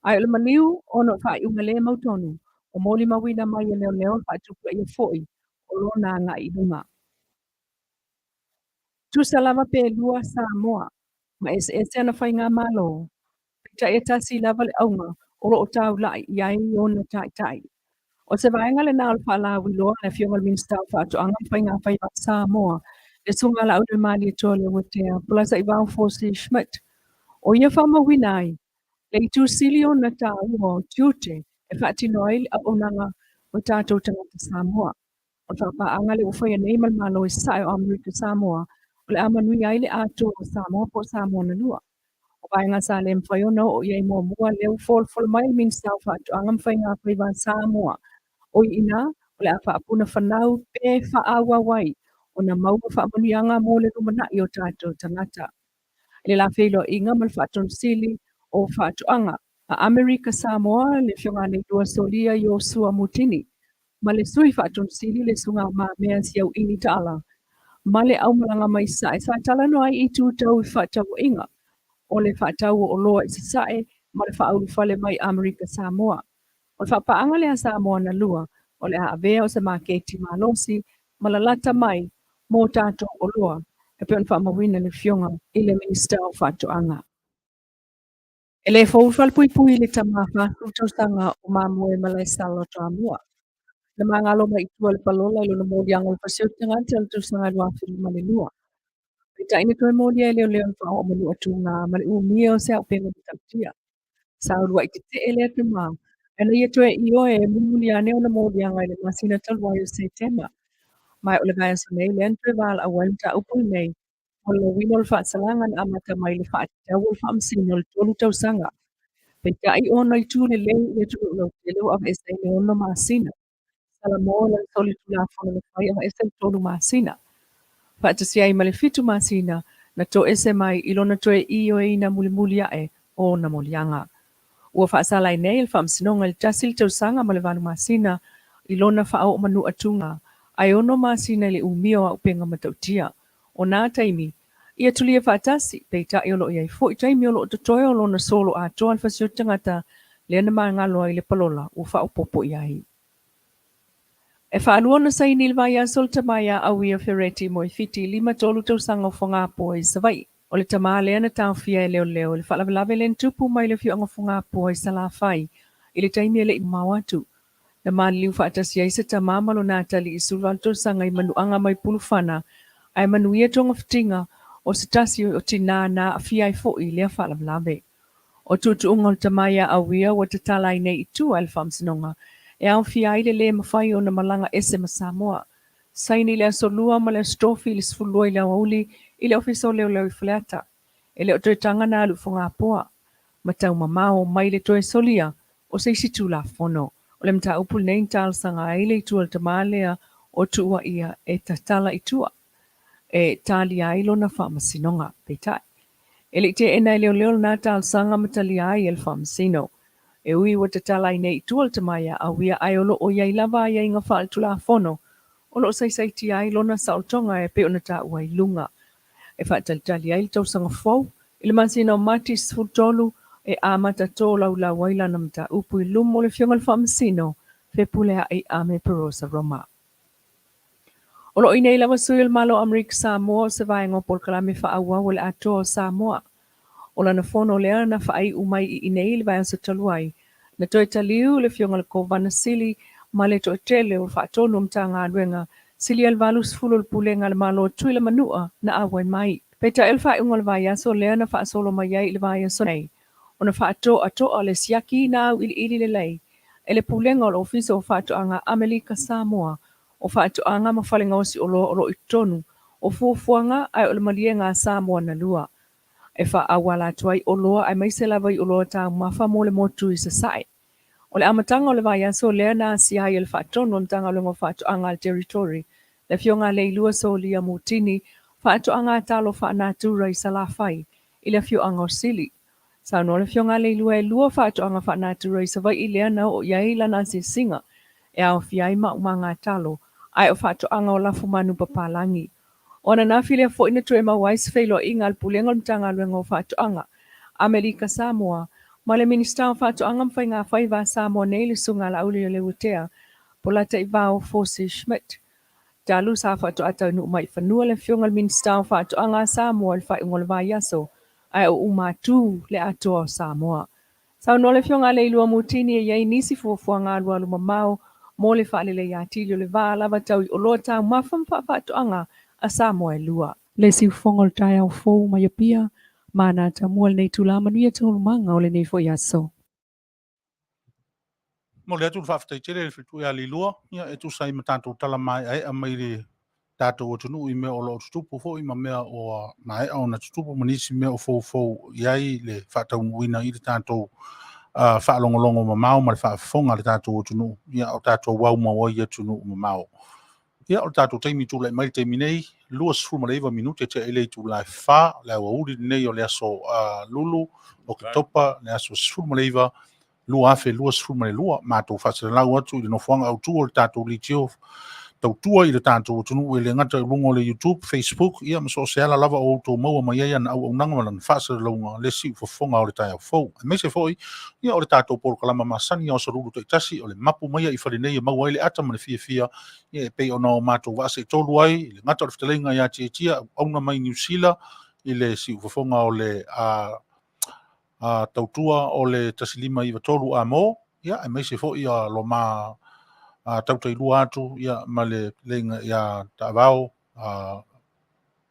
Ae o le maliu ona o faaiuga le mautonu ua molimauina mai e leoleo le faatupulaia foi o lona agai i luga. Tusa lava pe lua Samoa ma eseese ana faigamalo, peitai e tasi lava le auga o lo o taulai i ai ona taitai. O se vaega lena o le faalauiloa a le Afioga i le Minisita o Faatoaga ma Faiga Faiva a Samoa, le Susuga Laaulialemalietoa Leuatea Polataivao Fosi Schmidt. O ia faamauina ai le itu sili ona taua o tiute e faatino ai le auaunaga o tatou tagata Samoa. O le faapaaga lea ua faia nei ma le Malo i Sasae o Amerika Samoa, o le a manuia ai le atoa o Samoa po o Samoa na lua. O vaega sa le mafai ona oo i ai muamua lea ua folafola mai e le Minisita o Faatoaga ma Faiga Faiva a Samoa. O i ina, o le a faapuna fanau pe faaauau ai ona maua faamanuiaga mo le lumanai o tatou tagata. I le la feiloaiga ma le Faatonusili o Faatoaga a Amerika Samoa, le Afioga ia Leilua Solia Iosua Mutini, ma le Sui Faatonusili le Susuga Mamea Siauini Taala, ma le aumalaga mai Sasae sa talanoa ai i itu tau i fefaatauaiga o le faatau o oloa i Sasae ma le faaulufale mai Amerika Samoa. O le faapaaga lea a Samoa na lua, o le a avea o se maketi malosi ma lalata mai mo tatou oloa, e pei ona faamauina e le Afioga i le Minisita o Faatoaga. E le fou le falepuipui i le tama 40 tausaga o Mamoe Malaesala o Toamua. Na magalo mai i tua le palola i lona moliaga o le fasioti tagata i le tausaga 2002. Peitai na toe molia e leoleo le faaoo manuatuga ma le umia o se auupega matautia. Sa uluai tetee lea tama ae na ia toe ioe e mulimuli ane ona moliaga i le masina talu ai o Setema. Ma o le vaiaso nei lea na toe valaau ai le mataupu lenei mo le lauina o le faasalaga na amata mai i le faatatau o le faamasino i le 3 tausaga. Peitai ona itu lelei i le atunuu lautele ua aveese ai le 6 masina. Salamo i lana solitulafono na fai aveese le 3 masina. Faatasi ai ma le 7 masina na toese mai i lona toe ioeina mulimuli ae o ona moliaga. Ua faasala ai nei e le Faamasinoga i le tasi le tausaga ma le 8 masina i lona faaoomanuatuga ae 6 masina i le umia o auupega matautia. O nā taimi, ia tulia faatasi, peitai o lo o i ai foi taimi o lo o totoe o lona solo atoa le fasioti tagata lea na magalo ai le palola ua faaopoopo i ai. E faalua ona saini i le vaiaso le tama ia Auia Fereti Moefiti, 53 tausaga o Fogapoa i Savaii. O le tama lea na taofia e leoleo i le faalavelave lea na tupu mai le afioaga Fogapoa i Salafai i le taimi e le i mamao atu. Na maliliu faatasi ai se tama ma lona atalii 18 tausaga i Manuaga mai Pulufana ae manuia togafitiga o se tasi o tinā na aafia ai foi i lea faalavelave. O tuutuuga o le tama ia Auia ua tatala ai nei i tua e le Faamasinoga e aofia ai le lē mafai ona malaga ese ma Samoa. Saini i le Aso Lua ma le Aso Tofi i le 12 i le aoauli i le Ofisa o Leoleo i Faleata. E le o toe taga na alu i Fogapoa ma taumamao mai le toe solia o se isi Tulafono. O le mataupu lenei na talosaga ai le itu o le tama lea o tuuaia e tatala i tua e talia ai lona faamasinoga. Peitai, e le i teena e leoleo lena talosaga ma talia ai e le faamasino. E ui ua tatala ai nei i tua le tama ia Auia ae o lo o i ai lava aiaiga faaletulafono o lo o saisaitia ai lona saolotoga e pei ona taua i luga. E faatalitali ai le tausaga fou i le masina o Mati 13 e amata tolaulau ai lana mataupu i luma o le Afioga i le Faamasino Fepuleai Ame Perosa Roma. O lo o i nei lava sui o le Malo o Amerika Samoa o se vaega o polokalame faaauau o le Atoa o Samoa. O lana fono lea na faaiu mai i inei i le vaiaso talu ai, na toe taliu le Afioga i le Kovana Sili ma le toatele o faatonu o Matagaluega silia i le 80 o le Pulega a le Malo o Tutuila Manua na auai mai. Peitai o le faaiuga o le vaiaso lea na faasolo mai ai i le vaiaso nei, ona faatoatoa le siaki na auiliili lelei e le Pulega o le Ofisa o Faatoaga Amelika Samoa o Faatoaga ma Fale Gaosi Oloa o lo o i totonu o fuafuaga ae o le maliega a Samoa na lua. e faaauala atu ai oloa aemaise lava i oloa taumafa mo le motu i Sasae. O le amataga o le vaiaso lea na asia ai e le Faatonu o le Matagaluega o Faatoaga a le Territory, le Afioga a Leilua Solia Mutini, faatoaga talo faanatura i Salafai, i le afioaga o Sili. Saunoa le Afioga a Leilua e lua faatoaga faanatura i Savaii lea na oo i ai lana asiasiga e aofia ai maumaga talo, ae o faatoaga o lafumanu papalagi. O ananafi lea foi na toe maua ai se feiloaiga a le Pulega o le Matagaluega o Faatoaga, Amelika Samoa, ma le Minisita o Faatoaga ma Faiga Faiva a Samoa nei le Susuga a Laauli Leuatea Polataivao Fosi Schmidt. Talu sa faatoa taunuu mai i fanua le Afioga i le Minisita o Faatoaga a Samoa i le faaiuga o le vaiaso, ae o uma atu le atoa o Samoa. Saunoa le Afioga a Leilua Mutini e i ai nisi fuafuaga alualu mamao mo le faaleleia atili o le va lava tau i oloa taumafa ma faafaatoaga a Samoa e lua. Le siufofoga o le taeao fou mai Apia, ma na tamua lenei itula manuia taualumaga o lenei foi aso. Momoli atu le faafetai tele i le faletua ia Leilua, ia e tusa ai ma tatou tala maeaea mai le tatou atunuu i mea o lo o tutupu foi ma mea ua maea ona tutupu ma nisi mea o foufou i ai le faataunuuina i le tatou faalogologo mamao ma le faafofoga a le tatou atunuu, ia o tatou aumau ai i atunuu mamao. Ia, o le tatou taimi tulai mai le taimi nei, 29 minute tea i le itula e 4, le aoauli lenei o le aso Lulu, Oketopa, le aso 19, 2022. Matou faasalalau atu i le nofoaga autu o le tatou leitio tautua i le tatou atunuu e le gata i luga o le YouTube, Facebook, ia ma so o se ala lava o outou maua mai ai ana auaunaga ma lana faasalalauga le siufofoga o le taeao fou. Aemaise foi, ia o le tatou polokalama masani o aso Lulu taitasi, o le mapu maia i fale nei e maua ai le ata ma le fiafia, ia e pei ona o matou vaa seitolu ai, i le gata o le fetalaiga ia Tiatia, auauna mai Niu Sila i le siufofoga o le tautua o le 1593 amo, ia, aemaise foi ia lo ma tautailua atu ia, ma le leiga ia Taavao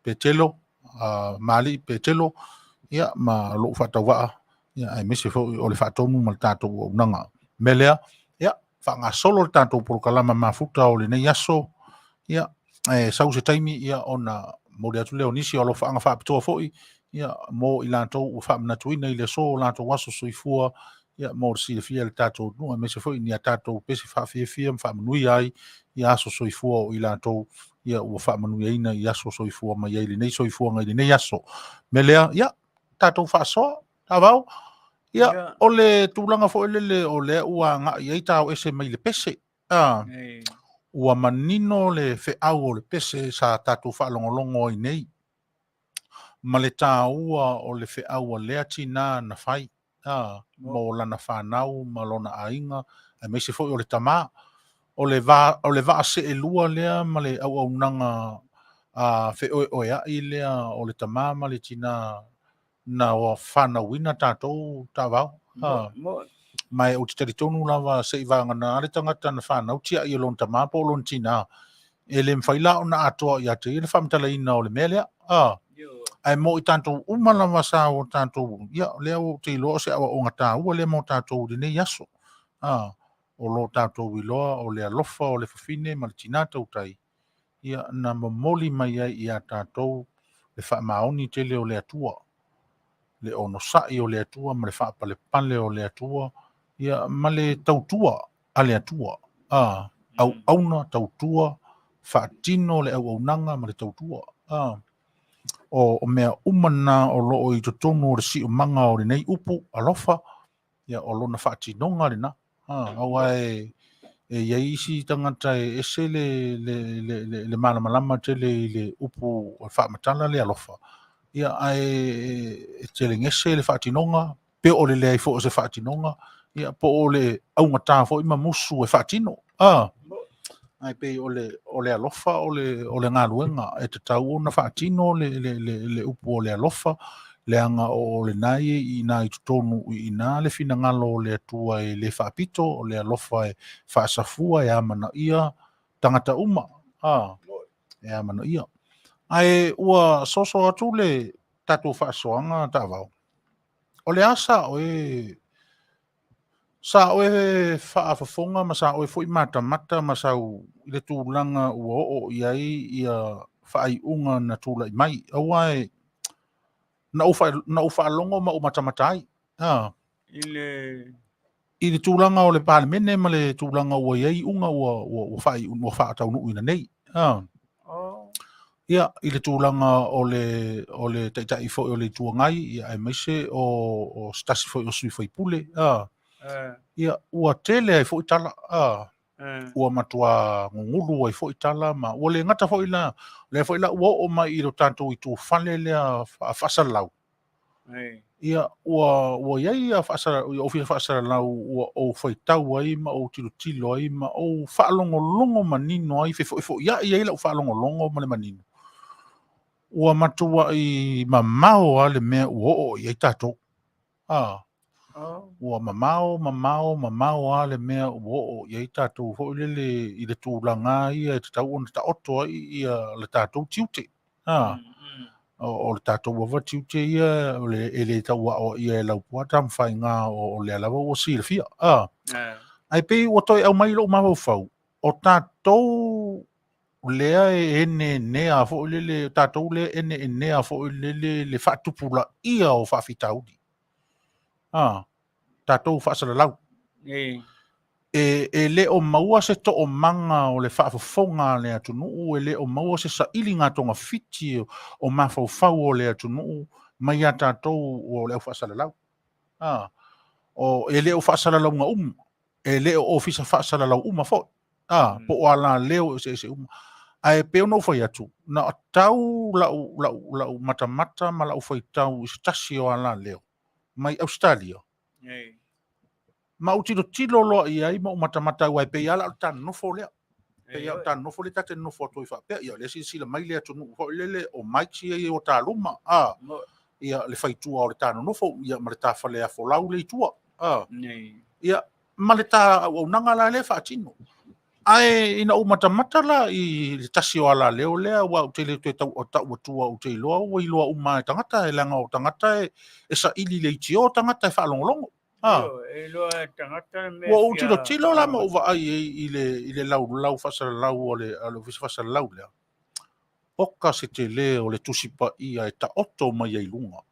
Petelo, Mali Petelo, ia, ma lou faatauvaa, ia, aemaise foi o le faatonu ma le tatou auaunaga. Mea lea, ia, faagasolo le tatou polokalama mafuta o lenei aso, ia, e sau se taimi, ia, ona momoli atu lea o nisi o alofaaga faapitoa foi, ia, mo i latou ua faamanatuina i le aso o latou aso soifua, ia, mo le silafia e le tatou atunuu, aemaise foi ni a tatou pese faafiafia ma faamanuia ai ia aso soifua o i latou, ia, ua faamanuiaina i aso soifua mai ai lenei soifuaga i lenei aso. Mea lea, ia, tatou faasoa, Taavao, ia, o le tulaga foi lele o lea ua agai ai tao ese mai le pese. Ua manino le feau o le pese sa tatou faalogologo ai nei, ma le taua o le feau a lea tinā na fai, mo lana fanau ma lona aiga, aemaise foi o le tamā. O le va, o le vaa seelua lea ma le auaunaga feoeoea'i lea o le tamā ma le tinā na fanauina tatou Taavao. Ma e ou te talitonu lava se i vagana le tagata na fanau tiai e lona tamā po o lona tinā, e le mafai la ona atoa ia te ia le faamatalaina o le mea lea. Ae mo i tatou uma lava sa o tatou, ia, lea ou te iloa o se aoaoga taua lea mo tatou i lenei aso. O lo tatou iloa o le alofa o le fafine ma le tinā tautai, ia, na momoli mai ai ia tatou le faamaoni tele o le Atua, le onosai o le Atua ma le faapalepale o le Atua, ia, ma le tautua a le Atua, a, auauna, tautua, faatino le auaunaga ma le tautua, a, o mea uma na o lo o i totonu o le siomaga o lenei upu, alofa, ia, o lona faatinoga lena. Aua e i ai isi tagata e ese le malamalama tele i le upu faamatala le alofa, ia, ae e telegese le faatinoga, pe o le leai foi o se faatinoga, ia, po o le augata foi ma musu e faatino. Ae pei o le alofa o le galuega e tatau ona faatino le upu o le alofa, leaga o lena e i ina i totonu i ina le finagalo o le Atua e le faapito, o le alofa e faasafua e amanaia tagata uma, e amanaia. Ae ua soso atu le tatou faasoaga Taavao, o le a sa oe Sa oe faafofoga ma sa oe foi matamata ma sau i le tulaga ua oo i ai ia faaiuga na tulai mai. Aua e Na ou na ou faalogo ma ou matamata ai. A. I le I le tulaga o le Palemene ma le tulaga ua i ai iuga ua ua ua faaiu ua faataunuuina nei. A. Oh. Ia, i le tulaga o le o le Taitai foi o le Itu Agai, ia aemaise o o se tasi foi o sui usufono, a. Ia, ua tele ai foi tala, a. Ua matua gugulu ai foi tala ma ua le gata foi la, lea foi la ua oo mai i lo tatou itufale lea faasalalau. Ia, ua i ai ia ofisa faasalalau ua ou faitau ai ma ou tilotilo ai ma ou faalogologo manino ai, fefoifoiai ai lau faalogologo ma le manino. Ua matuai mamao lava le mea ua oo i ai tatou. A, ua mamao, mamao, mamao lava le mea ua oo i ai tatou foi lele i le tulaga ia e tatau ona taoto ai ia le tatou tiute. A, o le tatou lava tiute ia o le, e le tau aoaia e Laupua Tamafaiga o lea lava ua silafia. A, ae pei ua toe aumai i lou mafaufau, o tatou lea e eneenea foi lele, tatou lea e eneenea foi lele le faatupulaia o faafitauli. A, tatou faasalalau. E le o maua se toomaga o le faafofoga a le atunuu, e le o maua se sailiga togafiti o mafaufau o le atunuu mai ia tatou o le au faasalalau. A, o, e le o faasalalauga uma, e le o ofisa faasalalau uma foi, a, po o alaleo eseese uma. Ae pei ona ou fai atu, na tau lau, lau, lau matamata ma lau faitau i se tasi o alaleo mai Ausetalia, Ma ou tilotilo loa i ai ma ou matamata aua e pei lava la o le ta nonofo lea. E pei lava o le ta nonofo lea ta te nonofo atu ai faapea, ia o lea e silasila mai le atunuu foi lele o mics ia i o ta luma, a, ia le faitua o le ta nonofo, ia ma le ta faleafolau lea i tua, a, ia ma le ta auaunaga la lea e faatino. Ae ina ou matamata la i le tasi o alaleo lea, aua ou te le toe tau tau atua ou te iloa ua iloa uma e tagata, e leaga o tagata e saili leitio tagata e faalogologo. Ah. E iloa e tagata le mea Ua ou tilotilo la ma ou vaai ai i le laulau faasalalau o le Ofisa Faasalalau lea. Oka se tele o le Tusi Paia e taoto mai ai i luga.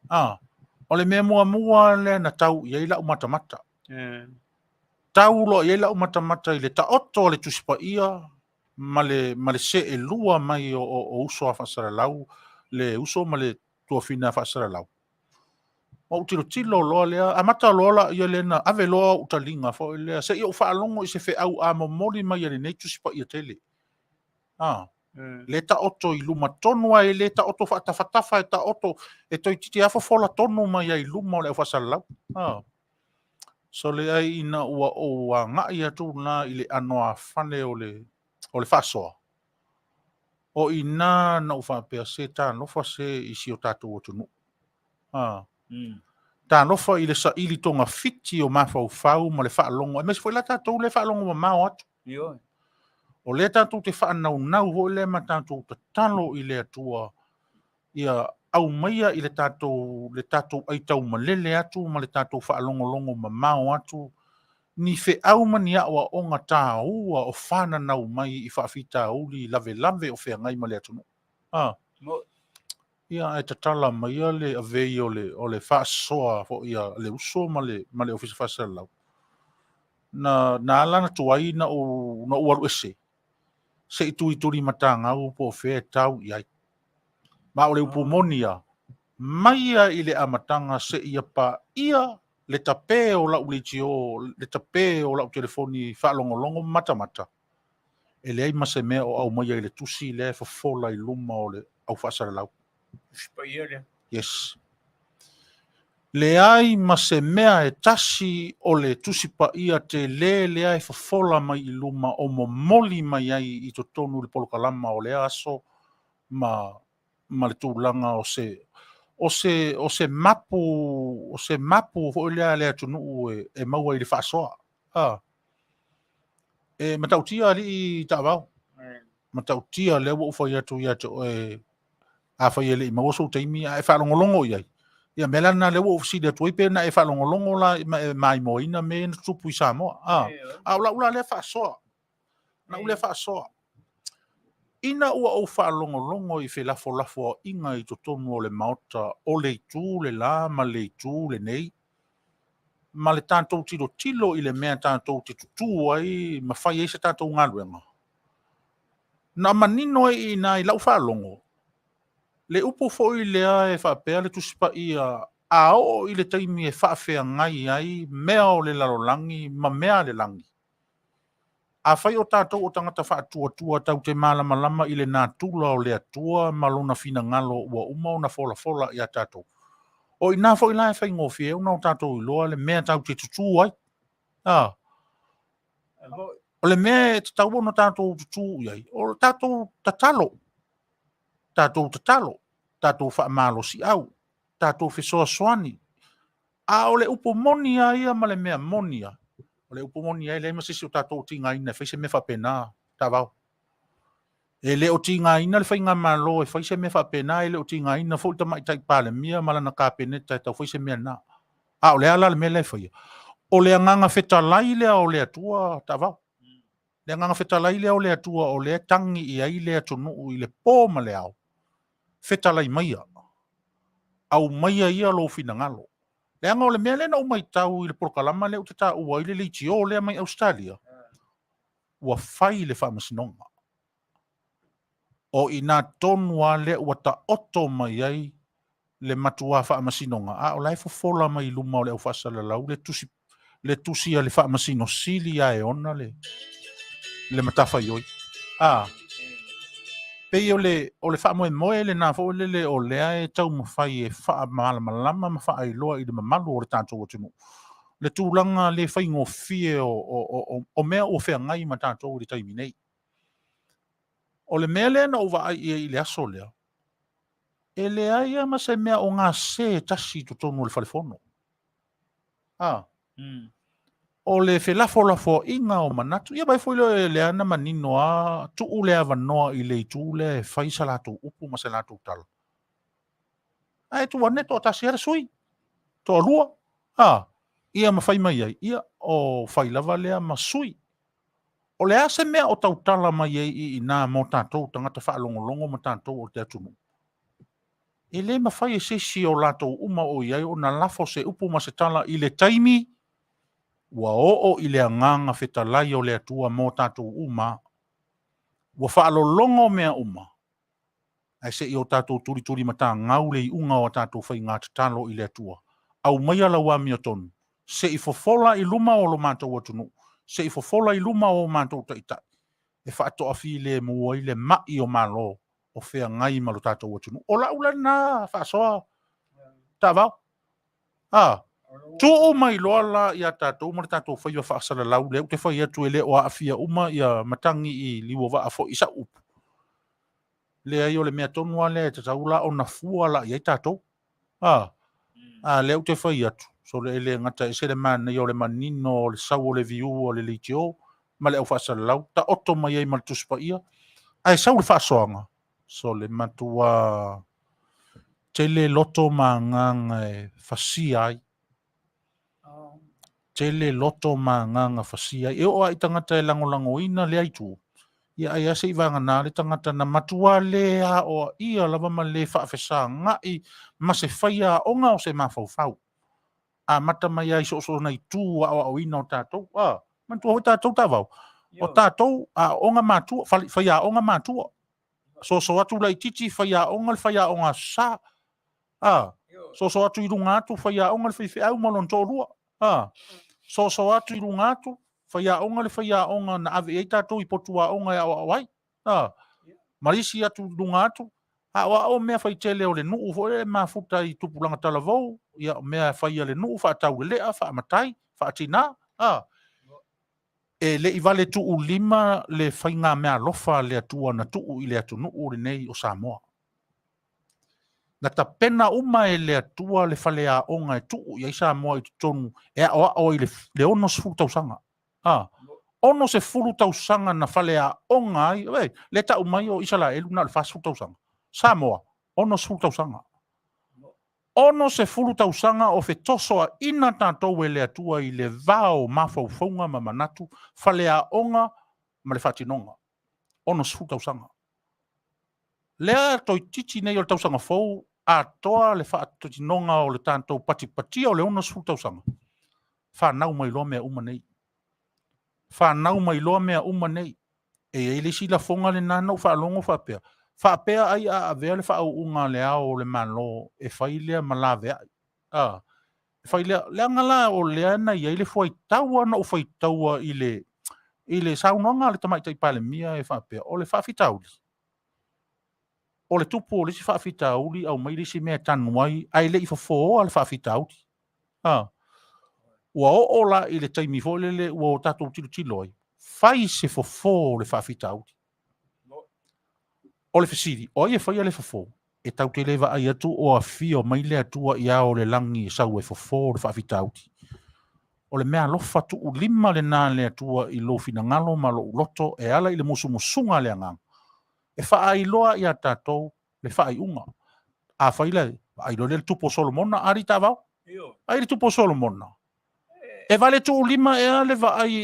Ah, o le mea muamua lea na tau i ai lau matamata. Tau loa i ai lau matamata i le taoto o le Tusi Paia ma le, ma le seelua mai o uso a faasalalau, le uso ma le tuafina faasalalau. Ou tilotilo loa lea, amata loa la ia lea na ave loa ou taliga foi lea, se i ou faalogo i se feau a momoli mai e lenei Tusi Paia tele. A, le taoto i luma tonu lava, e le taoto faatafatafa, e taoto, e toeitiiti lava fofola tonu mai ai i luma o le aufaasalalau. A, sole ai ina ua ou agai atu la i le anoāfale o le, o le faasoa, o i ina na ou faapea, se talofa se i si o tatou atunuu. A, talofa i le saili togafiti o mafaufau ma le faalogo, aemaise foi la tatou lea e faalogo mamao atu. Ioe. O lea tatou te faanaunau foi lea ma tatou tatalo i le Atua ia aumaia i le tatou, le tatou aitaumalele atu ma le tatou faalogologo mamao atu ni feau ma ni aoaoga taua o fananau mai i faafitauli lavelave o feagai ma le atunuu. A. Ia, ae tatala maia le avei o le, o le faasoa foi a le uso ma le, ma le Ofisa Faasalalau. Na, na ala ona tuai na ou, na ou alu ese, se i tulitulimatagau po o fea e tau i ai. Ma o le upu moni ia, mai ia i le amataga seia paia le tape o lau leitio, le tape o lau telefoni faalogologo ma matamata, e leai ma se mea o aumaia i le tusi lea e fofola i luma o le aufaasalalau. Tusi Paia lea. Yes. Leai ma se mea e tasi o le Tusi Paia tele lea e fofola mai i luma o momoli mai ai i totonu i le polokalama o lea aso ma, ma le tulaga o se, o se, o se mapu, o se mapu foi lea a le atunuu e maua i le faasoa. A. E matautia alii taavao. Matautia lea ua ou fai atu ia te oe, afai e le i maua sou taimi a e faalogologo i ai. Ia mea la lena lea ua ou fesili atu ai pe na e faalogologo la ma e maimoaina mea ia na tutupu i Samoa. A, a o lau la lea faasoa. Lau lea faasoa. Ina ua ou faalogologo i felafolafoaiga i totonu o le Maota o le itu le la ma le itu lenei, ma le tatou tilotilo i le mea tatou te tutū ai ma fai ai se tatou galuega, na manino ai i ina i lau faalogo le upu foi lea e faapea le Tusi Paia, a oo i le taimi e faafeagai ai mea o le lalolagi ma mea a le lagi, Afai o tatou o tagata faatuatua tatou te malamalama i le natura o le Atua ma Lona finagalo ua uma ona folafola ia tatou, o i ina foi la e faigofie ai ona o tatou iloa le mea tatou te tutū ai. A. O le mea e tatau ona tatou tutū i ai, o le tatou tatalo, tatou tatalo, tatou faamalosiau, tatou fesoasoani. A o le upu moni lava ia ma le mea moni lava, o le upu moni lava e leai ma se isi o tatou o tigaina e fai se mea faapena, Taavao. E le o tigaina le faigamalo e fai se mea faapena, e le o tigaina foi le Tamaitai Palemia ma lana Kapeneta e tau fai se mea lena. A o le a la le mea la e faia? O le agaga fetalai lea o le Atua, Taavao. Le agaga fetalai lea o le Atua o lea e tagi i ai le atunuu i le po ma le ao, fetalai maia, aumaia ia lou finagalo. Leaga o le mea lea na ou matau i le polokalama lea ou te taua ai le leitio lea mai Ausetalia, ua fai le faamasinoga. O i ina tonu lava lea ua taoto mai ai le matua faamasinoga, a o la e fofola mai i luma o le au faasalalau le tusi, le tusi a le Faamasino Sili ia e ona le, le matafaioi. A, pei o le, o le faamoemoe lena foi lele o lea e taumafai e faamalamalama ma faailoa i le mamalu o le tatou atunuu le tulaga le faigofie o, o, o, o mea ua feagai ma tatou i le taimi nei. O le mea lea na ou vaai i ai i le aso lea, e leai lava ma se mea o gase e tasi i totonu o le fale fono. A. Mm. O le felafolafoaiga o manatu, ia vaai foi lea, lea na manino lava, tuu le avanoa i le itu lea e fai sa latou upu ma se latou tala. Ae tuu ane toatasi lava le sui, toalua, a, ia ma fai mai ai, ia, o fai lava lea ma sui. O le a se mea o tautala mai ai i ina mo tatou tagata faalogologo ma tatou o le atunuu? E le mafai e se isi o latou uma o i ai ona lafo se upu ma se tala i le taimi ua oo i le agaga fetalai o le Atua mo tatou uma. Ua faalologo mea uma, ae se i o tatou tulitulimatagau le iuga o a tatou faiga tatalo i le Atua. Aumaia lau amiotonu, se i fofola i luma o lo matou atunuu, se i fofola i luma o o matou taitai, e faatoafilemu ai le mai o Malo o feagai ma lo tatou atunuu. O lau la lena faasoa, Taavao. A, tuu mai loa la ia tatou ma le tatou faiva faasalalau lea ou te fai atu e le o aafia uma ia matagi i liuovaa foi i sau upu. Leai, o le mea tonu lava lea e tatau la ona fua la i ai tatou. A, a lea ou te fai atu, sole e le gata e ese le manaia o le manino o le sau o le viu o le leitio ma le au faasalalau, taoto mai ai ma le Tusi Paia, ae sau le faasoaga, sole matua tele loto ma agaga e fasia ai. Tele loto ma agaga fasia ai. E oo lava i tagata e lagolagoina lea itu, ia ai lava se i vagana le tagata na matua le aoaia lava ma le faafesaga'i ma se faiaoga o se mafaufau. Amata mai lava i soosoo itu aoaoina o tatou. A, manatua foi tatou Taavao, o tatou aooga matua, faiaoga matua. Soso atu laitiiti, faiaoga le faiaoga Aso Sa. A, soso atu i luga atu, faiaoga le faifeau ma lona toalua. A, soso atu i luga atu, faiaoga le faiaoga na ave i ai tatou i potu aoga e aoao ai. A, ma isi atu i luga atu, aoao mea faitele o le nuu foi lea e mafuta i tupulaga talavou, ia, mea fai a le nuu, faataulelea, faamatai, faatina. A, e le i vale tuulima le faigameaalofa a le Atua na tuu i le atunuu lenei o Samoa. Na tapena uma e le Atua le faleaoga e tuu i ai Samoa i totonu e aoao ai le 60 tausaga. A, 60 tausaga na faleaoga ai, oi, lea tau mai o Isaraelu na o le 40 tausaga. Samoa, 60 tausaga. 60 tausaga o fetosoaina tatou e le Atua i le va o mafaufauga ma manatu, faleaoga ma le faatinoga. 60 tausaga. Lea toeitiiti nei o le tausaga fou atoa le faatinoga o le tatou patipatia o le 60 tausaga, fanau mai loa mea uma nei. Fanau mai loa mea uma nei. E i ai le isi lafoga lena na ou faalogo faapea, faapea ai a avea le faauuga a le Ao o le Malo e fai lea ma laveai. A, e fai lea, leaga la o lea na i ai le fuaitau na ou faitaua i le, i le saunoaga a le Tamaitai Palemia e faapea, o le faafitauli, o le tupu o le isi faafitauli aumai le isi mea e tanu ai, ae le i fofooa le faafitauli. A, ua oo la i le taimi foi lele ua o tatou tilotilo ai, fai se fofo o le faafitauli. O le fesili, o ai e faia le fofo? E tatou te le vaai atu o afio mai le Atua i ao o le lagi e sau e fofo le faafitauli. O le mea alofa tuulima lena a le Atua i lou finagalo ma lou loto e ala i le musumusuga a le Agaga, e faailoa ia tatou le faaiuga. Afai la, vaai loa lea i le tupu o Solomona, alii taavao. Ai le tupu o Solomona. E vale tuulima ea le vaai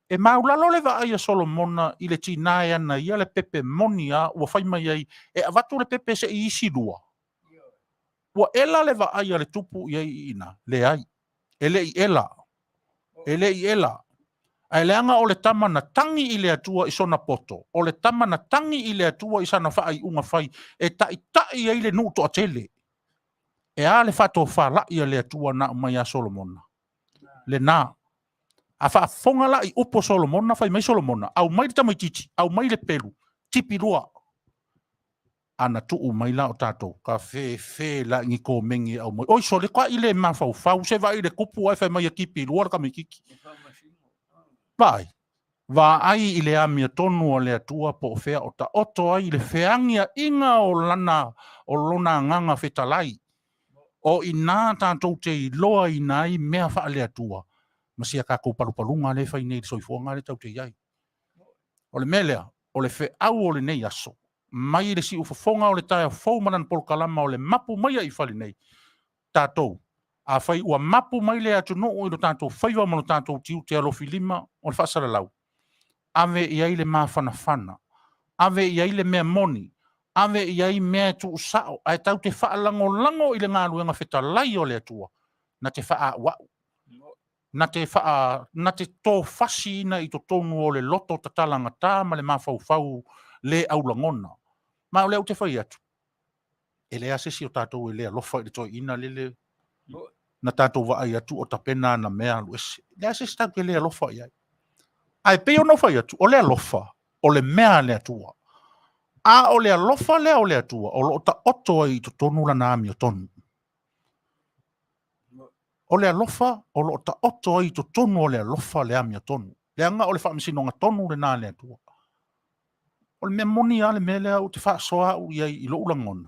e maulalo le vaai a Solomona i le tinā e ana ia le pepe moni a ua fai mai ai e avatu le pepe se i isi lua. Ua ela le vaai a le tupu i ai i ina? Leai. E le i ela. E le i ela. Ae leaga o le tama na tagi i le Atua i sona poto, o le tama na tagi i le Atua i sana faaiuga fai e taitai ai le nuu toatele. E a le faatofalai a le Atua na aumai ia Solomona? Lena. A faafofoga la i upu a Solomona, fai mai Solomona, aumai le tamaitiiti, aumai le pelu, tipi lua. A na tuu mai la o tatou, ka fefe la i ni komeni e aumai. Oi sole, ka i le mafaufau, se vaai i le kupu ae fai mai e tipi lua le tamaitiiti. Vaai, vaai i le amiotonu a le Atua po o fea o taoto ai le feagiaiga o lana, o lona agaga fetalai. O i ina tatou te iloaina ai mea faale-Atua ma si a tatou palupaluga lea e fai nei i le soifuaga lea tatou te i ai. O le mea lea, o le feau o lenei aso, mai le siufofoga o le taeao fou ma lana polokalama o le mapu mai ai i fale nei, tatou, afai ua mapu mai le atunuu i lo tatou faiva ma lo tatou tiute alofilima o le faasalalau, ave i ai le mafanafana, ave i ai le mea moni, ave i ai mea e tuusao, ae tatou te faalagolago i le galuega fetalai o le Atua, na te faaauau, na te faa, na te tofasiina i totonu o le loto tatalagata ma le mafaufau le aulagona. Ma o lea ou te fai atu, e leai lava se isi o tatou e le alofa i le toeaina lele na tatou vaai atu o tapena ana mea alu ese. E leai se isi tatou te le alofa i ai. Ae pei ona ou fai atu, o le alofa, o le mea a le Atua. A o le alofa lea o le Atua, o lo o taoto ai i totonu lana amiotonu. O le alofa, o lo o taoto ai i totonu o le alofa le amiotonu. Leaga o le faamasinoga tonu lena a le Atua. O le mea moni lava le mea lea ou te faasoa au i ai i lou lagona,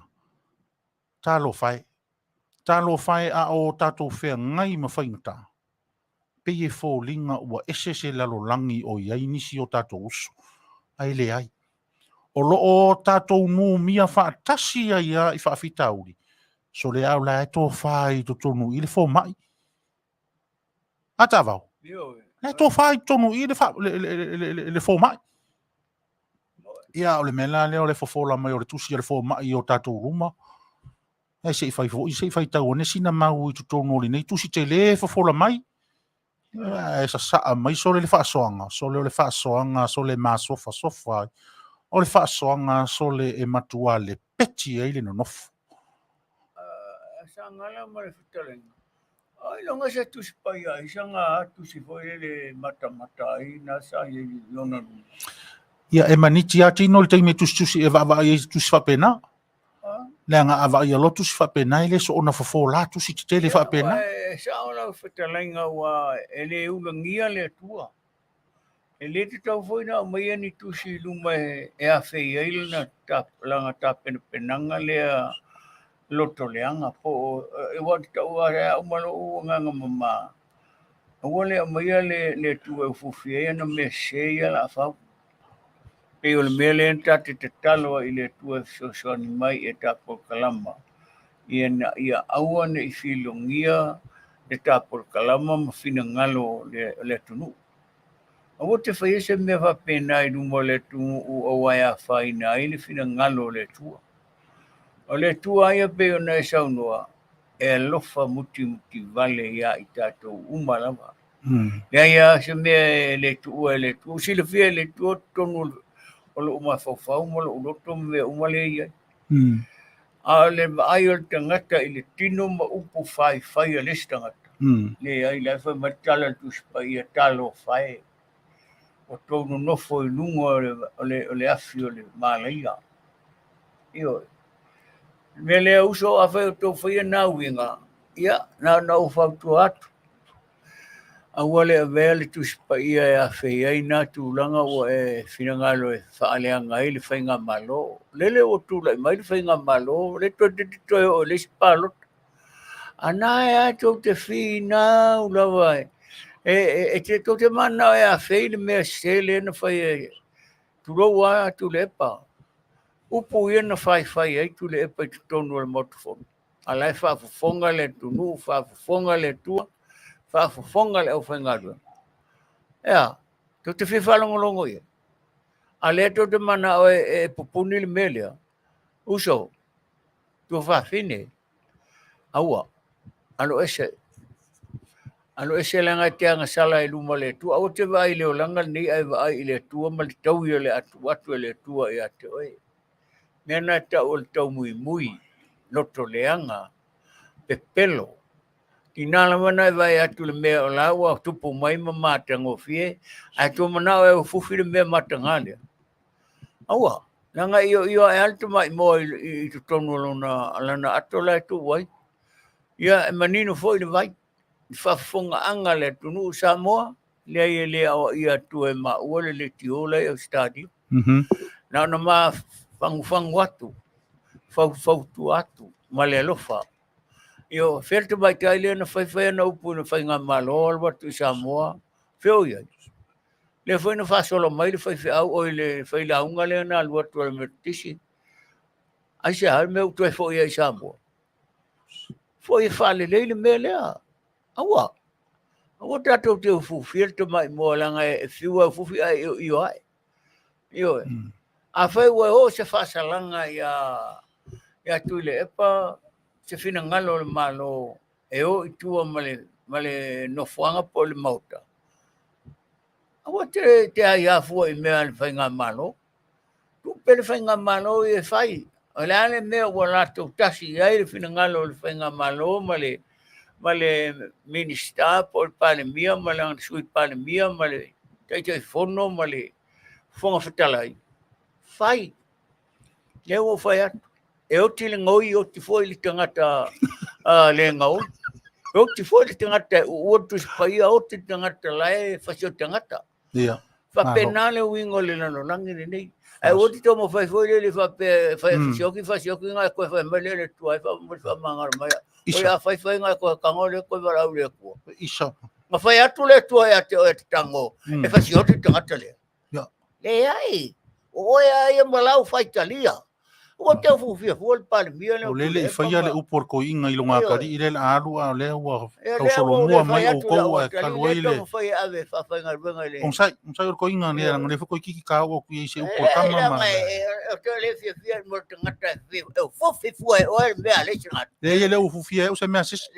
talofa e, talofa e a o tatou feagai ma faigata, pei e foliga ua ese se lalolagi o i ai nisi o tatou uso, ae leai. O lo o tatou numia faatasi ai lava i faafitauli, sole a o la e tofa i totonu i le fomai. A taavao, la e tofa i totonu i le fomai. Ia, o le mea la lea o le fofola mai o le tusi a le fomai i o tatou luma, e se i fai foi, se i faitau ane sina mau i totonu o lenei tusi tele e fofola mai, e sasaa mai sole le faasoaga, sole o le faasoaga, sole masofasofa ai. O le faasoaga sole e matua lepeti ai le nonofo. Sagala ma le fetalaiga. Ailoga se Tusi Paia ai saga tusi foi lele e matamata ai na sa i ai lona luma. Ia, e maniti lava tino i le taimi e tusitusi e vaavaai ai i tusi faapena. Leaga a vaaia loa tusi faapena, e le soona fofo la tusi tetele faapena. E sao lau fetalaiga aua e le ulagia le Atua. E le tatau foi ona aumaia ni tusi i luma e afei ai lana tapenapenaga lea lotoleaga po o aua tatau lava au ma lou agaga mama, aua le aumaia le Atua e ufiufi ai ana mea sese ia o le a fau. Pei o le mea lea ta te tatalo ai i le Atua e fesoasoani mai i ta polokalama ina ia aua ne i filogia le ta polokalama ma finagalo o le atunuu. Aua te faia se mea faapena i luma o le atunuu aua e afaina ai le finagalo o le Atua. O le Atua lava ia pei ona e saunoa, e alofa mutimutivale ia i tatou uma lava. Leai lava se mea e le tuua e le Atua. Ua silafia e le Atua totonu o lou mafaufau ma lou loto ma mea uma lea e i ai. A o le vaai o le tagata i le tino ma upu faifai a le isi tagata, leai, la e fai mai le tala a le Tusi Paia, Talofa e, ua tou nonofo i luga o le afi o le malaia. Ioe. O le mea lea uso, afai o tou faia na uiga, ia, na ona ou fautua atu. Aua le avea le Tusi Paia e afei ai na tulaga ua e finagalo e faaleaga ai le faigamalo. Lele ua tulai mai le faigamalo, le toeitiiti toe oo i le isi palota. A na e a tou te finau lava e tou te mananao e afei le mea sese lea na fai e tulou lava Tuilaepa. Upu ia na faifai ai Tuilaepa i totonu o le Maota Fono. A la e faafofoga le atunuu, faafofoga le Atua, faafofoga le aufaigaluega. E a, tou te fia faalogologo i ai? A lea tou te manao e pupuni le mea lea, uso, tuafafine, aua, alo ese, alo ese leaga e te agasala i luma o le Atua. Aua te vaai i le olaga lenei ae vaai i le Atua ma le taui o le a tuu atu e le Atua ia te oe. Mea na e tau o le taumuimui, loto leaga, pepelo. Tina lava na e vaai atu le mea o la ua tupu mai ma matagofie, ae tua manao e ufufi le mea mataga lea. Aua, leaga e ioio ae lava le tamaimoa i totonu o lona lana ato la e tuu ai. Ia, e manino foi le vai, le faafofogaaga a le atunuu o Samoa, leai e le aoaia atu e maua le leitio la i Ausetalia. Na ona ma fagufagu atu, faufautua atu ma le alofa. Io, fea le tamaitai lea na faifai ana upu i le faigamalo alu atu i Samoa, fea o i ai? Lea foi na faasolo mai le faifeau, oi le failauga lea na alu atu a le Metotisi. Aisea le mea ua toe foi ai i Samoa? Foi e faalelei le mea lea. Aua, aua tatou te ufuufia le tamaimoa leaga e fiu e ufufi ae ioio ae. Ioe. Afai ua oo se faasalaga ia Tuilaepa, se finagalo o le Malo e o i tua ma le nofoaga po o le Maota, aua te aia fua i mea a le faigamalo. Tuu pea le faigamalo ia e fai. O le a le mea ua latou tasi i ai le finagalo o le faigamalo ma le Minisita po o le Palemia ma le Sui Palemia ma le Taitaifono ma le Fofoga Fetalai, fai. Lea ua ou fai atu, e oti le gaoi, oti foi le tagata le gaoi. E oti foi le tagata e uua le Tusi Paia, oti le tagata la e fasioti tagata. Ia. Faapena le uiga o le lalolagi lenei. Ae ua te taumafai foi lele faapea e fai fasioki fasioki nga e koe fai mai lele tua e fa faamagalo mai. O le a fai fai nga e koe tango le koe valaau le Atua. Isa. Ma fai atu le Atua ia te oe e te tango e fasioki le tagata lea. Ia. Leai. O oe a ia ma lau faitalia. Ua te ufufia fua le Palemia lea. O lele i faia le upu a le toeaina i lona atalii lea o le a alu a o lea ua tausolomua mai outou ae talu ai le Onosai, onosai o le toeaina lea leaga o lea foi toeitiiti ta oo atu i ai i se upu a le tama ma Leai e le o ufufia e au se mea a se isi.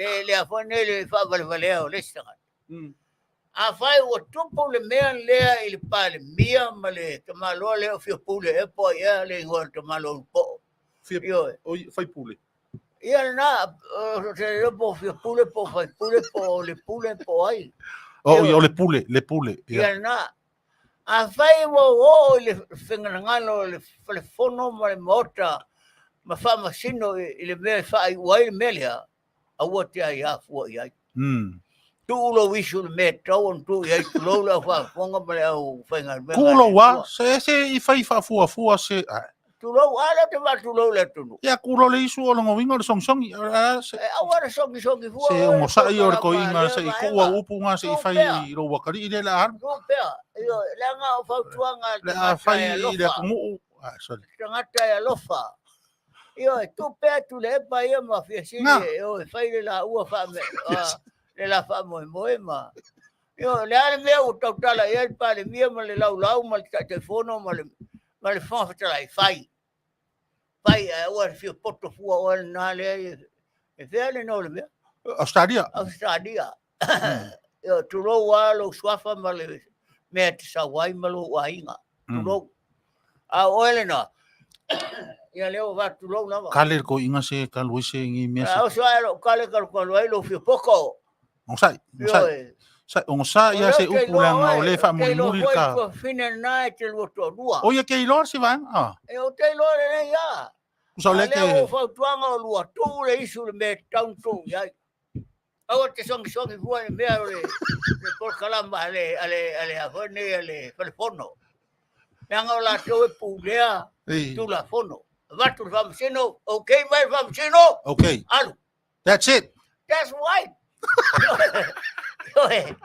Afai ua tupu le mea lea i le Palemia ma le tamaloa lea o Fia Pule ea po o ai ea le igoa o le tamaloa Ulupo'o. Fia, Ioe. oi, Faipule. Ia lena, o te le iloa po o Fia Pule po o Faipule po o Le Pule po o ai. Oh, ia, o Le Pule, Le Pule. Ia lena. Afai ua oo i le finagalo o le Falefono ma le Maota ma faamasino i le mea e faaiu ai le mea lea, aua te aiā fua i ai. Tuu lou isu i le mea e tatau ona tuu i ai, tulou le au faafofoga ma le au faigaluega. Tuu lou a, se se i fai faafuafua se... Tulou, a lea te faatulou le atunuu. Ia, tulou le isu o lona uiga o le sogisogi. E aua le sogisogi fua. Se onosai o le toeaina se i tuu au upu na se i fai i lou atalii lea o le a alu. Tuu pea, leaga o fautuaga a le tagata e alofa. Le a fai i le atunuu. Tagata e alofa. Ioe, tuu pea Tuilaepa ia ma Fiasili e o e fai le laua le la faamoemoe ma. Ioe, o le a le mea ua tautala i ai le Palemia ma le Laulau ma le Taitaifono ma le, ma le Fofoga Fetalai, fai. Fai, ae aua e fia poto fua oe lena lea e fea le igoa o le mea? Australia. Australia. Ioe, tulou lava lou suafa ma le mea e te sau ai ma lou aiga. Tulou. A o oe lena, ia lea ua faatulou lava. Kale le toeaina se talu ai se ni mea se. A oso ae lou kale kalukalu ai lou fia poto. Onosai, onosai. Sai, onosai ia se upu leaga o lea e faamulimuli le ta. Tuafafine lena e te lua toalua. O ia ke iloa se vaega? Ah. E ou te iloa lelei lava. Tusa o lea ke. A lea ua fautuaga o lua tuu le isu le mea e tatau ona tuu i ai. Aua te sogisogi fua i le mea o le le polokalama a le a le a le a foi nei a le falefono. Leaga o latou e pulea Tulafono. Avatu le faamasino, okay mai le faamasino. Okay. Alu. That's it. That's right. Ioe,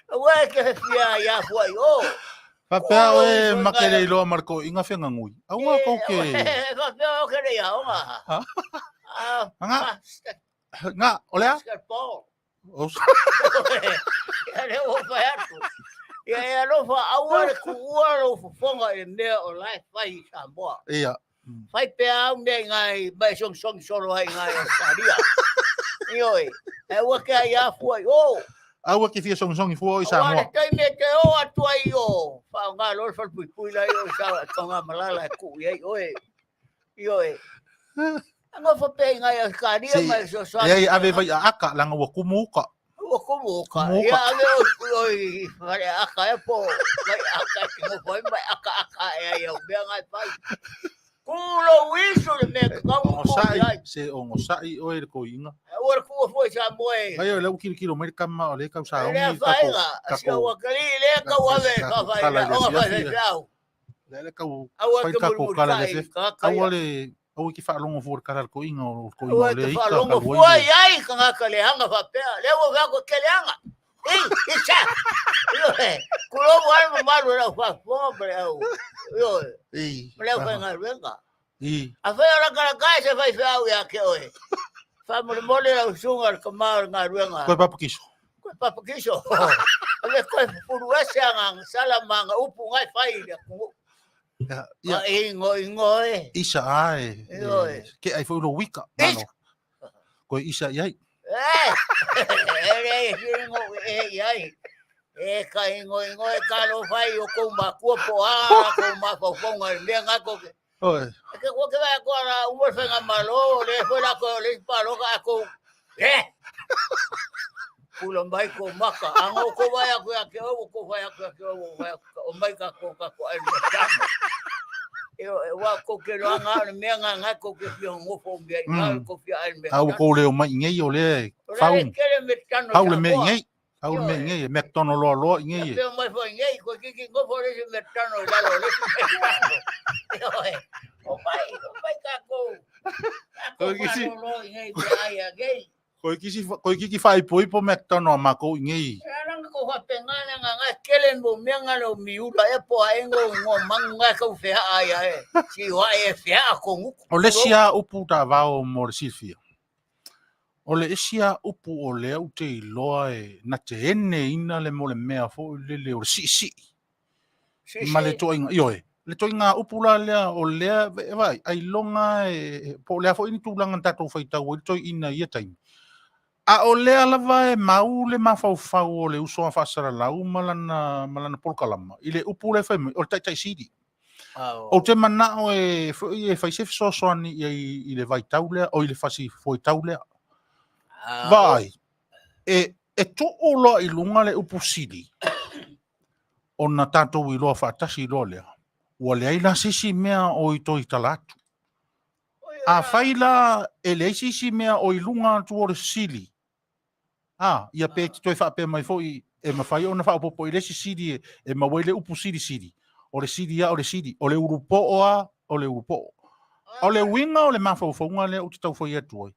aua e te fia ia fua i o. Faapea oe make le iloa ma le toeaina fegagui. Aua kou ke... Faapea oe ke le iaoga. Ha? Nga, nga, o lea? Basketball. Ia lea ua fai atu. Ia e alofa, aua le tuua lou fofoga i le mea o la e fai i Samoa. Ia. Fai pea au mea i ngai, ma e sogisogi solo ai i ngai Australia. Ioe, e aua ke ai afua i o. Aua ke fia sogisogi fua o i Samoa. Aua le taimi e te o atu ai i o, whaonga loa le whalepuipui lai o i sa tonga malala e kuu i ai oe. Ioe. Nofo pea i ngai Australia ma e fesoasoani. Leai, ave vai a aka, langa ua kumu uka. Ua kumu uka. Ia ave o i whare aka e po, vai aka e te ngofo ai, mai aka aka e ai au mea ngai pai. Kulo isu le mea ka kau Ogosai, se ogosai oe le koiinga. Ua le kua fua i Samoa e. Mai o le u kilokilo mai le kama o le kau saogi. Lea whainga, si ua kali le kau ave ka whai, o whai whai Le le kau fai kako kala le fe. Aua le aua ki faalogo fua le kala le koiga o koiga o le ika. Faalogo fua i ai ka ngaka le hanga faapea. Le ua fea ko ke le hanga. I, i sa. Ioe, kulobu ai mamalu lau faafofoga ma le au. Ioe. Ma le au faigaluega. I. A fai o lakalaka e se faifeau ia ke oe. Faamolemole lau susuga le tama o le galuega. Koe papakiso. Koe papakiso. Ave koe fufulu ese aga sala ma aga upu ngai fai i le atunuu. Ia, ia. Ka ingo ingo e. Isa a e. Ioe. Ke ai foi lo wika. Isa. Koe isa i ai. E! E le ingo e i ai. E ka ingo ingo e ka lo fai o kou makua po a kou mafaufauga i le mea nga ko ke. Oi. E ke kua ke vai koa la uma le whainga malo, le foi la koe o le palo ka ako. E! Pula mai ko maka, ango ko vai aku ia ke o, ko vai aku ia ke o, vai aku o mai ka ko ka ko ai le tamo. E o e wa ko ke roa ngā le mea ngā ngā ko ke fia ngofo mea i ngā ko fia ai mea. Au ko leo mai ngei o le fau. O le kele me tano. Fau le mea ngei. Au le mea ngei, McDonald loa loa i ngei. Pea mai foi ngei, koe kiki ngofo le se McDonald i lalo le se McDonald. Ioe, o mai, o mai kākou. Kākou whārōrō i ngei te ai a ngei. Koe kisi, koe kiki whaipoipo McDonald a mākou i ngei. Ranga ko whapengana ngā ngā kele mo mea ngā leo miura e po a engo ngō mangu ngā kau whea ai a e. Si hoa e whea a konguku. O le sia upu ta vao mo le silfia. O le isi a upu o lea ou te iloa e na te ene ina le mo le mea foi lele o le siisii. Ma le toaiga, ioe, le toaiga upu la lea o lea, e vaai, ailoga e, po o le a foi ni tulaga na tatou faitau ai le toeaina i ia taimi. A o lea lava e mau le mafaufau o le uso a faasalalau ma lana, ma lana polokalama i le upu lea e fai mai, o le taitai sili. Ou te manao e foi e fai se fesoasoani i ai i le vaitau lea, o i le fasi foitau lea. Vaai, e, e tuu loa i luga le upu sili, ona tatou iloa faatasi loa lea, ua leai la se isi mea o i toe tala atu. Afai la e leai se isi mea o i luga atu o le sili, A, ia pe te toe faapea mai foi e mafai ona faaopoopo i le isi sili e maua ai le upu silisili. O le sili lava o le sili, o le ulupoo lava o le ulupoo. O le uiga o le mafaufauga lea ou te tau fai atu ai,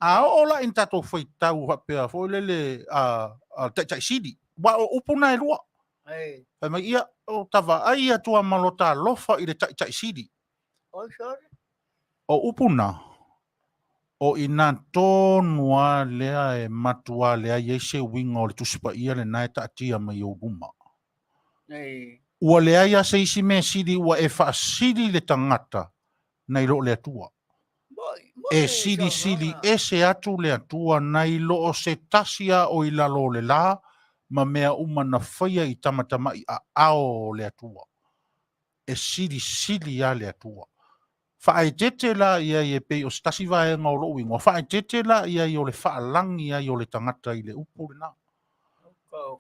a oo la ina tatou faitau faapea foi lele a le taitai sili, aua o upu na e lua. Fai mai, ia, o ta vaai atu lava ma lota alofa i le taitai sili. O upu na, O i nā tonu lava lea e matua leai ai se uiga o le Tusi Paia lena e taatia mai i ou luma. Ua leai lava se isi mea sili ua e faasili le tagata nai lo le Atua. E silisili ese atu le Atua nai lo o se tasi lava o i lalo o le la ma mea uma na faia i tamatama'i aao o le Atua. E silisili lava le Atua. Faaeteete la i ai e pei o se tasi vaega o lou igoa, faaeteete la i ai o le faalagi ai o le tagata i le upu lena.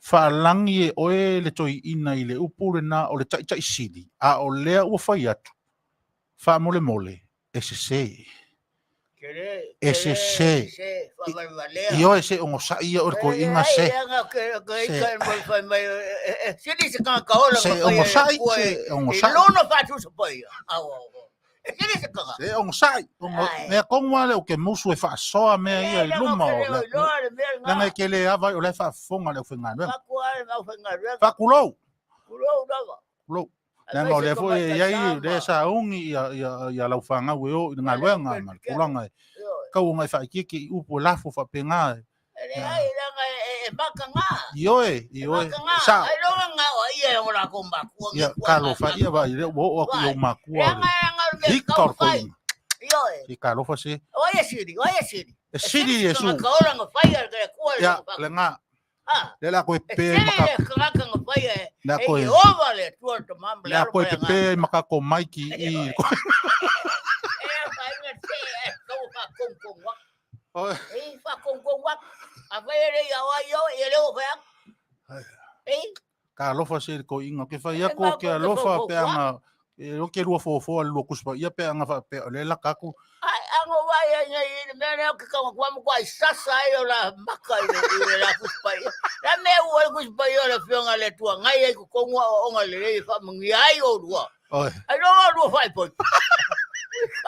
Faalagi e oe le toeaina i le upu lena o le taitai sili, a o lea ua fai atu, faamolemole, e sese. E sese. Ioe, se ogosaʻi ia oe le toeaina se. Se. Se ogosaʻi, se ogosaʻi. Se ogosaʻi. Mea tonu lava lea ou te musu e faasoa mea ia i luma o le atunuu. Leaga e te le ava ai o la e faafofoga le aufaigaluega. Faatulou. Tulou. Leaga o lea foi e i ai, lea e sauni ia, ia, ia lau fanau e o i le galuega ma le tulaga e tau ona e faaitiiti i upu e lafo faapena. E leai, leaga e makaga. Ioe, ioe. E makaga. Sao. Ailoga nga o ai e o lakou makua. Ia, talofa ia vaai, lea ua oo atu i ou makua. Leaga leaga o le mea Hika o le fai. koina. Ioe. Se talofa se. O ai e sili, o ai e sili. E sili Iesu. E sili ka ola nga faia le kua. Ia, le nga. Le la koe E pe sili maka le tagata nga faia e le e koe Iehova le Atua le Tama ma le le Alo koe ma le pepe Agaga. ai maka ko maiki i E a whainga te e kau whakongkong wak. Oi. E whakongkong wak. A whai e rei awa i o, e leo whai aku. E Ka alofa se le koinga ke fai E aku ngā ke ko te alofa fofo pe anga e lo ke lua fofo le lua kuspa ia pe anga fa pe le la kaku Ai, ango vai ai nei i le mea lea o ke kaunga kua mo kua i sasa ai o la maka i le, i le la kusipai. La mea ua i kusipai o le fionga le tua ngai ai ko kongua o onga le lei wha mangi ai o lua. Oi. Ai longa o lua whai poi.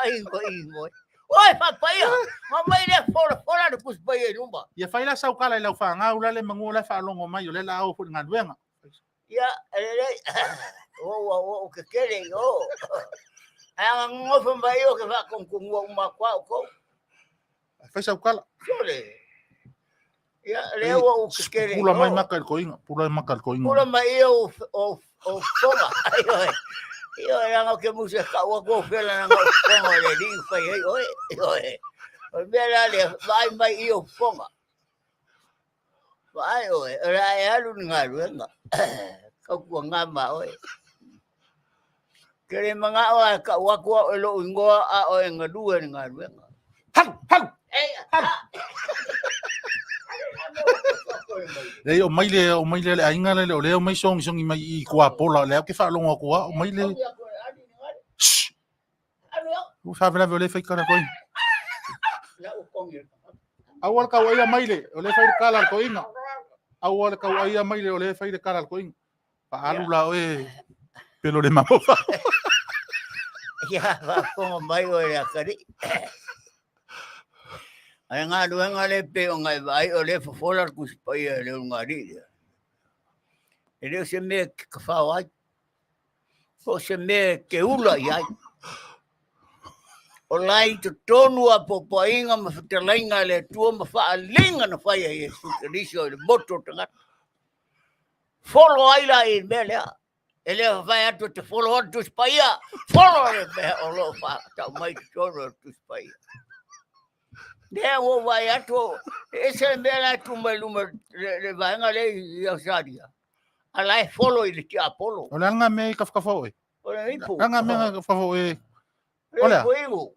Ai ngo i ngo. Oi whapaia, ngā mai le fola fola le kusipai e luma. Ia fai la sau kala i lau whangau la le mangu la whaalongo mai o le la au fo le galuega. Ia, e lelei, o ua o ke kele i o. Ai anga ngofa mai o ke whakongkongua uma kwa o kou. Fai sau kala. Sole. Ia, le ua o ke kele i Pula mai o. maka i le koinga, pula mai maka i le koinga. Pula mai ia o, o, o fonga. Ai oe. Ia oe, ranga o ke musa ka ua kua whela nanga o fonga o le li whai ai oe. Ia oe. O mea la le, vai mai i o fonga. Vaai oe, o le a e alu ni galuega. Kau kua ngā ma oe. Ke le mangao a kau aku au e lou ingoa a oe galue ni galuega. Halu, halu, Ei, halu. Lei, o mai le, o mai le le aiga le, o le o mai songi songi mai i kuapola, le au ke whaalongo aku a, o mai le... Shh! Ua faalavelave o le fai kala koinga. Aua le kau aia mai le, o le fai le kala le koinga. Aua le kau aia mai le, o le fai le kala le koinga. Faalu la oe, pelo le mamo fa. Ia, faafofoga mai oe le atalii. Ae galuega le pei ona e vaai o lea e fofola le Tusi Paia e le ulugalii lea. E le o se mea e tafao ai. Po o se mea e te ula i ai. O la i totonu a popoaiga ma fetalaiga a le Atua ma faaaliga na fai ai e Iesu Keriso i le motu o tagata. Folo ai la i le mea lea. E le fai atu e te folo atu Tusi Paia, folo le mea o lo o whaatau mai totonu o le Tusi Paia. Lea ua vaai atu, e ese le mea la e tu mai luma le vaega lea i Australia. A la e folo i le tiapolo. O le a lena mea i kafakafa oe? O le ipu. O le a lena mea i kafakafa oe? O le a? Le ipu.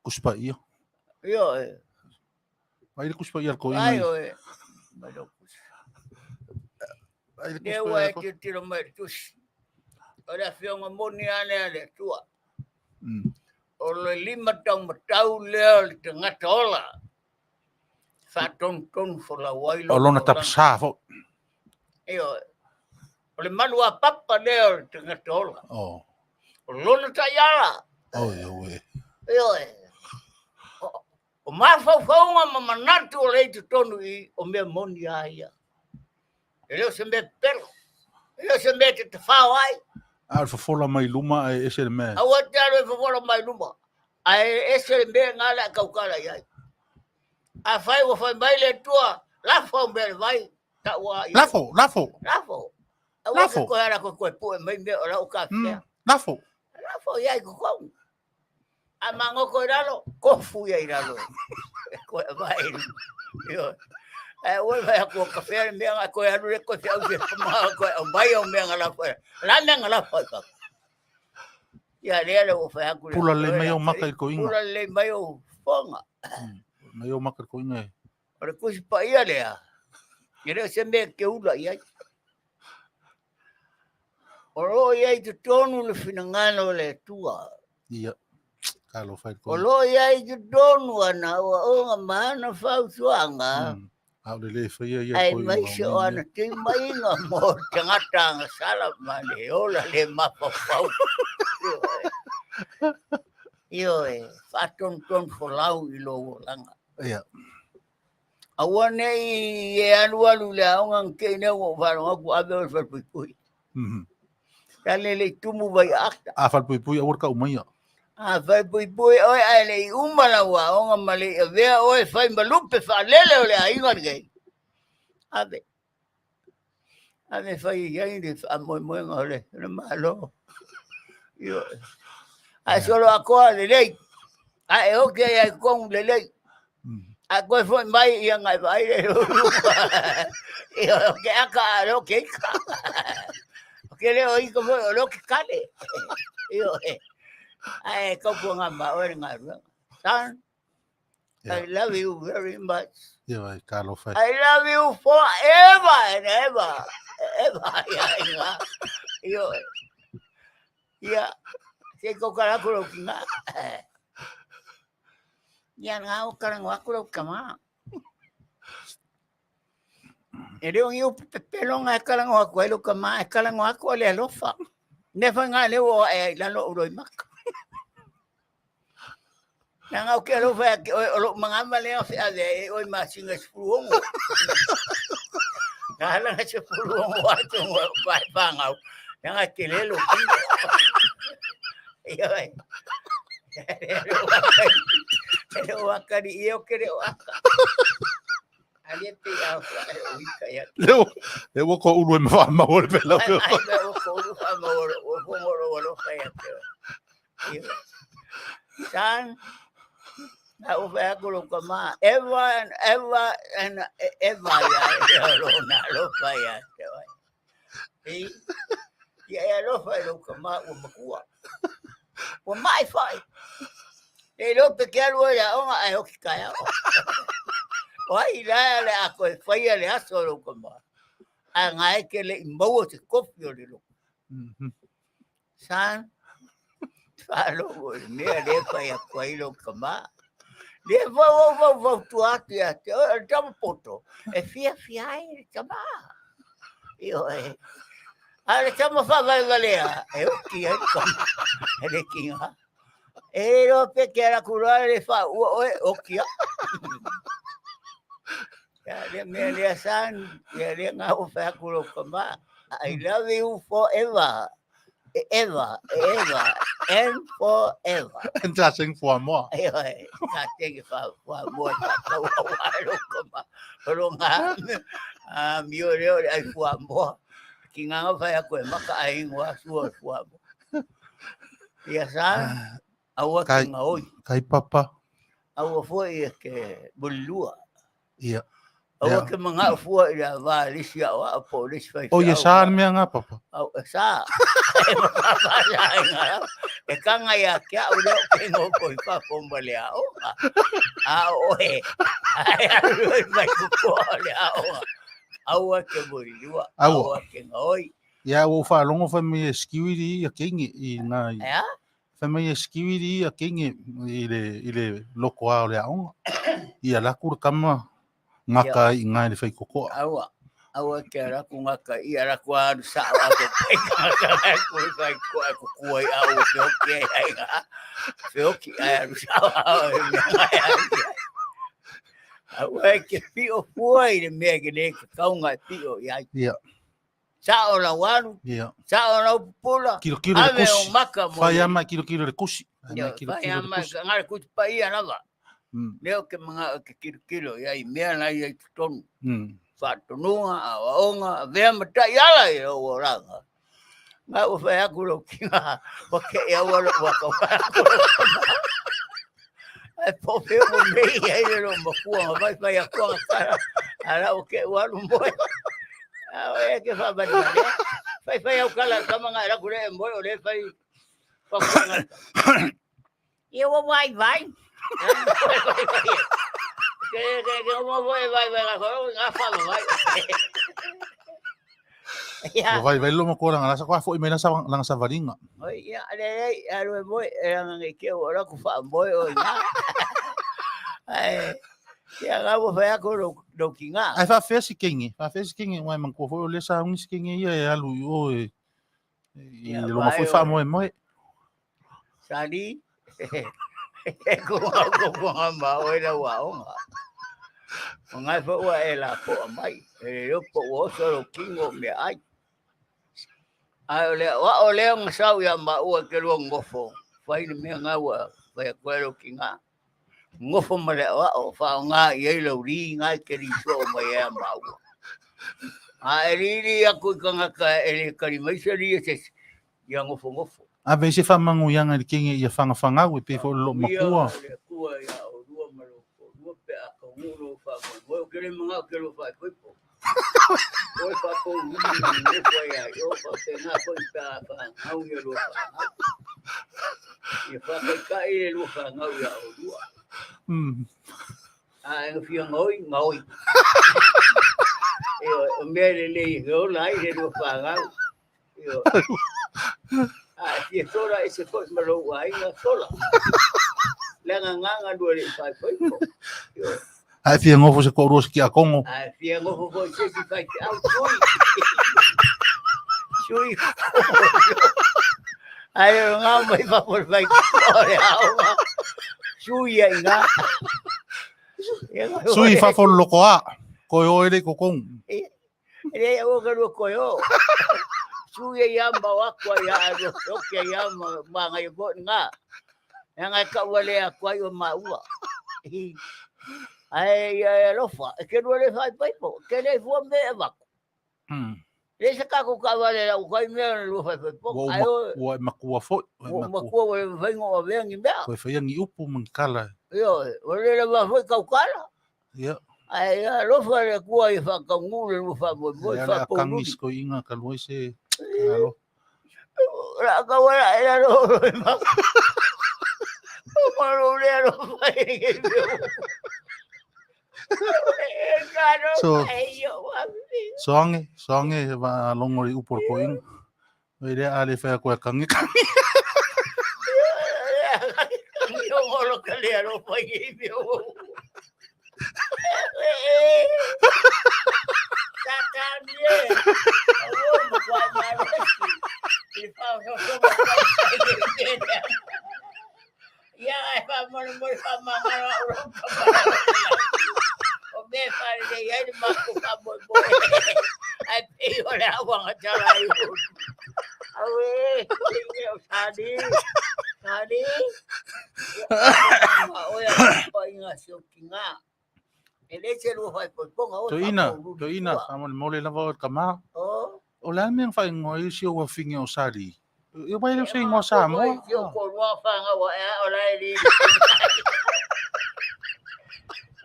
Tusi Paia. Ioe. Ai le Tusi Paia le koinga. Ai oe. Mai lo kusi. Ai le Tusi Lea Paia. ua e tilotilo mai le tusi. O le afioga moni lava lea a le Atua. O le lima taumatau lea o le tagata ola. Faatonutonu folau ai O lona tapasa foi. Ioe. O le malu a papa lea o le tagata ola. Oh. O lona taiala. Oi, oi. Ioe. O mafaufauga ma manatu o lea i totonu i o mea moni a ia. E le o se mea pepelo. E le o se mea e te tafao ai. A o le fofola mai luma ae ese le mea. Aua te alu e fofola mai luma. Ae ese le mea nga le a tautala i ai. Afai ua fai mai le Atua, lafo au mea i le vai, taua i ai. Lafo, lafo. Lafo. Aua Lafo. ke koe ala koe koe pue mai mea o lau ka fea. Lafo. Lafo i ai totonu. A mangoko i lalo, kofu ia i lalo. E koe vai. Ioe. Ae ua vai aku o ka fea le mea nga koe alu le koe whiau se pamaha koe au mai au mea nga lafo. La mea nga lafo ai papa. Ia lea le ua fai aku le. Pula lelei mai ou maka i le koiga. Pula lelei mai ou fofoga. Mai ou maka i le koiga e. O le Tusi Paia lea, e le o se mea e te ula i ai. O lo o i ai i totonu le finagalo o le Atua. Ia, talofa i le O koiga. lo o i ai i totonu ana auaunga ma ana fautuaga. A o le lē faia ia Ae koiga maise o ana timaiga mo tagata agasala ma le ola le mafaufau. Ioe, faatonutonu folau i lou olaga. Ia. Aua ne i e alualu i le aoga na tei nei ua ou faalogo atu ua ave oe i le falepuipui. Sa le le i tumu vai aata. A falepuipui aua le tau maia. A falepuipui oe ae le i uma lau aoga ma le i avea oe fai ma lupe faalele o le aiga lenei. Ave. Ave fai i ai le faamoemoega o le Malo. Ioe. Ae solo atoa lelei. Ae oki ai ai totonu lelei. A koe foi mai ia ngai vaai le Ia o ke aka a leo ke ika. O ke leo ika foi o leo ke kale. Ioe. Ae tautua ngā ma oe le galuega. Son, I love you very much. Ia vai, talofa e. I love you forever and ever. Ever. Ia, ia. Ioe. Ia, se kau kala aku lau ki ngā. Ia ngā o karango aku lau kama. E leo ngi upu pepelo ngā e karango aku ai lau kama, e karango aku o le alofa. Ne whai ngā leo o e ai lalo uroi maka. Nā ngau ke alofa e ke oe o lou mangama lea o whia lea e oe masinga 16. Nā hala ngā 16 atu ngā pae whāngau. Nā ngā te lelo kino. Ia vai. E leo akari i o ke leo aka. Ali e te au e o ika ia. Leo, leo ua ko ulu e mawha le pela. Ai ai me o ko ulu wha maua o whongoro o alofa ia te oe. Ia. Son, na o whea aku lo ka ma, ever and ever and ever ia ia lo na alofa ia te oe. I, ia e alofa i lo ka ma ua makua. Ua mai whai. E lo pe ke alu ai aoga ae hoki kai ao. O ai la le a koe whaia le aso lo ka ma. A ngā e ke le i maua te kofi o le loko. Son, whālogo i le mea le whai a koe i lo ka ma. Le vau au vau vau tua atu ia te oe, o le tama poto. E fia fia ai le tama. Ioe. A le tama whawaiwalea, e oki ai le kama. E le kinga. E roa pe ke ara kuroa le wha ua oe, oki a. Ia lea mea lea son, ia lea ngā o whai aku lo kama. I love you forever. Ever, ever, and forever. And ta sing for more. Ioe, ta tenge wha wha mua ta tau awa lo kama. O lo ngā a mio leo le ai fua moa. Ki ngā ngā whai aku e maka ai ingoa sua fua moa. Ia sa, aua ki ngā oi. Kai papa. Aua fua ia ke mulua. Ia. Aua ke mangao fua i la vā lisi au a po lisi whai O ia sa le mea ngā papa. Au, e sa. E papa sa e ngā. E kanga ia kia au leo ke ngō koi papa ma le aoga. A oe. Ai aru i mai kukoa o le aoga. Aua ke mulua. Aua. Aua ke ngoi. Ia ua ou faalogo fai mai e skiwiri ia kenge i ngā i. Ea? Fai mai e skiwiri ia kenge i le, i le loko a o le aoga. Ia laku le kama ngaka i ngā i le whaikokoa. Aua. Aua ke raku ngaka ia raku aru sao a ko pai ngaka ai ko i whai ko ai ko kua i au whioki ai ai ngā. Whioki ai aru sao au e mea ngai ai. Aua e ke pio fua i le mea ke nei ka kaunga e pio i ai. Ia. Sa'o lau alu, Ia. sa'o lau pupula, Kilokilo le ave o kusi. maka mo Fai le ama kilokilo le kusi. Fai Ia, ama fai kilokilo le ama kusi. nga le kusi paia lava. Lea ou te mana'o e te tilotilo i ai i mea la ia i totonu. Faatonuga, aoaoga, avea ma taiala i lou olaga. Nga ua fai atu lou tiga, ua te'i aua lou ata ua fai atu lou tama. Ae po o fea ua mei ai le lou matua na fai fai atu ana tala, a la ua te'i ua alu moe. A o ea e te faavalevalea. Fai fai au tala i le tama na e alu atu lea e moe o lea e fai fautuaga. Ia ua vaivai. Ke ke ke o mo e vaivai ka ko nga fa vai. Ia. Ua vaivai le lou matua leaga la sa kwa foi mai la sa lana savaliga. Oi ia le le alu e moe e langa nge ke o la ku fa moe o ina. Ai ia ga ua fai atu lo lo kinga. Ae faafefea si kenge, faafefea si kenge aua e manatua foi o lea sa augi si kenge ia e alu i o e i Ia le lona vai foi o faamoemoe. Sali, e ko au ko ko ma o la wa onga. O ngai fo ua e la po mai. E le po o so lo kingo me ai. Ai o le wa o le nga sau ya ma ua ke lo ngofo. Fai le mea nga ua fai ko lo kinga. Ngofo ma le wa o fa o nga i ai lo ri nga ke ri so mai e ma ua. A e riri aku i kangaka e le kari mai se ri e se ia ngofo ngofo. Ave ai se faamanuiaga i le kenge ia fagafagau e pei foi o le loo Ia matua. le Atua ia olua ma lo toalua pe a taunuu lou faamoemoe. Ou te le manao ou te lua faaipoipo. O e faapoululu ma nonofo ai ia i o, faapena foi pe a fanau ia lua fanau. Ia faataitai le lua fanau ia olua. A e fia gaoi, gaoi. Ioe, o mea e lelei e ola ai le lua fanau. Ioe. A e fia sola ese foi ma lou aiga sola. Leaga gaga lua le i faaipoipo. Ioe. Ae fia nofo se toalua se tiakono. A e fia nofo foi se isi faifeau, sui. Sui. Ai o ngā mai fafo le faifeau o le aoga. Sui ia i ngā. Sui i fafo le lokoā. Koe o e le i totonu. E leai aua ka lua koe o. Sui ia ia ma o aku ai a lua oke ai ia ma maangai ko ngā. Leaga e kau wale aku ai o maua. Ai ia e alofa, e ke lua le faipaipo, ke le fua me e vaku. Le se kako ka wale la ukai mea na lua faipaipo. Ua Ai o ua e matua foi. Ua e ua matua. matua ua le mawhainga o avea ngi mea. Koe whaia ngi upu ma ngi kala. Ioe, ua le lava foi kaukala. Ia. Ai ia alofa le Atua ia faataunuu le lua faamoemoe, Ia le akangi faapoululi. siko inga ka lua i se alo. La ka wala e lalo o e ma. O malo le alofa e ke mea. E ka alofa So, e ia wa. soange, soange va longo i upu o le koinga. Oi lea a le whea koe kangi kangi. Kangi o ngolo ka le alofa i ke mea. Satani e. Aua ma kwa malosi. I whaososo ma kwa i ke mea. Ia e wha mono mo wha mangaro o ro ka mara. O me whare nei ai le mako wha moe moe. Ai pei o le awanga tala i o. Aue, inge o Sani. Sani. Ma oe a pa inga sioki ngā. E le se lua whai poiponga o Toeina, whakaululi toeina, tua. faamolemole lava o le kamā. O. O le a mea na faaigoa ai si ou afine o Sali? Ia uae le o se E igoa matua Samoa. foi si o koa whangawa e a o la e li.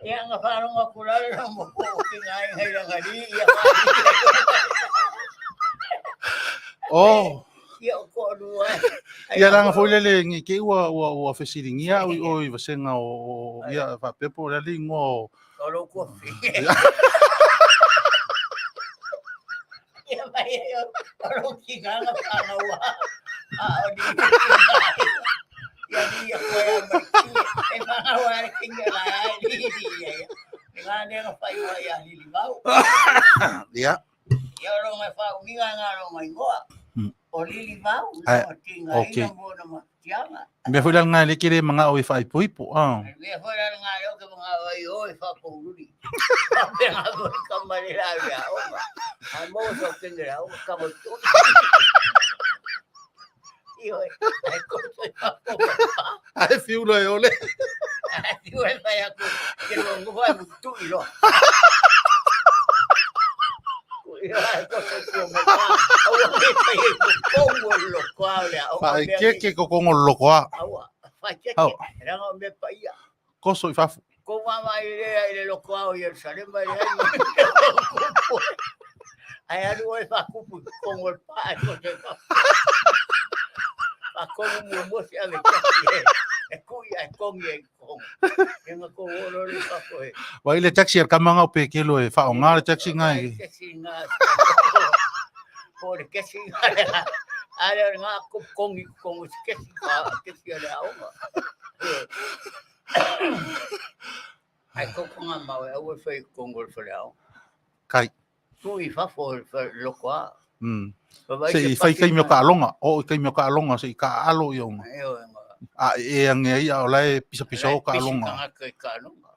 Ia nga wharonga kurare na mo ko ki ngai ngai ranga li ia wha. Oh. Ia o ko lua. Ia langa foi lele ngi ke ua ua ua fesiligia au i o i vasenga o ia faapea po o le a le igoa o O lo ko fi. Ia mai e o lo ki nganga whangawa. A o ni. Ia ni ia koe a mai ki. E whangawa le kinga la e li li ia ia. Nga ne nga whai wa ia lili mau. Ia. Ia o ngai wha uminga ngā ro ngai ngoa. O lili mau, Ai, o tinga okay. ina mo na ma. Mea foi la lena e le ke le manao e faaipoipo. Ah. Mea foi la lena lea ou te manao ai o e faapoululi. Faapena foi kama le la le aoga. A maua sau kene le aoga, kama i tonu. Ioe, ai koto i fafo ma pa. Ai fiu loa e ole. Ai fiu e fai aku, ke lo ngofa e mutui loa. Faaekeeke kokogo le lokoa. Ao. Koso i fafo. Vai le taxi al kamanga o pekelo e whaonga le taxi ngai. Po le kesi ale o ngā kongi kongo si kesi ka kesi ale aonga. Ai ko konga mau e aue whai kongo le whare aonga. Kai. Tu i fafo le whare loko a. Se i whai kaimi o ka alonga, o i kaimi o ka alonga, se i ka alo i onga. A e ange ai a o lae pisa pisa o ka alonga. Pisa tangata i ka alonga.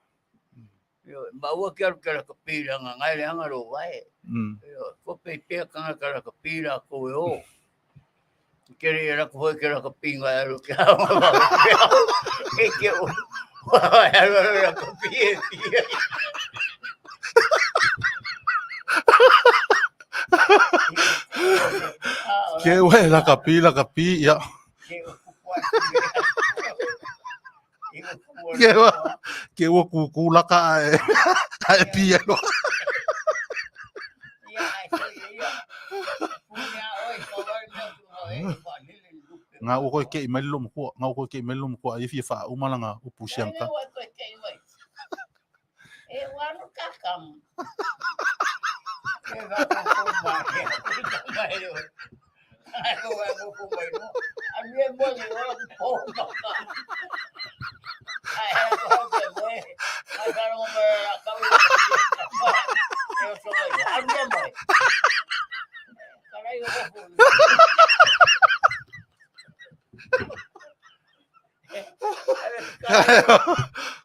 Ma ua ke alu ke la ka pila nga ngai le anga lo vae. Ko pe pia kanga ka la ka pila ko e o. Kere e rako hoi ke la ka pinga e alu ke aonga va. E ke o. E alu alu la ka pia pia. Ke ue la ka pi la ka pi ia. Ke ua ke ua kuku laka ae ae pi ai loa. Ngā ua koe ke i mai lo makua, ngā ua koe ke i mai lo makua ai fia wha umalanga upu siang ka. E wano kakam. E va ko ko mai. Mai ro. Ai ko va ko ko mai no. A mi e mo ni ora ko ma ka. Ai ai ko ko mo. Ai ka ro mo la ka ro. E o so mai. A mi e mo. Karai o ko.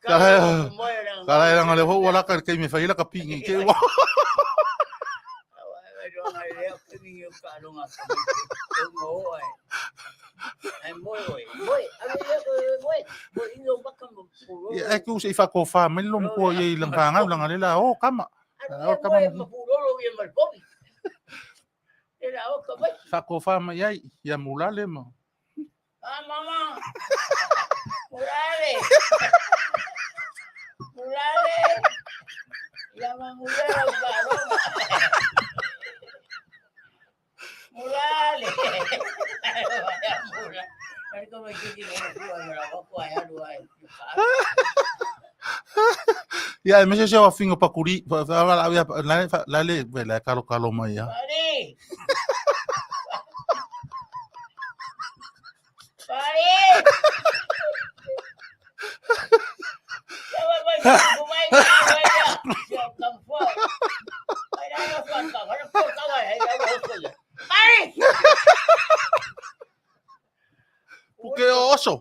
Ka lai le ho wala ka kei me whaila ka pingi ke wa. Ia e ku se i whakowha mai lo mkua i lang whangau langa le la o kama. O kama. Whakowha mai ai ia mulale ma. Ah, mama. Mulale. Mulale. Ya ma mulale Mulale. Ia e mese se wa fingo pakuri la le la kalo kalo mai ia. Pari. Pari. Pari. Puke o oso.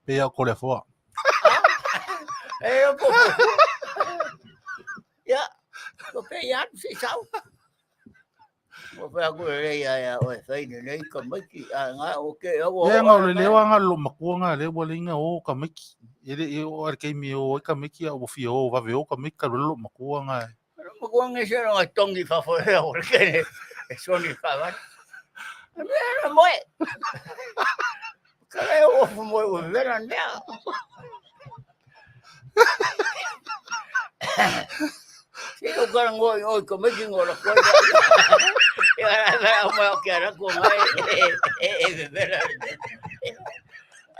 Pea o kore foa. Ia, ko pe ia atu se sau. Ko pe aku le ia ia o e whai ne nei ka maiki. A ngā o ke au o. Ia ngā o le lewa ngā lo makua ngā le wa le inga o ka maiki. E le e o ar keimi o e ka maiki a o fia o vave o ka maiki ka lo makua ngā. Lo makua ngā se ngā tongi whawha e o le kene e soni ka wari. A mea na moe. Ka reo o moe o vera mea. Sino ka ngoi oi ko meki ngora ko. E ara ara o mai o ke ara ko mai e e e vera.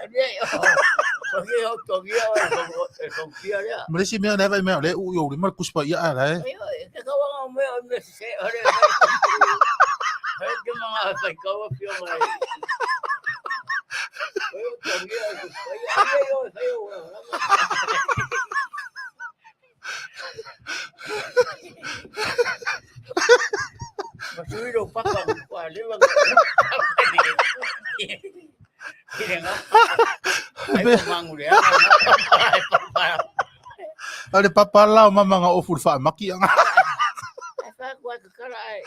Ani o ko ke o to gi o e ko pia rea. Ma le isi mea lea vai mea o lea uu i ou lima le kuspa ia a la e. Ioe, ke ka wanga o mea o mea sese o le Hei te mga whai kau a whio mai. Oi o tangi o ku whai ai o whai o Ma tui ro papa kua lewa Kire ngā. Ai ko mangu le anga ai papa. Ale papa la o mama nga ofu le faamaki anga. Ai wha kua kakara ai.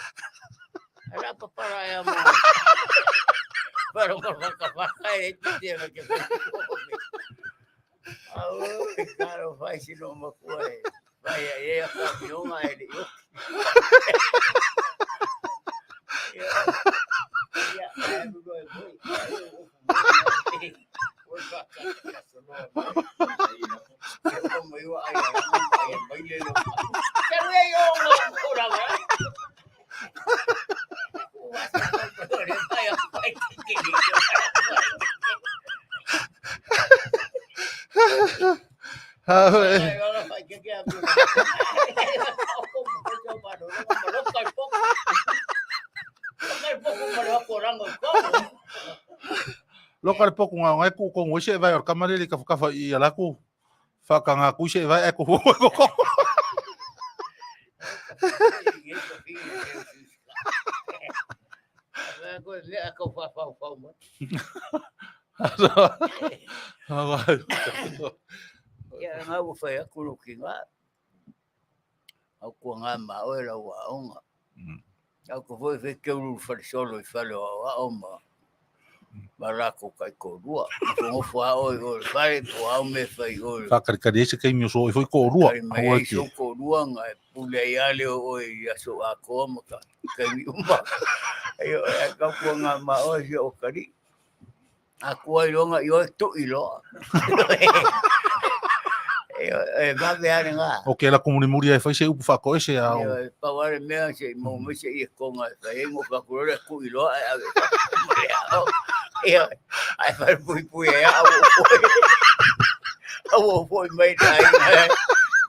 Ara papara ai amo. Pero ko whaka whaka e te te ma ke whai. Au, karo whai sino makua e. Whai ai e a ka mionga e le yoki. Ia, ia, ai mu e moi. Ai o o whaka ka sono. Ke o mai wa ai ai ai mai le lo. Ke re yo mo ora wa. Ua sa ko re ai ai ki ki. Ha, Ai ora fai ke ke a mi. Loka le poku ngā ngai ku kongu ese vai o kamarele ka whakawa i a laku. Whaka ngā kui se vai e ko huo ko ko. Ia ngā ua whai aku ro ki ngā. Au kua ngā mā oe lau aonga. Au ko foi whai ke uru whare solo i whare o au ma. Ma rākou kai ko rua. Ma ko ngofo a oe o le whare, po au me whai o le. Whakarikari ese kei mio so i foi ko rua. Kai mai ai so ko rua ngā e pule ai ale o oe i aso a koa ma ka kai mi uma. Ai o e kau kua ngā mā oe si o kari. A kua i longa i oe tui loa. E mawe ane ngā. O ke la kumuri muri ai whai se upu whako ese a o. E pau are mea se i mau mai se i e konga e whai engo whakurore kui loa e awe. Ia, ai whai pui pui e au o pui. Au o pui mai te ai.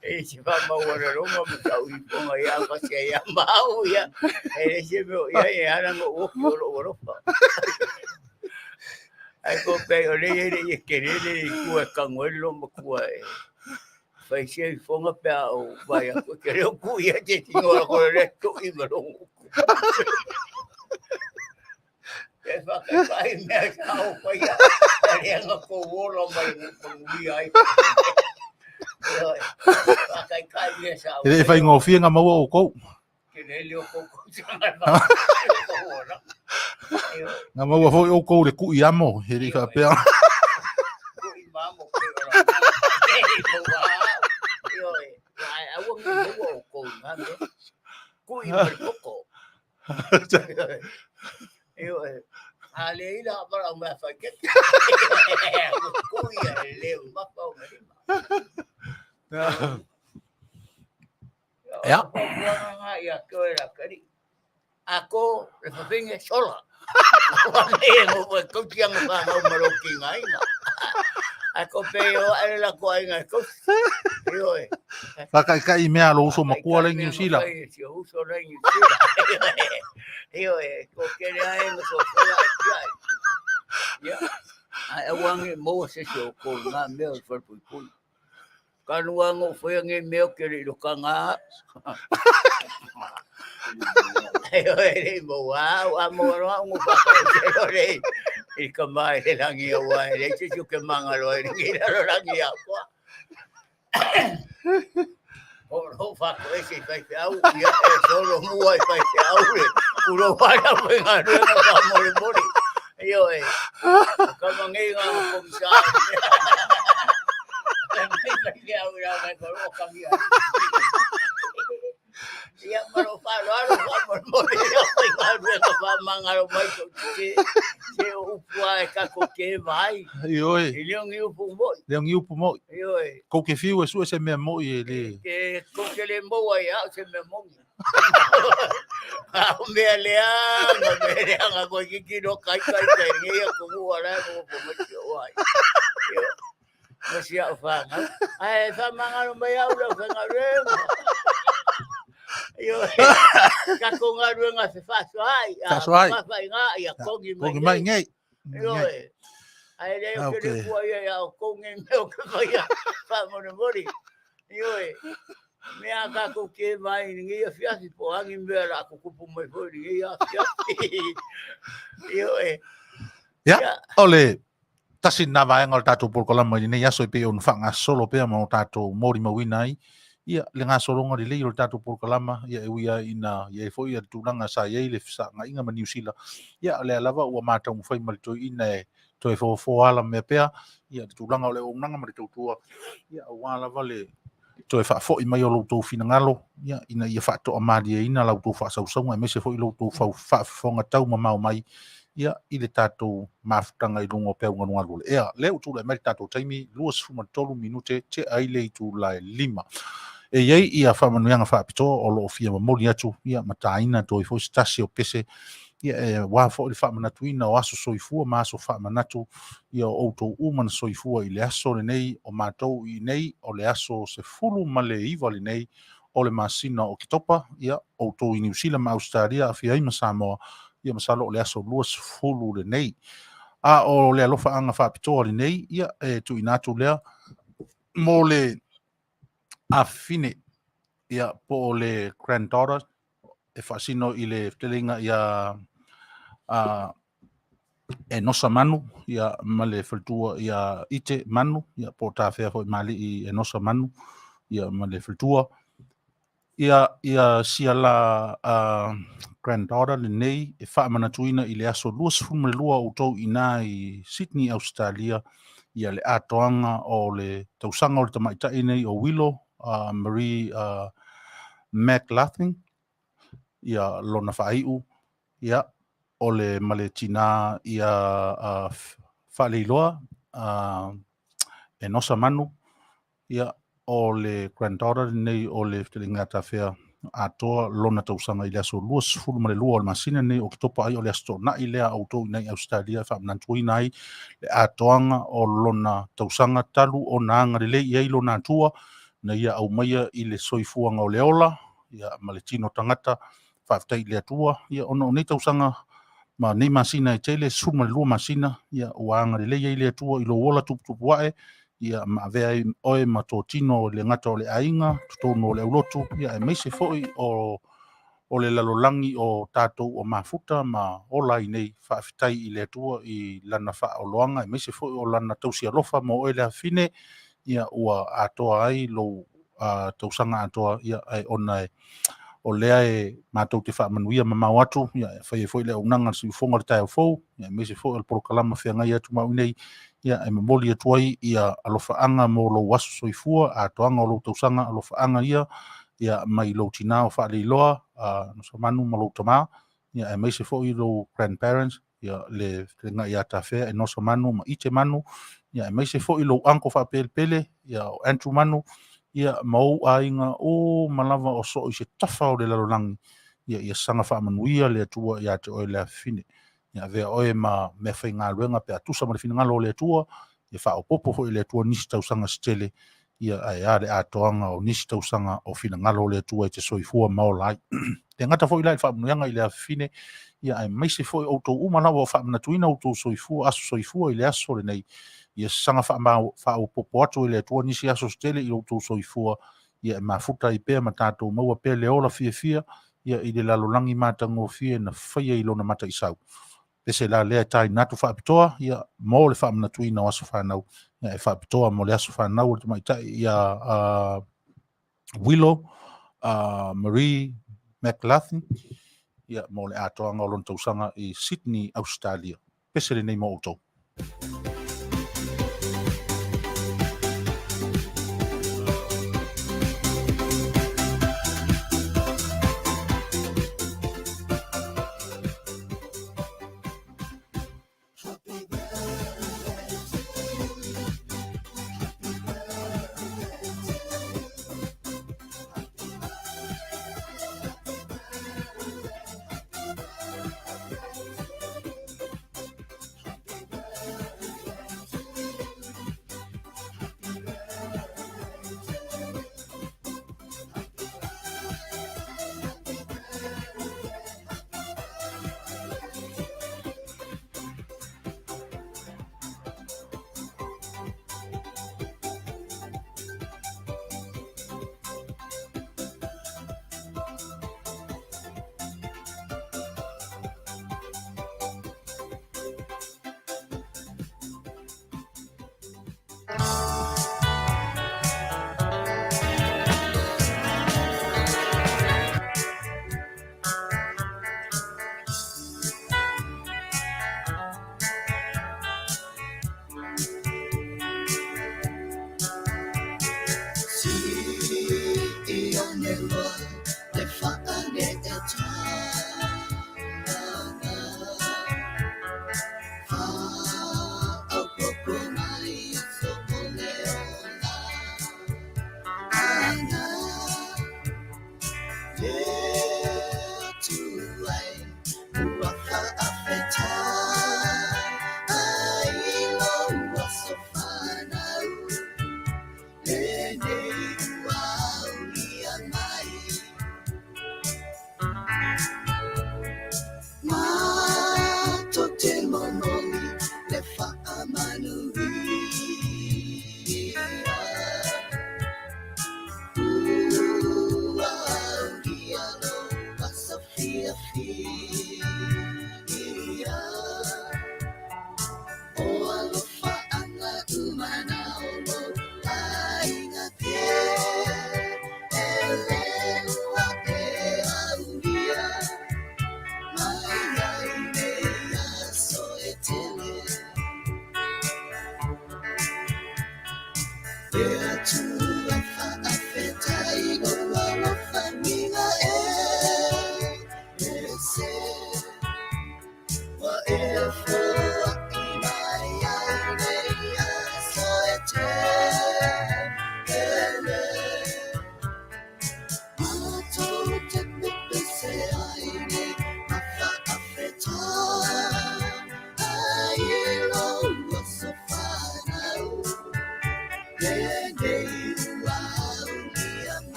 E se wha mau ara ronga mo tau i ponga i au kasi ai a mau ia. E le se meo ia e ana ngo uoki o ro oropa. Ai ko pe o le le i ke le le i kua kangoelo ma kua e. Whai se i whonga pea o vai a koe ke reo ku ia te tino ara kore re tu i ma rongo. E whakai whai mea sa o whai a reanga ko wolo mai ngui ai. Whakai kai mea sa o E le whai ngōwhia ngā maua o kou. Ke le o kou kou tanga whaka. Ngā maua foi o kou le kui amo, he rei whapea. Kui mamo ke ora. Ioe, ai aua ngi maua o kou ngā mea. Kui mai poko. Ioe, a le ila mara o mea whai keke. Kui a le mapa o marima. Ia. Ngā ia koe la kari. A ko le whawhinge sola. E ngo mo kauti anga whangau maro ki ngā inga. A ko pe o ale la ko ai ngā kauti. Ioe. Whakaikai mea lo uso makua le New Zealand. Si o uso le New Zealand. Ioe, ko kere ai ngo so sola e tia. Ia. Ai awange mo se se o ko ngā mea o wharepui pui. Ka nua ngō whai nge mea ke re ro ka ngā. Hei oi re mo wā, wā mo roa ngō whaka o te ro re. I ka mai le rangi o wā, re te tu ke manga roa i rangi raro rangi a koa. O ro whako e se whai te au, ia e solo mua i whai te au re. Kuro wāna whai ngā ruenga wha mori mori. Io e, ka mangei ngā komisa. Ia maro whāro aro wha mori mori o whai ngā ruenga wha mangaro mai ko te te o upua e kako ke vai. Ioe. I leo ngi upu moi. Leo ngi upu moi. Ioe. Kou ke whiu e sue se mea moi e le. Ke kou ke le moa i au se mea mongi. Au mea lea, ma mea lea ngā koe kiki no kai kai kai ngi ia ko mua rā ko ko mai te oai. Ma si au whāngau. Ai, whāmangaro mai au rau whāngau reo. Ioe, tatou galuega e fefaasoaai, a Fefaasoaai. fefaasoaaiga, ia kogi mai Kogi mai nei. nei. Ioe, ae le o te Okay. le pua ia ia outou nei mea o te faia faamolemole. Ioe, mea a tatou te mai i lenei afiafi, po o a ni mea o le a tutupu mai foi i lenei afiafi. Ioe. Ia, Ia. o le tasi lena vaega o le tatou polokalama i lenei aso e pei ona faagasolo pea ma o tatou molimauina ai ia le gasologa lelei o le tatou polokalama ia e ui lava ina i ai foi le tulaga sa i ai le fesaagaiga ma Niu Sila ia o lea lava ua mataumafai ma le toeaina e toe foafoa ala mea pea ia le tulaga o le auaunaga ma le tautua ia aua lava le toe faafoi mai o lo outou finagalo ia ina ia faatoamalieina la outou faasausauga aemaise foi lo outou faafofoga taumamao mai ia i le tatou mafutaga i luga o peau galugalu o le ea. Lea ua tulai mai le tatou taimi 23 minute tea ai le itula e 5. E i ai ia faamanuiaga faapitoa o lo o fia momoli atu ia ma taina atu ai foi se tasi o pese ia e aua foi le faamanatuina o aso soifua ma aso faamanatu ia o outou uma na soifua i le aso lenei o matou i inei o le aso 19 lenei o le masina o Oketopa ia outou i Niu Sila ma Ausetalia aafia ai ma Samoa ia masalo o le aso 20 lenei. A o le alofaaga faapitoa lenei ia e tuuina atu lea mo le afafine ia po o le granddaughter e faasino i le feteleiga ia a Enosa Manu ia ma le faletua ia Ite Manu ia po o tafea foi malii Enosa Manu ia ma le faletua ia ia sia la granddaughter lenei e faamanatuina i le aso 22 o outou i ina i Sydney, Australia ia le atoaga o le tausaga o le tamaitai nei o Willow Marie McLaughlin ia lona faaiu ia o le ma le tinā ia Faaleiloa Enosa Manu ia o le granddaughter lenei o le fetalaiga tafea atoa lona tausaga i le aso 22 o le masina lenei o Oketopa ai o le aso Toonai lea a outou i inei i Ausetalia e faamanatuina ai le atoaga o lona tausaga talu ona agalelei i ai lona Atua na ia aumaia i le soifuaga o le ola ia ma le tino tagata faafetai i le Atua ia ona o nei tausaga ma nei masina e tele 12 masina ia ua agalelei ai le Atua i lou ola tuputupu ae ia ma avea ai oe ma totino i le gata o le aiga totonu o le aulotu ia aemaise foi o le lalolagi o tatou o mafuta ma ola ai nei. Faafetai i le Atua i lana faaoloaga aemaise foi o lana tausi alofa mo oe le afafine ia ua atoa ai lou tausaga atoa ia ae ona e o lea e matou te faamanuia mamao atu ia e fai ai foi le auaunaga a le siufofoga o le taeao fou ia aemaise foi o le polokalama feagai atu ma au nei ia e momoli atu ai ia alofaaga mo lou aso soifua atoaga o lou tausaga alofaaga ia ia mai lou tinā o Faaleiloa Nosamanu ma lou tamā ia aemaise foi lou grandparents ia le fetalaiga ia Tafea Enosa Manu ma Ite Manu ia aemaise foi lou uncle faapelepele ia o Andrew Manu ia ma ou aiga uma lava o soo i se tafa o le lalolagi ia ia saga faamanuia le Atua ia te oe le afafine ia avea oe ma mea faigaluega pe a tusa ma le finagalo o le Atua ia faaopoopo foi e le Atua nisi tausaga se tele ia ae a le atoaga o nisi tausaga o finagalo o le Atua e te soifua ma ola ai. Le gata foi la i le faamanuiaga i le afafine, ia aemaise foi outou uma lava o faamanatuina outou soifua, aso soifua i le aso lenei, ia saga faaopoopo atu e le Atua nisi aso se tele i outou soifua, ia e mafuta ai pea ma tatou maua pea le ola fiafia ia i le lalolagi matagofie na faia i lona mataisau. Pese la lea e taina atu faapitoa ia mo le faamanatuina o aso fanau ia e faapitoa mo le aso fanau o le tamaitai ia Willow Marie McLaughlin ia mo le atoaga o lona tausaga i Sydney, Australia. Pese lenei mo outou.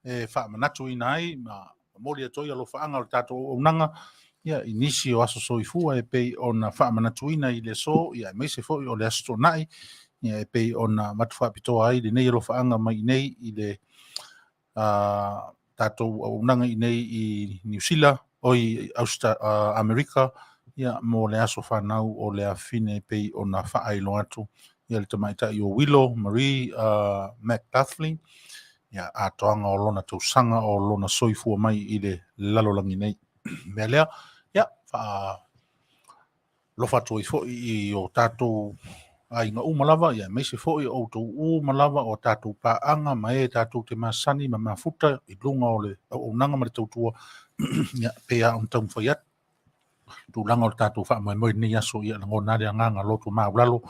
E faamanatuina ai ma momoli atu ai alofaaga o le tatou auaunaga ia i nisi o aso soifua e pei ona faamanatuina i le aso ia aemaise foi o le Aso Toonai ia e pei ona avatu faapitoa ai lenei alofaaga mai i nei i le tatou auaunaga i nei i Niu Sila oi Austa, Amerika ia mo le aso fanau o le afine e pei ona faailoa atu ia le tamaitai o Willow Marie McLaughlin ia atoaga o lona tausaga o lona soifua mai i le lalolagi nei. Mea lea, ia, faa alofa atu ai foi i o tatou aiga uma lava, ia aemaise foi o outou uma lava o tatou paaga ma e tatou te masani ma mafuta i luga o le auaunaga ma le tautua, ia, pei lava ona taumafai atu. tulaga o le tatou faamoemoe i lenei aso, ia lagona lava le agaga loto maualalo,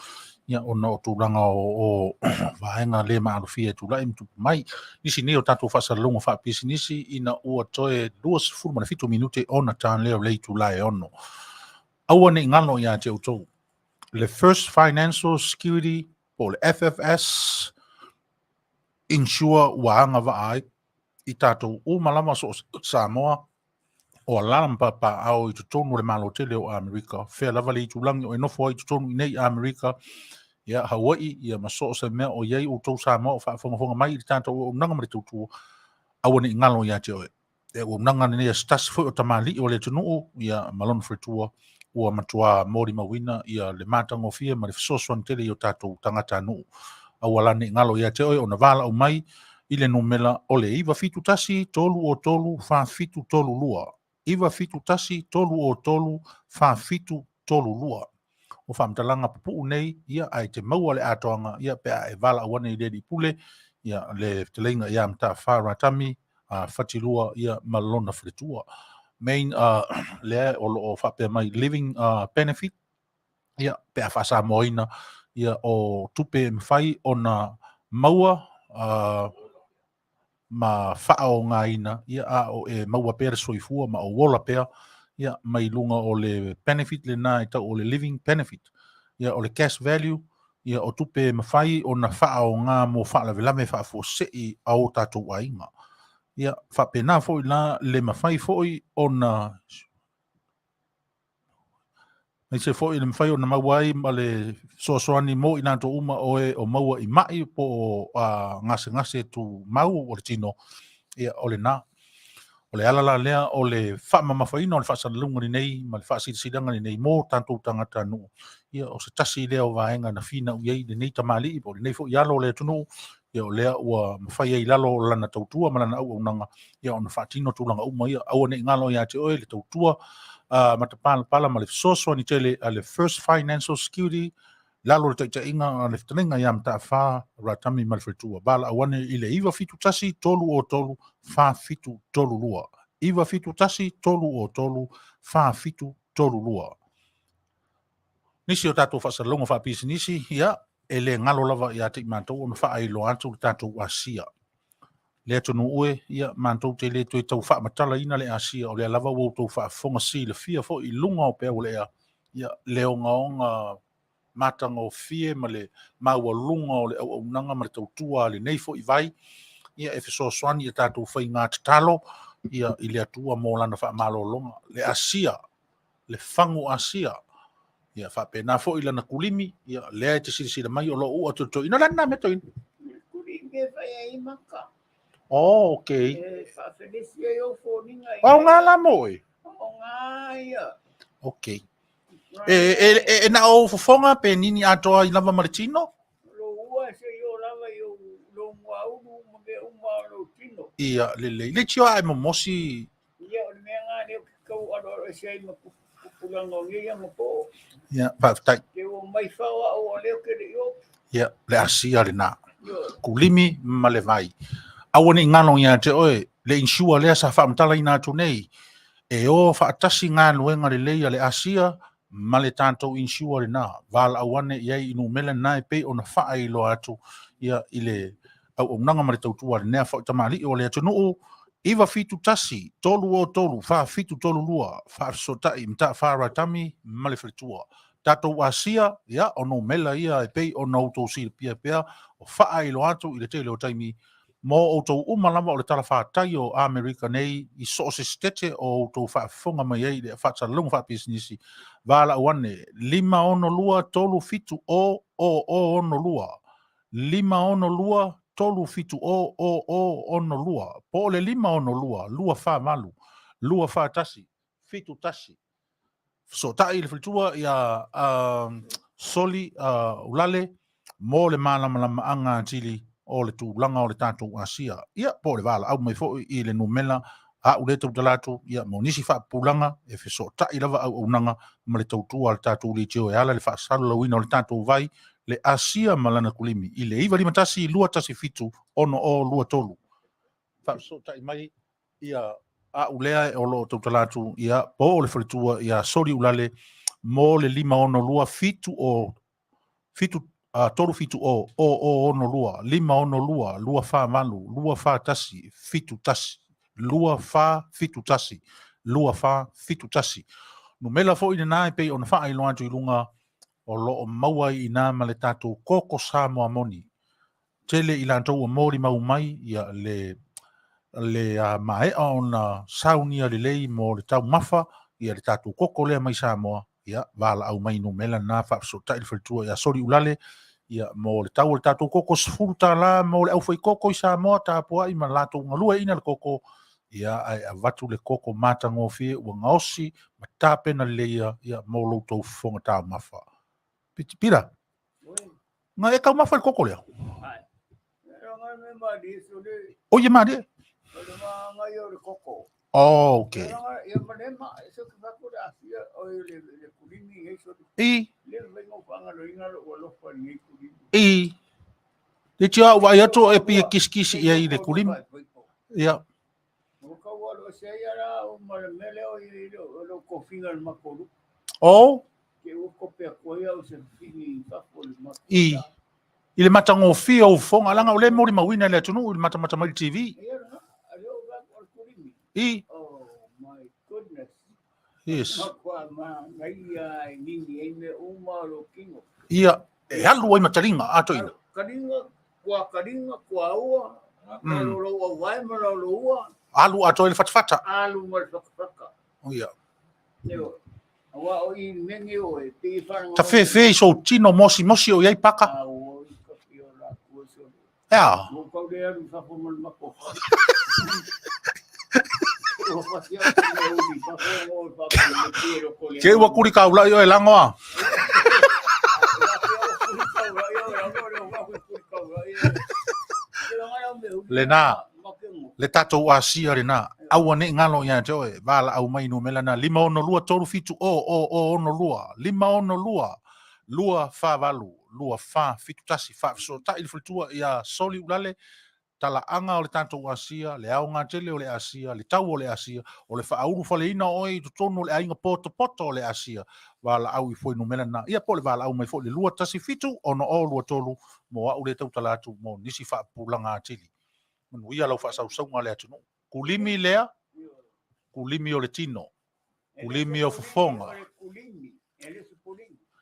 ia ona o tulaga o vaega le maalofia e tulai ma tupu mai. Nisi nei o tatou faasalalauga faapisinisi ina ua toe 27 minute ona ta lea o le itula e 6. Aua ne i galo ia te outou le First Financial Security po o le FFS Insure ua agavaa ai i tatou uma lava so o se Samoa o alaala ma papaaao i totonu o le Malo tele o Amerika, fea lava le itulagi o e nofo ai i totonu i nei Amerika, ia Hawaii, ia ma so o se mea o i ai outou Samoa o faafogafoga mai i le tatou auaunaga ma le tautua, aua ne i galo ia te oe. Le auaunaga lenei a se tasi foi o tamalii o le atunuu, ia ma lona faletua, ua matua molimauina ia le matagofie ma le fesoasoani tele i o tatou tagatanuu. Aua la ne i galo ia te oe ona valaau mai i le numera o le 971 303 4732, 971 303 4732. O faamatalaga pupuu nei, ia, ae te maua le atoaga, ia, pe a e valaau ane i le Alii Pule, ia, le fetalaiga ia Mataafa Ratami, a Fatilua, ia, ma lona faletua. Main, lea o lo o faapea mai living benefit, ia, pe a faasamoaina, ia, o tupe e mafai ona maua, ma faaaogaina, ia, a o e maua pea le soifua ma ou ola pea, ia, mai luga o le benefit lena e tau o le living benefit. Ia, o le cash value, ia, o tupe e mafai ona faaaoga mo faalavelave faafuasei a o tatou aiga. Ia, faapena foi la le mafai foi ona Aemaise foi le mafai ona maua ai ma le fesoasoani mo i latou uma o e o maua i mai po o gasegase tumau o le tino, ia o lena. O le ala la lea o le faamamafaina o le faasalalauga lenei ma le faasilasilaga lenei mo tatou tagatanuu, ia o se tasi lea o vaega na finau i ai lenei tamalii po o lenei foi alo o le atunuu, ia o lea ua mafai ai i lalo o lana tautua ma lana auaunaga ia ona faatino tulaga uma ia. Aua ne i galo ia te oe le tautua matapalapala ma le fesoasoani tele a le First Financial Security lalo o le taitaiga a le fetalaiga ia Mataafa Ratami ma le faletua. Valaau ane i le 971 303 4732. 971 303 4732. Nisi o tatou faasalalauga faapisinisi, ia, e le galo lava ia te i matou ona faailoa atu le tatou Asia. Le atunuu e, ia, matou te le toe tau faamatalaina le Asia, o lea lava ua outou faafofoga silafia foi i luga o peau o le ea, ia, le ogaoga matagofie ma le maualuga o le auaunaga ma le tautua a lenei foi vai, ia, e fesoasoani i a tatou faiga tatalo, ia, i le Atua mo lana faamalologa. Le Asia, le fagu Asia, ia faapena foi lana kulimi, ia lea e te silasila mai o lo o ua totoina. O le a lena mea toeaina? Kulimi e fai ai maka. Oh, okay. E faafelesi ai ou foliga. O ngā la mo e? O ngā ia. Okay. E, e, e, e na o fofoga pe nini atoa i lava ma le tino? Lo ua se i o lava i o lo muaulu ma mea uma o lo tino. Ia, lelei. Le tio a e momosi Ia, o le mea ngā lea o ke kau aloalo ese ai ma pupulaga o nei anapo. Ia, faafetai. Te ua mai fao au o lea ke le i opu. Ia, le asia lena. Kulimi ma le vai. Aua ne i galo ia te oe, le insure lea sa faamatalaina atu nei, e o faatasi galuega lelei a le asia ma le tatou insure lena. Valaau ane i ai i numera na e pei ona faailoa atu ia i le auaunaga ma le tautua a lenea foi tamalii o le atunuu, 971 303 4732, faafesootai Mataafa Ratami ma le faletua. Tatou Asia, ia, o numera ia e pei ona outou silafia pea, o faailoa atu i le tele o taimi mo outou uma lava o le talafatai o Amerika nei i so o se sitete o outou faafofoga mai ai i le faasalalauga faapisinisi, valaau ane, 562 37 0 0 62, 562 370 00 62, po o le 562 248 241 71. Fesootai le faletua ia Soli Ulale mo le malamalamaaga atili o le tulaga o le tatou Asia. Ia, po o le valaau mai foi i le numela a u lea tautala atu, ia, mo nisi faapupulaga e fesootai lava auaunaga ma le tautua a le tatou leitio e ala i le faasalalauina o le tatou vai, le Asia ma lana kulimi i le 951 217 6023. Faafesootai mai ia A'u lea o lo o tautala atu, ia, po o le faletua ia Soli Ulale mo le 562 7 o 7 3 7 o o o 6 2 5 6 2 2 4 8 2 4 1 7 1 2 4 7 1 2 4 7 1. Numela foi lenā e pei ona faailoa atu i luga o lo o maua ai i inā ma le tatou koko Samoa moni. Tele i latou ua molimau mai ia le le a maea ona saunia lelei mo le taumafa ia le tatou koko lea mai Samoa, ia valaau mai numela na faafesootai le faletua ia Soli Ulale ia mo le tau o le tatou koko $10 mo le aufaikoko i Samoa tapuai ma latou galueaiina le koko ia ae avatu le koko matagofie ua gaosi ma tapena lelei ia, ia mo lo outou fofoga taumafa. Pita, na e taumafa le koko lea? O ia malie. Oh, okay. I. I. Le tia au vai atu e pia kisikisi ia i le kulimi. Ia. Oh. I. I le matagofie o fofoga, leaga o lea e molimauina e le atunuu i le matamata mai i le TV. I. Yes. Ia, e alu ai ma taliga, a toeaina. Alu atoa i le fatafata. Ia. Tafefe i sou tino mosimosi o i ai paka. E a? Ke ua kuli kaulai oe lago a. Lena, le tatou Asia lena. Aua ne i galo ia te oe, valaau mai numera na 562 37 o o o 62 562 248 2471 faafesootai le faletua ia Soli Ulale talaaga o le tatou Asia, le aoga tele o le Asia, le tau o le Asia, o le faaulufaleina o oe i totonu o le aiga potopoto o le Asia, valaau i fuainumera na. Ia po o le valaau mai foi i le 217 6023 mo au lea e tautala atu mo nisi faapupulaga atili. Manuia lau faasausauga a le atunuu. Kulimi lea, kulimi o le tino, kulimi o fofoga.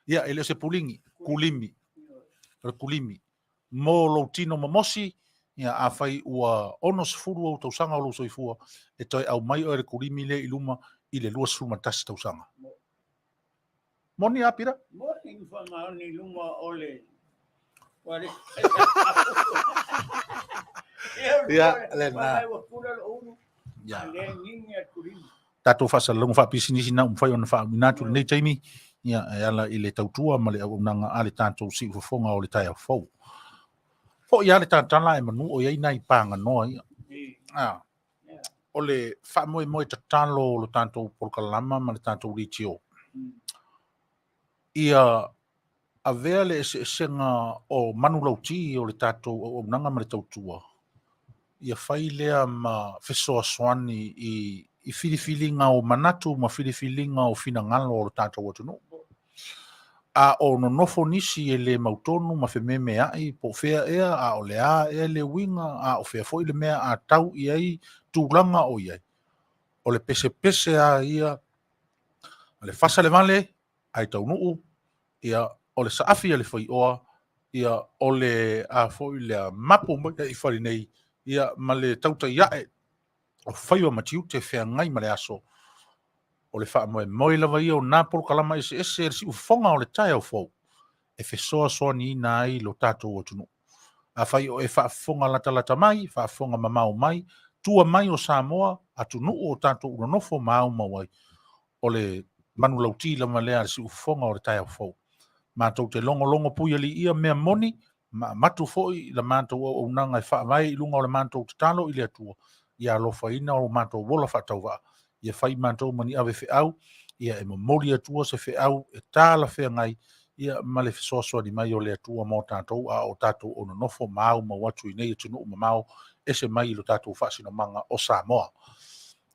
Ia, e le o se puligi, kulimi. O le kulimi. Mo lou tino momosi, ia, afai ua 60 ou tausaga o lou soifua, e toe aumai oe le kulimi lea i luma i le 21 tausaga. Moni a, Pita? Moni, whamaoni i luma o le... Ia, lena. Ia. Tatou faasalalauga faapisinisi na ua mafai ona faauiga atu i lenei taimi, ia, e ala i le tautua ma le auaunaga a le tatou siufofoga o le taeao fou. Foi lava le tatala ae manu o i ai nai paganoa ia. Ah. O le faamoemoe tatalo o le tatou polokalama ma le tatou leitio, ia avea le eseesega o manulauti o le tatou auaunaga ma le tautua, ia fai lea ma fesoasoani i filifiliga o manatu ma filifiliga o finagalo o le tatou atunuu. A o nonofo nisi e le mautonu ma fememea'i po o fea ea, a o le a ea le uiga, a o fea foi le mea a tau i ai tulaga o i ai, o le pesepese a ia a le fasa le vale ae taunuu, ia, o le saafi a le faioa, ia, o le a foi lea mapu mai ai i fale nei, ia, ma le tautai ae o faiva ma tiute feagai ma le aso. O le faamoemoe lava ia o nā polokalama eseese e le siufofoga o le taeao fou e fesoasoaniina ai lo tatou atunuu. Afai o e faafofoga latalata mai, faafofoga mamao mai, tua mai o Samoa, atunuu o tatou nonofo ma aumau ai, o le manulauti lava lea a le siufofoga o le taeao fou. Matou te logologo puialiia mea moni ma avatu foi la matou auaunaga e faavae i luga o le matou tatalo i le Atua, ia alofaina o matou ola faatauvaa, ia fai matou ma ni ave feau, ia e momoli Atua se feau e talafeagai, ia ma le fesoasoani mai o le Atua mo tatou, a o tatou o nonofo ma aumau atu i nei atunuu mamao ese mai i lo tatou faasinomaga o Samoa.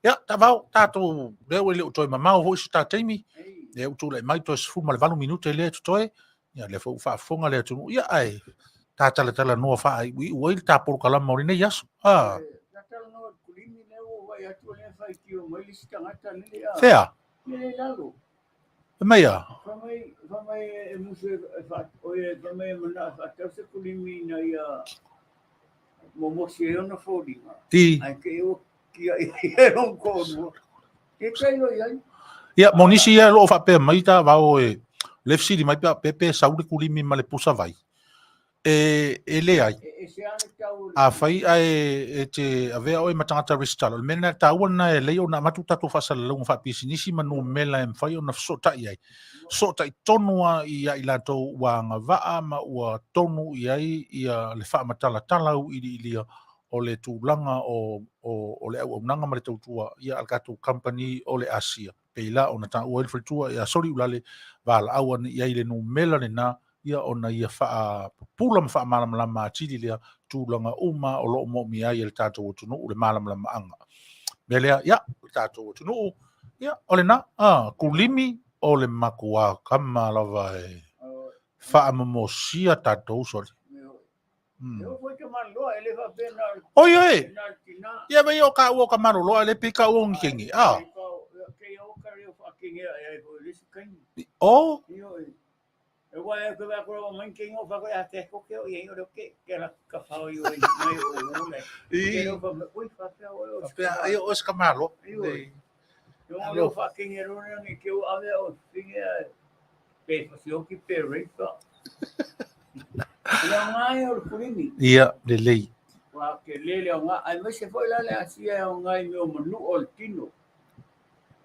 Ia, taavao, tatou, lea ua le o toe mamao foi se ta taimi, lea ua tulai mai toe 18 minute lea e totoe, ia lea foi ua faafofoga le atunuu, ia ae ta talatalanoa faaiuiu ai le ta polokalama o lenei aso. Ah. Fea? Fai mai a? I. Ia, mo nisi ia o lo o faapea mai taavao e le fesili mai pe pe sau le kulimi ma le pusa vai. E leai. Afai ae e te avea oe ma tagata resitala, o le mea lena taua lena e lelei ona avatu tatou faasalalauga faapisinisi ma numera e mafai ona fesootai ai. Fesootai tonu lava ia i latou ua agavaa ma ua tonu i ai ia le faamatalatala auiliilia o le tulaga o o le auaunaga ma le tautua ia a le tatou kamupani o le Asia. Pei la ona taua ai le faletua ia Soliulale valaau ane i ai i le numera lena ia ona ia faapupula ma faamalamalama atili lea tulaga uma o lo o moomia ai e le tatou atunuu le malamalamaaga. Mea lea, ia, le tatou atunuu, ia, o lena, a, kulimi o le makuā kama lava e faamomosia tatou soli. Oi oe! Ia vai o ka ua o ka maloloa le pe ka ua o ni kenge. Ah. O? Ai o se ka malo. Ia, lelei. Ua tele le aoga, aemaise foi la le asia e aoga i mea o manua o le tino.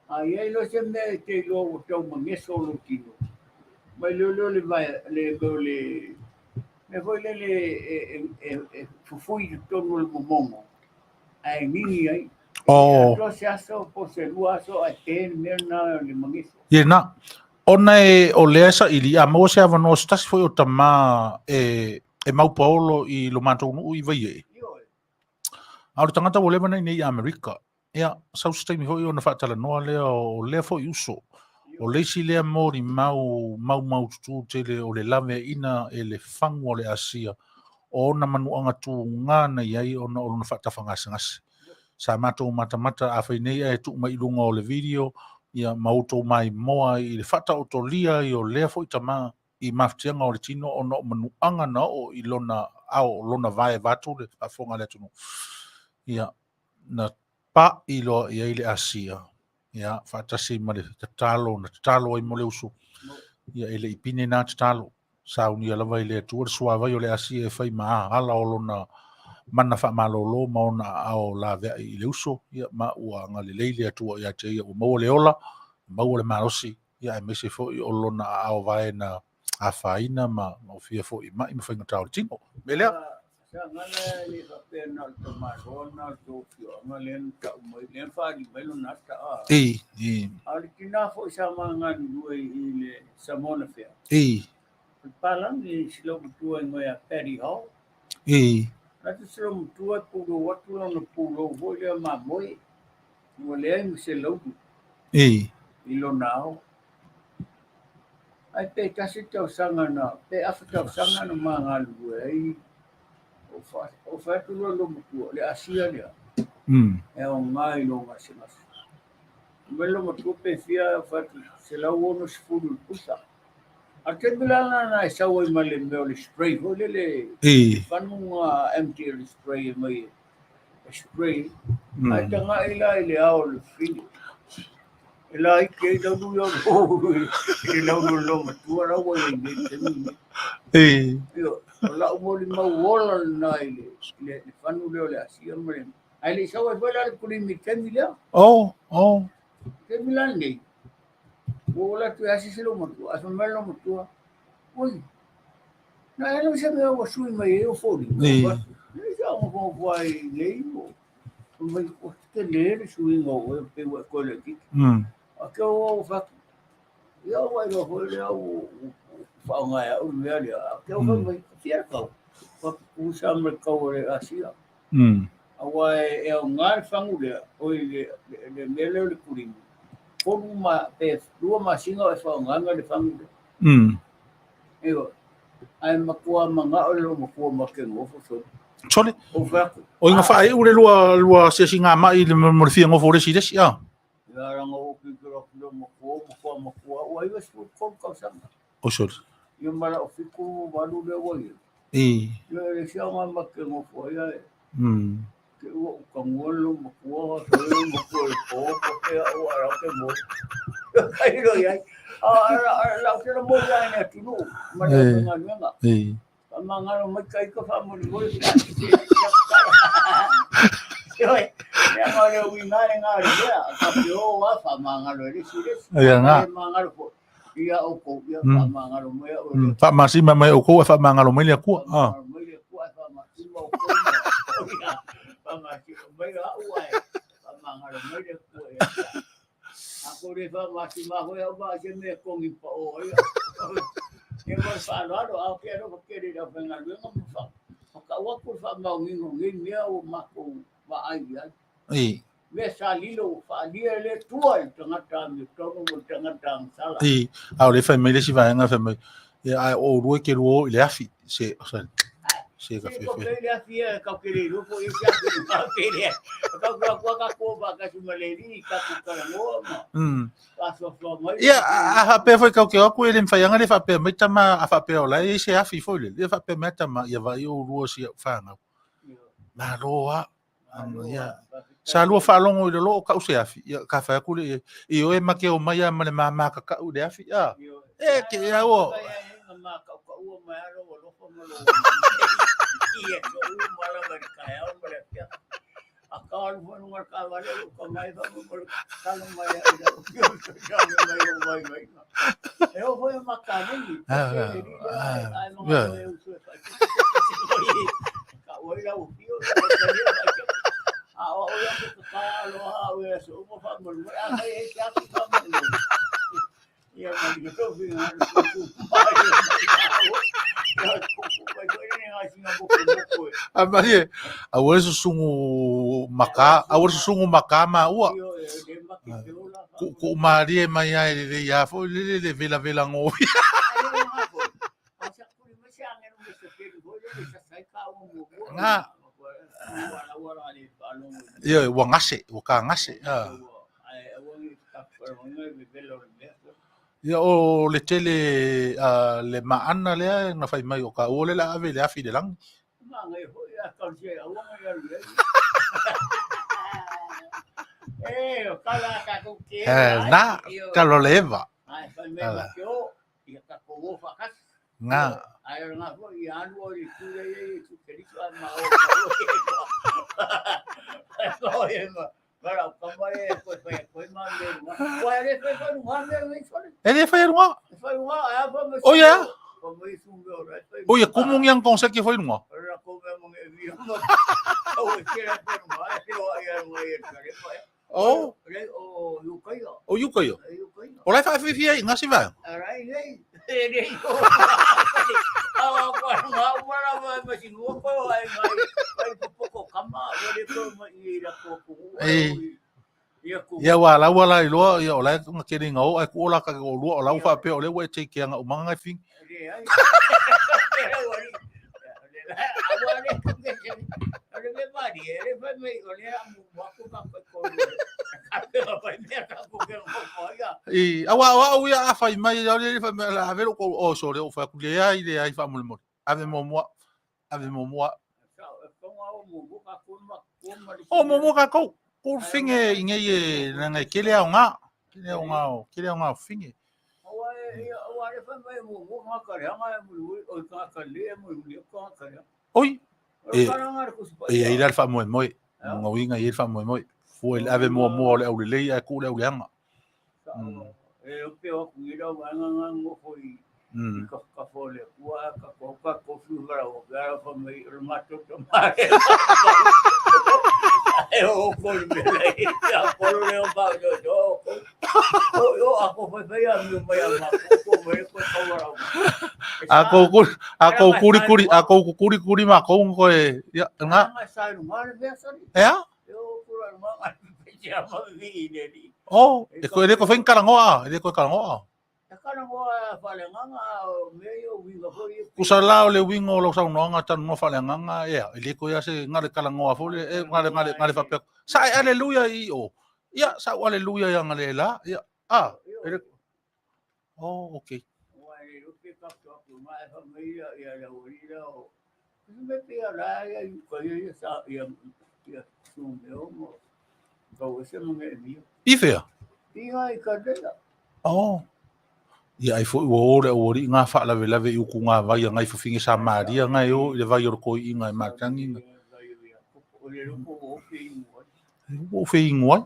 A i ai loa se mea e te iloa ua tau mageso lou tino, mai leo lea o le vae, le mea o le mea foi lele e fufui i totonu o le momono ae gigi ai. Oh. Atoa se aso po o se 2 aso ae pe le mea lena le mageso. Ia na. Ona e o lea e saili, a maua se avanoa se tasi foi o tamā e, e maupaolo i lo matou nuu i Vaiee. A o le tagata ua leva ona i inei i Amerika. Ia, sau se taimi foi ona faatalanoa lea o lea foi uso. O le isi lea molimau maumaututu tele o le laveaiina e le fagu o le Asia o ona manuaga tuga na i ai ona o lona faatafagasegase. Sa matou matamata afai nei ae tuu mai i luga o le video ia ma outou maimoa i le faataotolia ai o lea foi tama i mafatiaga o le tino ona o manuaga na oo i lona ao, lona vae vaeatu le faafofoga a le atunuu. Ia, na pa'i loa i ai le Asia, ia, faatasi ma le tatalo na tatalo ai mo le uso. Ia, e le i pine na tatalo. Saunia lava i le Atua le suavai o le Asia e fai ma ala o lona mana faamalolo ma ona aao laveai i le uso, ia, ma ua agalelei le Atua ia te ia, ua maua le ola, maua le malosi, ia, aemaise foi o lona aao vae na afaina ma ofia foi i mai ma faigata o le tino. Mea lea. Sa gala e le faapea na o le tamaloa na o le tou afioaga lea na tau mai, lea na faaali mai lona ata. I, i. A o le tina foi sa ma galulue i le Samoan Affair. I. O le palagi si lou matua i ngoe a Paddy Hall. I. Lata si lou matua e pulou atu lona pulou foi lea mamoe. Ua leai ma se laulu. I. I lona ao. Ae pe tasi tausaga na, pe afa tausaga na ma galulue ai, o fai atu loa lou matua, le asia lea, e aoga i lou gasegase. Fai mai lou matua pe fia, fai atu, 160 i le pusa. A o le taimi la lena e sau ai ma le mea o le spray foi lele, le fanuga empty o le spray e mai e spray, ae tagai la i le ao o le fili. E laiti ai laulu ia o i le laulu o le loomatua la ua i ai nei i le taimi lenei. Ioe, o lau molimau ola lena i le fanu lea o le Asia ma le... Ae le i sau ai foi la le kulimi i le taimi lea. Oh, oh. I le taimi la lenei, ua ou alu atu e asi se loomatua, ae fai mai le loomatua, Oi, na e alu se mea ua sui mai ai o foliga. Leai sa ou nofonofo ai nei, Fai mai, ua tele le suiga o oe pei ua e toe laitiiti. A ke ua ou fai atu, ia ua iloa foi lea ua faaaoga e au le mea lea. A ke ua fai mai, fia le kau? Fai atu, tusa ma le kau a le Asia. Aua e aoga le fagu lea, oi le mea lea o le kulima, tolu ma, pe lua masina o e faaaogaina le fagu lea. Ioe. Ae matua manao le loomatua ma te nofo sole. Sole. Ou fai atu. O ina faaiu le lua lua asiasiga mai le mo le fia nofo o le isi i le isi, a. Ia leaga ua ou tilotilo atu i le loomatua, matua matua ua 93 tausaga. O sole. Ia ma lau 78 lea ua i ai. I. Ia e le siaga ma te nofo ai ae. Te ua ou tagua le loomatua, sole le loomatua i le po, po pea au a o la ou te moe. Kai lo i ai. A la ou te la moe ai le atunuu ma le aufaigaluega. Faamagalo mai ka ika faamolemole. Ioe, leaga o le uiga e galulea, ka te o lava faamagalo e le isi i le isi. Ia na. E magalo foi ia outou, ia faamagalo mai au e le Atua. Faamasima mai outou ae faamagalo mai le Atua. Faamagalo mai le Atua ae faamasima outou ma ia faamasima mai au ae faamagalo mai le Atua ia te au. A kou le faamasima foi au ma se mea e togi pao ai au. Ia ma le faaaloalo, a o ke alofa tele i le aufaigaluega ma faatau atu le faamaoniga o nei mea ua matou vaai i ai. Mea sa lilo ua faaalia e le Atua i le tagata amiotonu ma le tagata agasala. I, a o lea e fai mai le isi vaega fai mai, ia ae o oulua e te lua o i le afi, se, se, se ka Se fe ko fe. pe le afi e kau ke le iloa po i se afi no ka pe le. Kau ke akua ka kua ba ka suma le li ka ku kalangoa ma. Faasoasoa mai. Ia, a faapea foi kau ke o atu e le mafai anga le faapea mai tama a faapea o la e i ai se afi foi lele. Ia faapea mai tama ia vaai oulua si au fanau. Malo a. Ia. Sa lua faalogo i le loo kau se afi. Ia ka fai atu le i ai. Ioe ma ke o mai a ma le māmā kakau i le afi. A. E ke ia ua. A malie, aua le susugu maka, aua le susugu maka maua. Ku ku malie mai ai le le ia foi le le le vela vela ngo. Nga. Ia ua gase, ua ka gase. Ah. Ia o le tele le maana lea na fai mai o ka ua le la ave le afi le lagi. Na, talo le eva. Nga. E le fai luga. O ia. O ia kumu ngi ang konsek fai luga. O. O yuka yo. O lai fa fi ai ngasi va. Ia ua la ua la iloa ia o la e nga kele nga o ai ku ola ka o lua o la u faapea o le ua e take anga umanga ngai fingi. I aua o au ia a fai mai o le fai mai la ave lo ko o so le o fai ku le ai le ai fa mo ave mo mo ave mo mo o mo mo ka ko ko finge i ngai e na ngai kele au nga kele au nga o kele au nga o finge. Oi e e ai la fa mo mo nga winga i fa mo mo fu el ave mo mo le au le lei ai ku le au le anga. A kou kuri, a kou kuri kuri, a kou kuri kuri ma kou koe, ia, nga. Ea? Oh, e koe le ko whain karangoa, e le koe karangoa. Kusa la o le uiga o lau saunoaga talanoa faaleagaga ea, e le koe lava se gale talanoa foi lea, e gale gale gale faapea, sa e aleluia i o, ia sa ou aleluia i aga le la, ia, a, e le, oh, okay. I fea? Oh. Ia ai foi ua o le aualii ngā faalavelave i uku ngā vai a ngai fafine Samaria ngai o i le vai o le koiiga e matangi. Ua o feingo ai.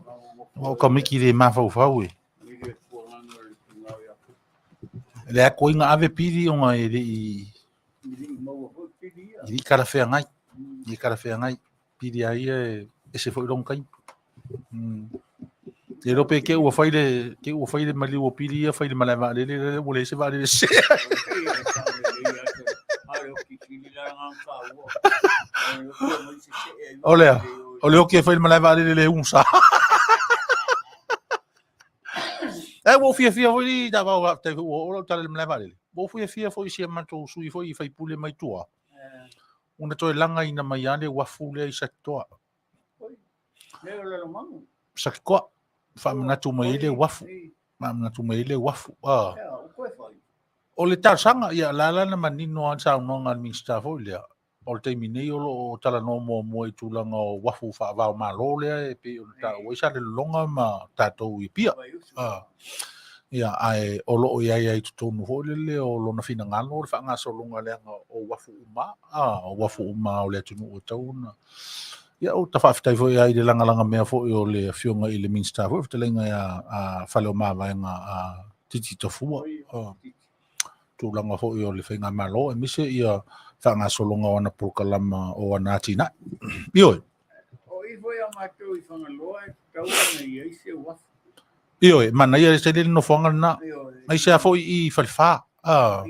Ua o ka miki le mafaufau e. Le a koinga ave pili o ngai le i i kalawheangai. I kalawheangai. Pili a ia e ese foi long kai. E lo pe ke ua fai le ke ua fai le maliu o pili ia fai le malae vaalele le ua le se vaalele se. O lea, o le oki e fai le malae vaalele le usa. E ua fiafia foi li ta vau te ua o lau tala le malae vaalele. Ua fiafia foi si a matou sui foi i faipule mai tua. Una toe lagaina mai lava le uafu lea i Satitoa. Satitoa, faamanatu mai ai le uafu. Faamanatu mai ai le uafu. Ah. O le talosaga, ia, la la na manino lava le saunoaga a le Minisita foi lea, o le taimi nei o lo o talanoa muamua i tulaga o uafu faava-o-Malo lea e pei ona taua ai Salelologa ma tatou i Apia. Ah. Ia, ae o lo o i ai ai totonu foi lele o lona finagalo le faagasologa leaga o uafu uma, a, o uafu uma o le atunuu e tatau ona. Ia, o ta faafetai foi ai i le lagalaga mea foi o le afioga i le Minisita foi, fetalaiga ia a Faleomavaega a Titi Tafua, a, tulaga foi o le faigamalo, aemaise ia faagasologa o ana polokalama o ana atinae. Ioe. O i foi a matou i Fagaloa e tatau ona i ai se uafu. Ioe, manaia e tele le nofoaga lena. Aise a foi i Falefa. Ah.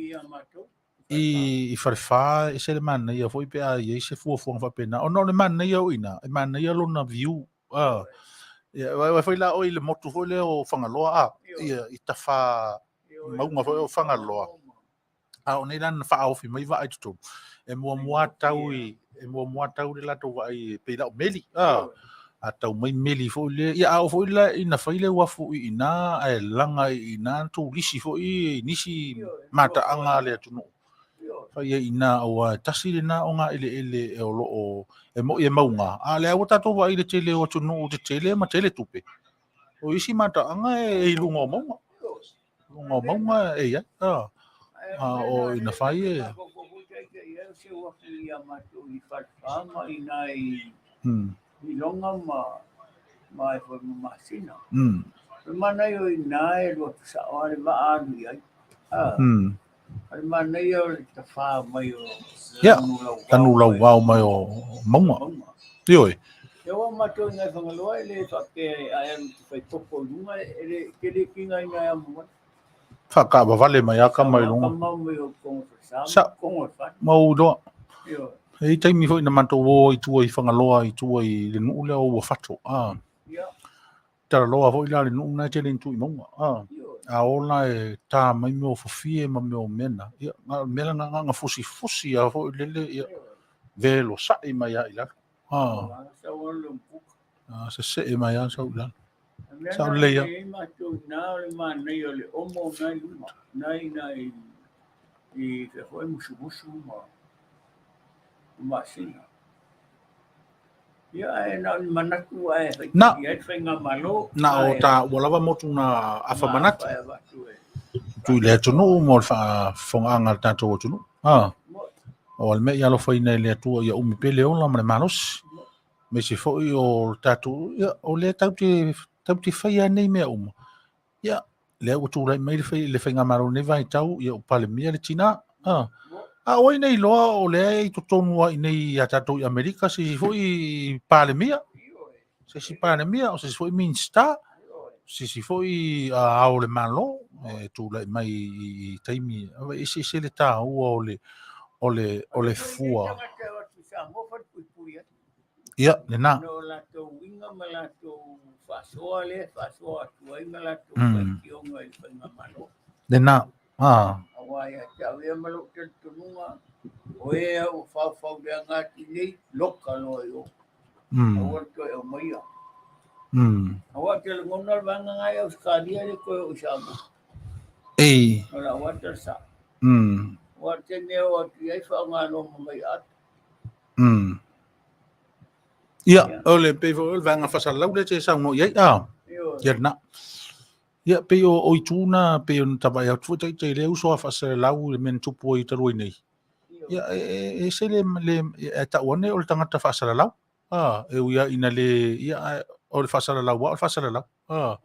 I Falefa e se le manaia foi pe a i ai se fuafuaga faapena. Ona o le manaia o ina, e manaia lona view. Ah. Ia, vai foi la o i le motu foi lea o Fagaloa. Ah. Ia, i tafa mauga foi o Fagaloa. A o nei la na faaofi mai vaa i totonu. E muamua tau i, e muamua tau le latou vaai e pei la o meli. A, a tau mai meli foi le, ia a oo foi la ina fai le uafu i ina, ae laga i ina turisi foi i nisi mataaga a le atunuu. Fai ai i ina aua e tasi lena o ngā eleele e o lo o, e moi e mauga. A o lea ua tatou vaai i le tele o atunuu tetele ma tele tupe. O isi mataaga e i luga o mauga. Luga o mauga e i ai. A, a o ina fai e... Ia, tanu lauao mai o mauga. Ioe. Whaakawawale mai a ka mai lunga. Sa, mau iloa. E i taimi foi na matou o i tua i Fagaloa i tua i le nuu lea o Uafato. Ah. Talaloa foi la le nuu na e tele ni tui mauga. Ah. A o la e tā mai mea o fofie ma mea o mea na. Ia, nga, mea la nga, nga fusifusi a foi lele, ia, velo sa'i mai a i lalo. Ah. Ah, sese'e mai a sau i lalo. Sa o lelei a. Na, na o ta ua lava motu na afa manatu. Tui le atunuu mo le faafofogaaga a le tatou atunuu. Ah. O le mea i alofaina e le Atua ia umi pea le ola ma le malosi. Aemaise foi o le tatou, ia, o lea tatou te, tatou te faia nei mea uma. Ia, lea ua tulai mai le, fai, le faigamalo nei vaitau, ia ua palemia le tina. Ah. A o ai nei loa o lea e i totonu ai nei ia tatou i Amerika, se isi foi palemia, se isi palemia, o se isi foi minista. Sisi foi a ao o le Malo e tulai mai i taimi e eseese le taua o le o le o le fua. Ia, lena. O latou uiga ma latou faasoa lea e faasoa atu ai ma latou faitioga i le faigamalo. Lena. Ah. Aua ia te au ia ma lou talitonuga, o e au ua faufau leaga atu nei, loka loa i o. Aua le toe aumaia. Aua ou te lagona le vaega lena i Ausetalia e le toe oo i Samoa. Ei. O lau lava tala sao. Aua o le taimi e oo atu i ai faaaoga loa ma vaiaata. Ia, o le pei foi o le vaega faasalalau lea e te saunoa i ai. Ah. Ia lena. Ia, pei o itu na, pei ona tavaai atu foi ita i lea uso a faasalalau i le mea na tupu ai talu ai nei. Ia, e ese le, le, e tau ane o le tagata faasalalau. Ah, e ui lava ina le, ia, ae o le faasalalau lava o le faasalalau. Ah,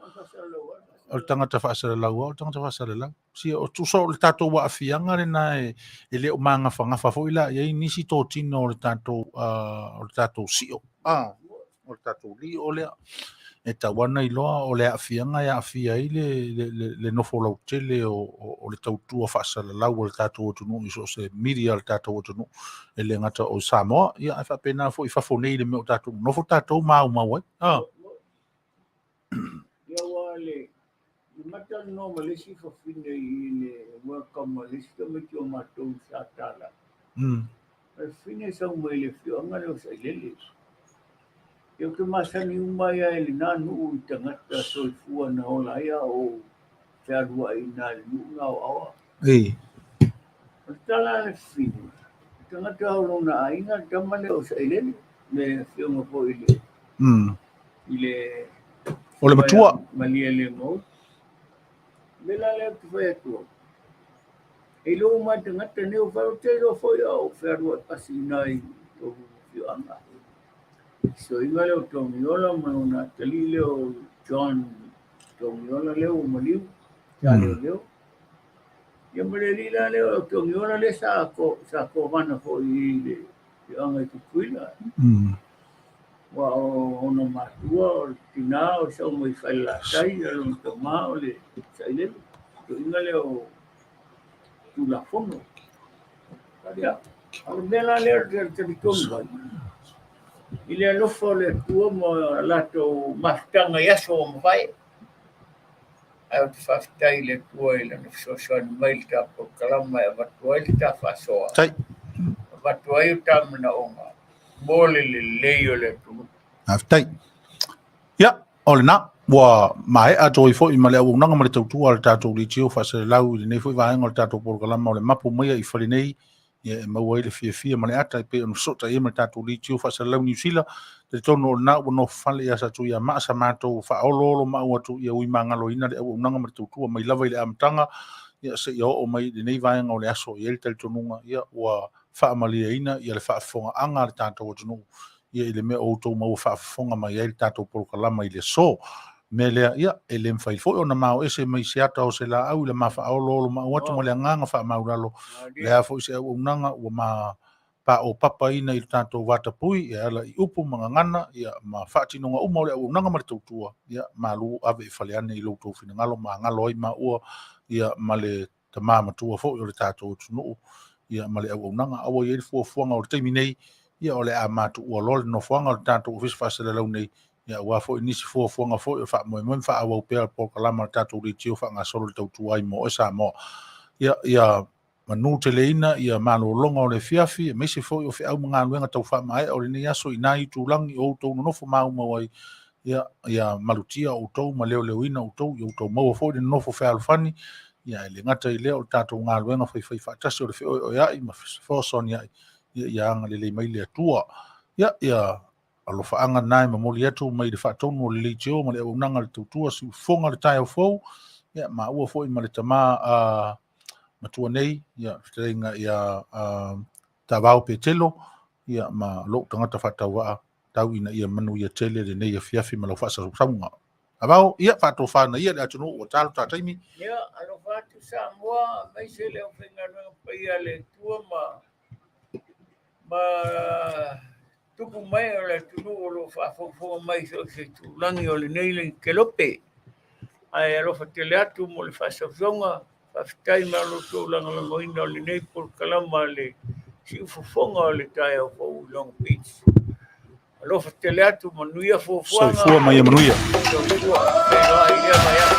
o le tagata faasalalau lava o le tagata faasalalau. Sia, o tusa o le tatou aafiaga lena e, e le o magafagafa foi la i ai nisi totino o le tatou, o le tatou sio. Ah, o le tatou lio lea e tau ana iloa o le aafiaga e aafia ai le, le, le, le nofo lautele o, o, o le tautua faasalalau a le tatou atunuu i so o se media a le tatou atunuu e le gata o Samoa, ia ae faapena foi i fafo nei i le mea o tatou nofo tatou maumau ai. Ah. Ia ua le mata le noa ma le isi fafine i le welcome a le isi tamaiti o matou sa tala. O le fafine sau mai le afioaga lea o Sailele. Ia ou te masani uma ai lava i lena nuu i tagata soifua na ola ai a o fealuai i ina i le nuu na o Aoa. Ei. O le tala a le fafine, o tagata o lona aiga le tama lea o Sailele, le afioga foi i le i le O le matua. Malielegaoi. O le mea la lea ou te fai atu ai, e iloa uma e tagata nei o fai, ou te iloa foi a o fealuai pasi i ina i tou afioaga. Soiga lea o Togiola ma lona atalii lea o John Togiola lea ua maliu, sa leoleo. Ia ma le alii la lea o Togiola lea sa sa kovana foi i le afioaga i Tutuila. Aua o ona matua o le tinā o sau mai Falelatai, a o lona tama o le Sailele, toeaina lea o Tulafono. Ia, o le mea la lea ou te talitonu ai, i le alofa o le Atua ma latou mafutaga i aso ua mavae, ae ou te faafetai i le Atua i Lana fesoasoani mai i le ta polokalama e avatu ai le ta faasoa, avatu ai o ta manaoga mo le lelei o le atunuu. Faafetai. Ia, o lena, ua maea atu ai foi ma le auaunaga ma le tautua a le tatou leitio faasalalau i lenei foi vaega o le tatou polokalama o le mapu maia i fale nei, ia e maua ai le fiafia ma le ata e pei ona fesootai ai ma le tatou leitio faasalalau Niu Sila. Talitonu o lena ua nofofale ia Satuiamaa sa matou faaoloolomaau atu ia ui magaloina le auaunaga ma le tautua mai lava i le amataga ia seia oo mai i lenei vaega o le aso. E i ai le talitonuga ia ua faamalieina ia le faafofogaaga a le tatou atunuu ia i le mea o outou maua faafofoga mai ai le tatou polokalama i le aso. Mea lea, ia, e le mafai foi ona mao ese mai se ata o se laau i le ma faaoloolomaau atu ma le agaga faamaulalo, le a foi se auaunaga ua ma paopapaina i le tatou vatapuia e ala i upu ma gagana, ia, ma faatinoga uma o le auaunaga ma le tautua, ia, malu ave i fale ane i lo outou finagalo ma galo ai maua, ia, ma le tama matua foi o le tatou atunuu ia ma le auaunaga. A ua i ai le fuafuaga o le taimi nei, ia o le a matuua loa le nofoaga o le tatou Ofisa Faasalalau nei, ia aua foi nisi fuafuaga foi o faamoemoe ma faaauau pea le polokalama a le tatou leitio faagasolo le tautua ai mo oe Samoa. Ia, ia manu teleina ia malologa o le afiafi, aemaise foi o feau ma galuega tau faamaea o lenei aso i nā itulagi o outou nonofo maumau ai, ia, ia malutia outou ma leoleoina outou, ia outou maua foi le nonofo fealofani, ia e le gata i lea o le tatou galuega faifai faatasi o le feoeoea'i ma fesoasoania'i, ia, ia agalelei mai le Atua. Ia, ia alofaaga na e momoli atu mai le faatonu o le leitio ma le auaunaga a le tautua siufofoga o le taeao fou, ia, maua foi ma le tama a matua nei, ia, fetalaiga ia Tavao Petelo, ia, ma lou tagata faatauvaa, tau ina ia manuia tele lenei afiafi ma lau faasausauga. Tavao, ia, faatofana ia le atunuu ua ta lo ta taimi. Ia, alofa atu Samoa, aemaise le aufaigaluega paia a le Atua ma ma tupu mai o le atunuu o lo o faafogafoga mai i so o se itulagi o lenei kelope. Ae alofa tele atu mo le faasausauga. Faafetai ma lo outou lagolagoina o lenei polokalama le siufofoga o le taeao fou i Long Beach. Alofa tele atu, manuia fuafuaga. Soifua ma ia manuia. Soifua. Feiloai i lea vaiaso.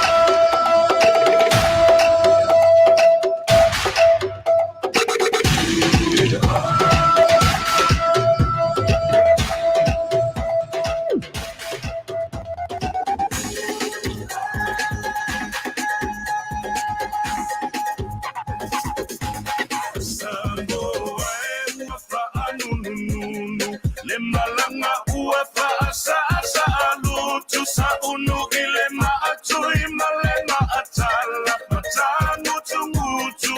Le malaga ua faasaasaa-lutu sa unu i le maatui ma le maatala matagutugutu.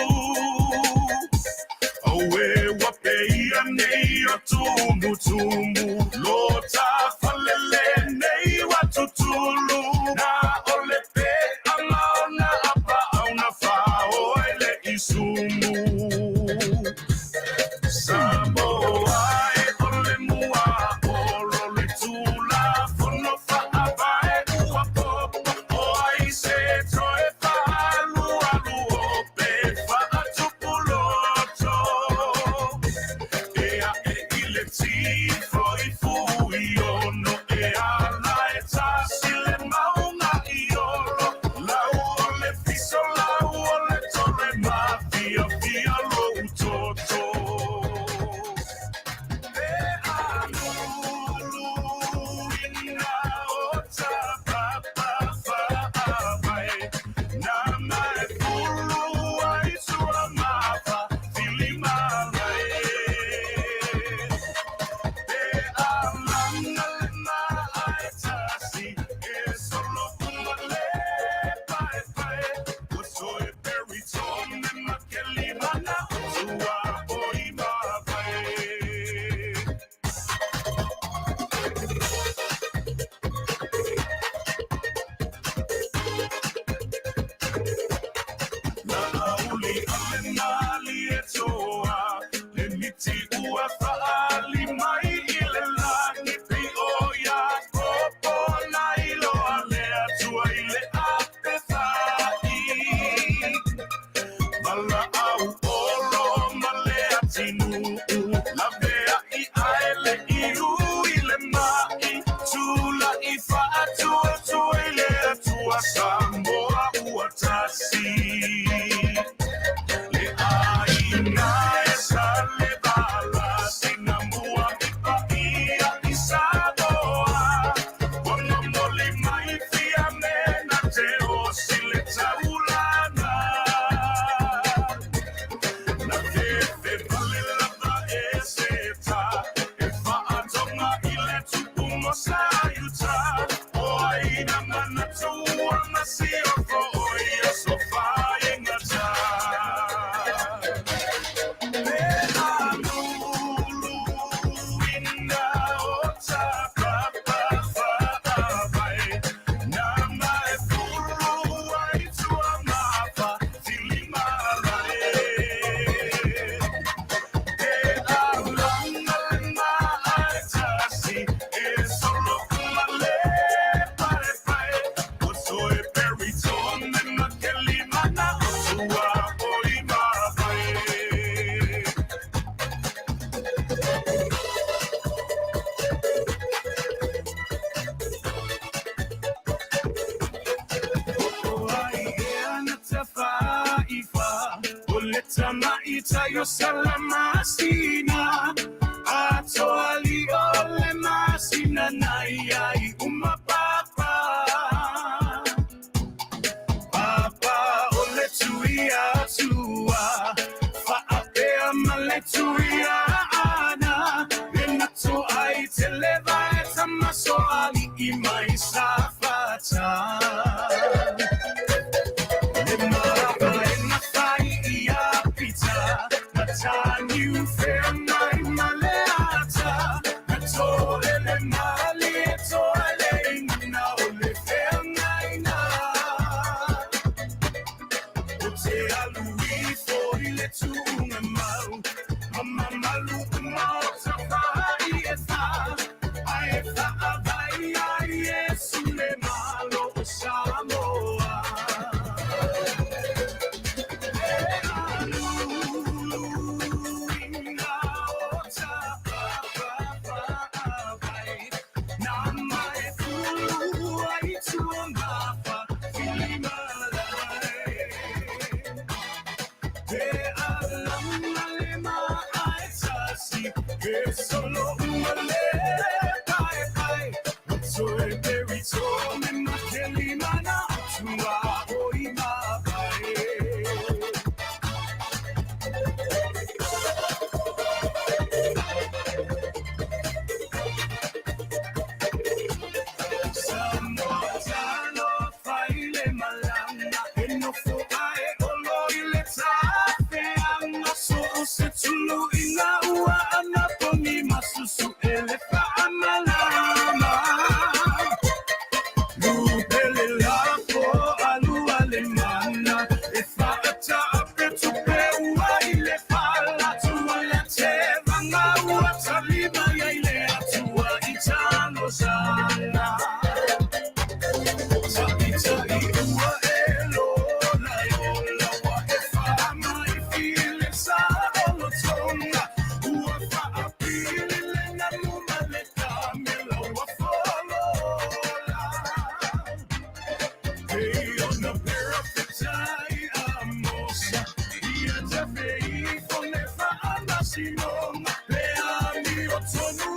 Aue ua peia nei o tumutumu lo tafalele nei wa tutulu na o le pe anga ona apa au na fao ai le isumu. Samoa e o le mua o lo le tula fono fa'avae ua popo o ai se toe fa'alualu o pe fa'atupuloto. E a e i le tifo i fui ono e ala e tasi le maunga i olo. Lau o le fiso, lau o le tole mafia, fia lo utoto. E anulu ina o ta papa fa'avae. Na mae pulu ai tua mafa, filima lae. E alanga le maae tasi, e solo uma le pae pae. Ua toe peri tone makeli mana o tua o i mavae. Na auli ale mali e toa, le miti ua faali mai i le lagi pi o ia kopo na iloa le atua i le ape fai. Mala au olo ma le atinu, lavea i aele i ui le mai, tula i faatua tua i le atua Samoa ua tasi. Le aina e sa le vala, sina mua i paia i Samoa. Ona moli mai fia mena te o si le taulana. Na te te vale lava e se ta, e whaatonga i le tupu mo sa iuta. O aina mana tua na si o fo o ia so whae ngata. Te anulu ina o ta papa whaavae. Na mae pulu ai tua mafa, tilima lae. E alanga le maae tasi, e solo uma le pae pae. O toe peri tone makeli mana o tua o i mavae. O ai e ana tawhaifa, o le tamaita i o salamasina. Atoa li o le masina na ia i uma papa. Papa o le tui atua, whaapea ma le tui ana. Le nato ai te leva e tamaso ali i mai sa fata. Le marapa e na whai i a pita, na tāniu whea mai ma le ata. Na tō ele mali e tō ele ina o le whea ngai nā. O te alu ifo i le tuunga mau, mama malu uma o ta whai e wha. Ai e wha awai ai e sule. Simona, le ami o tonu.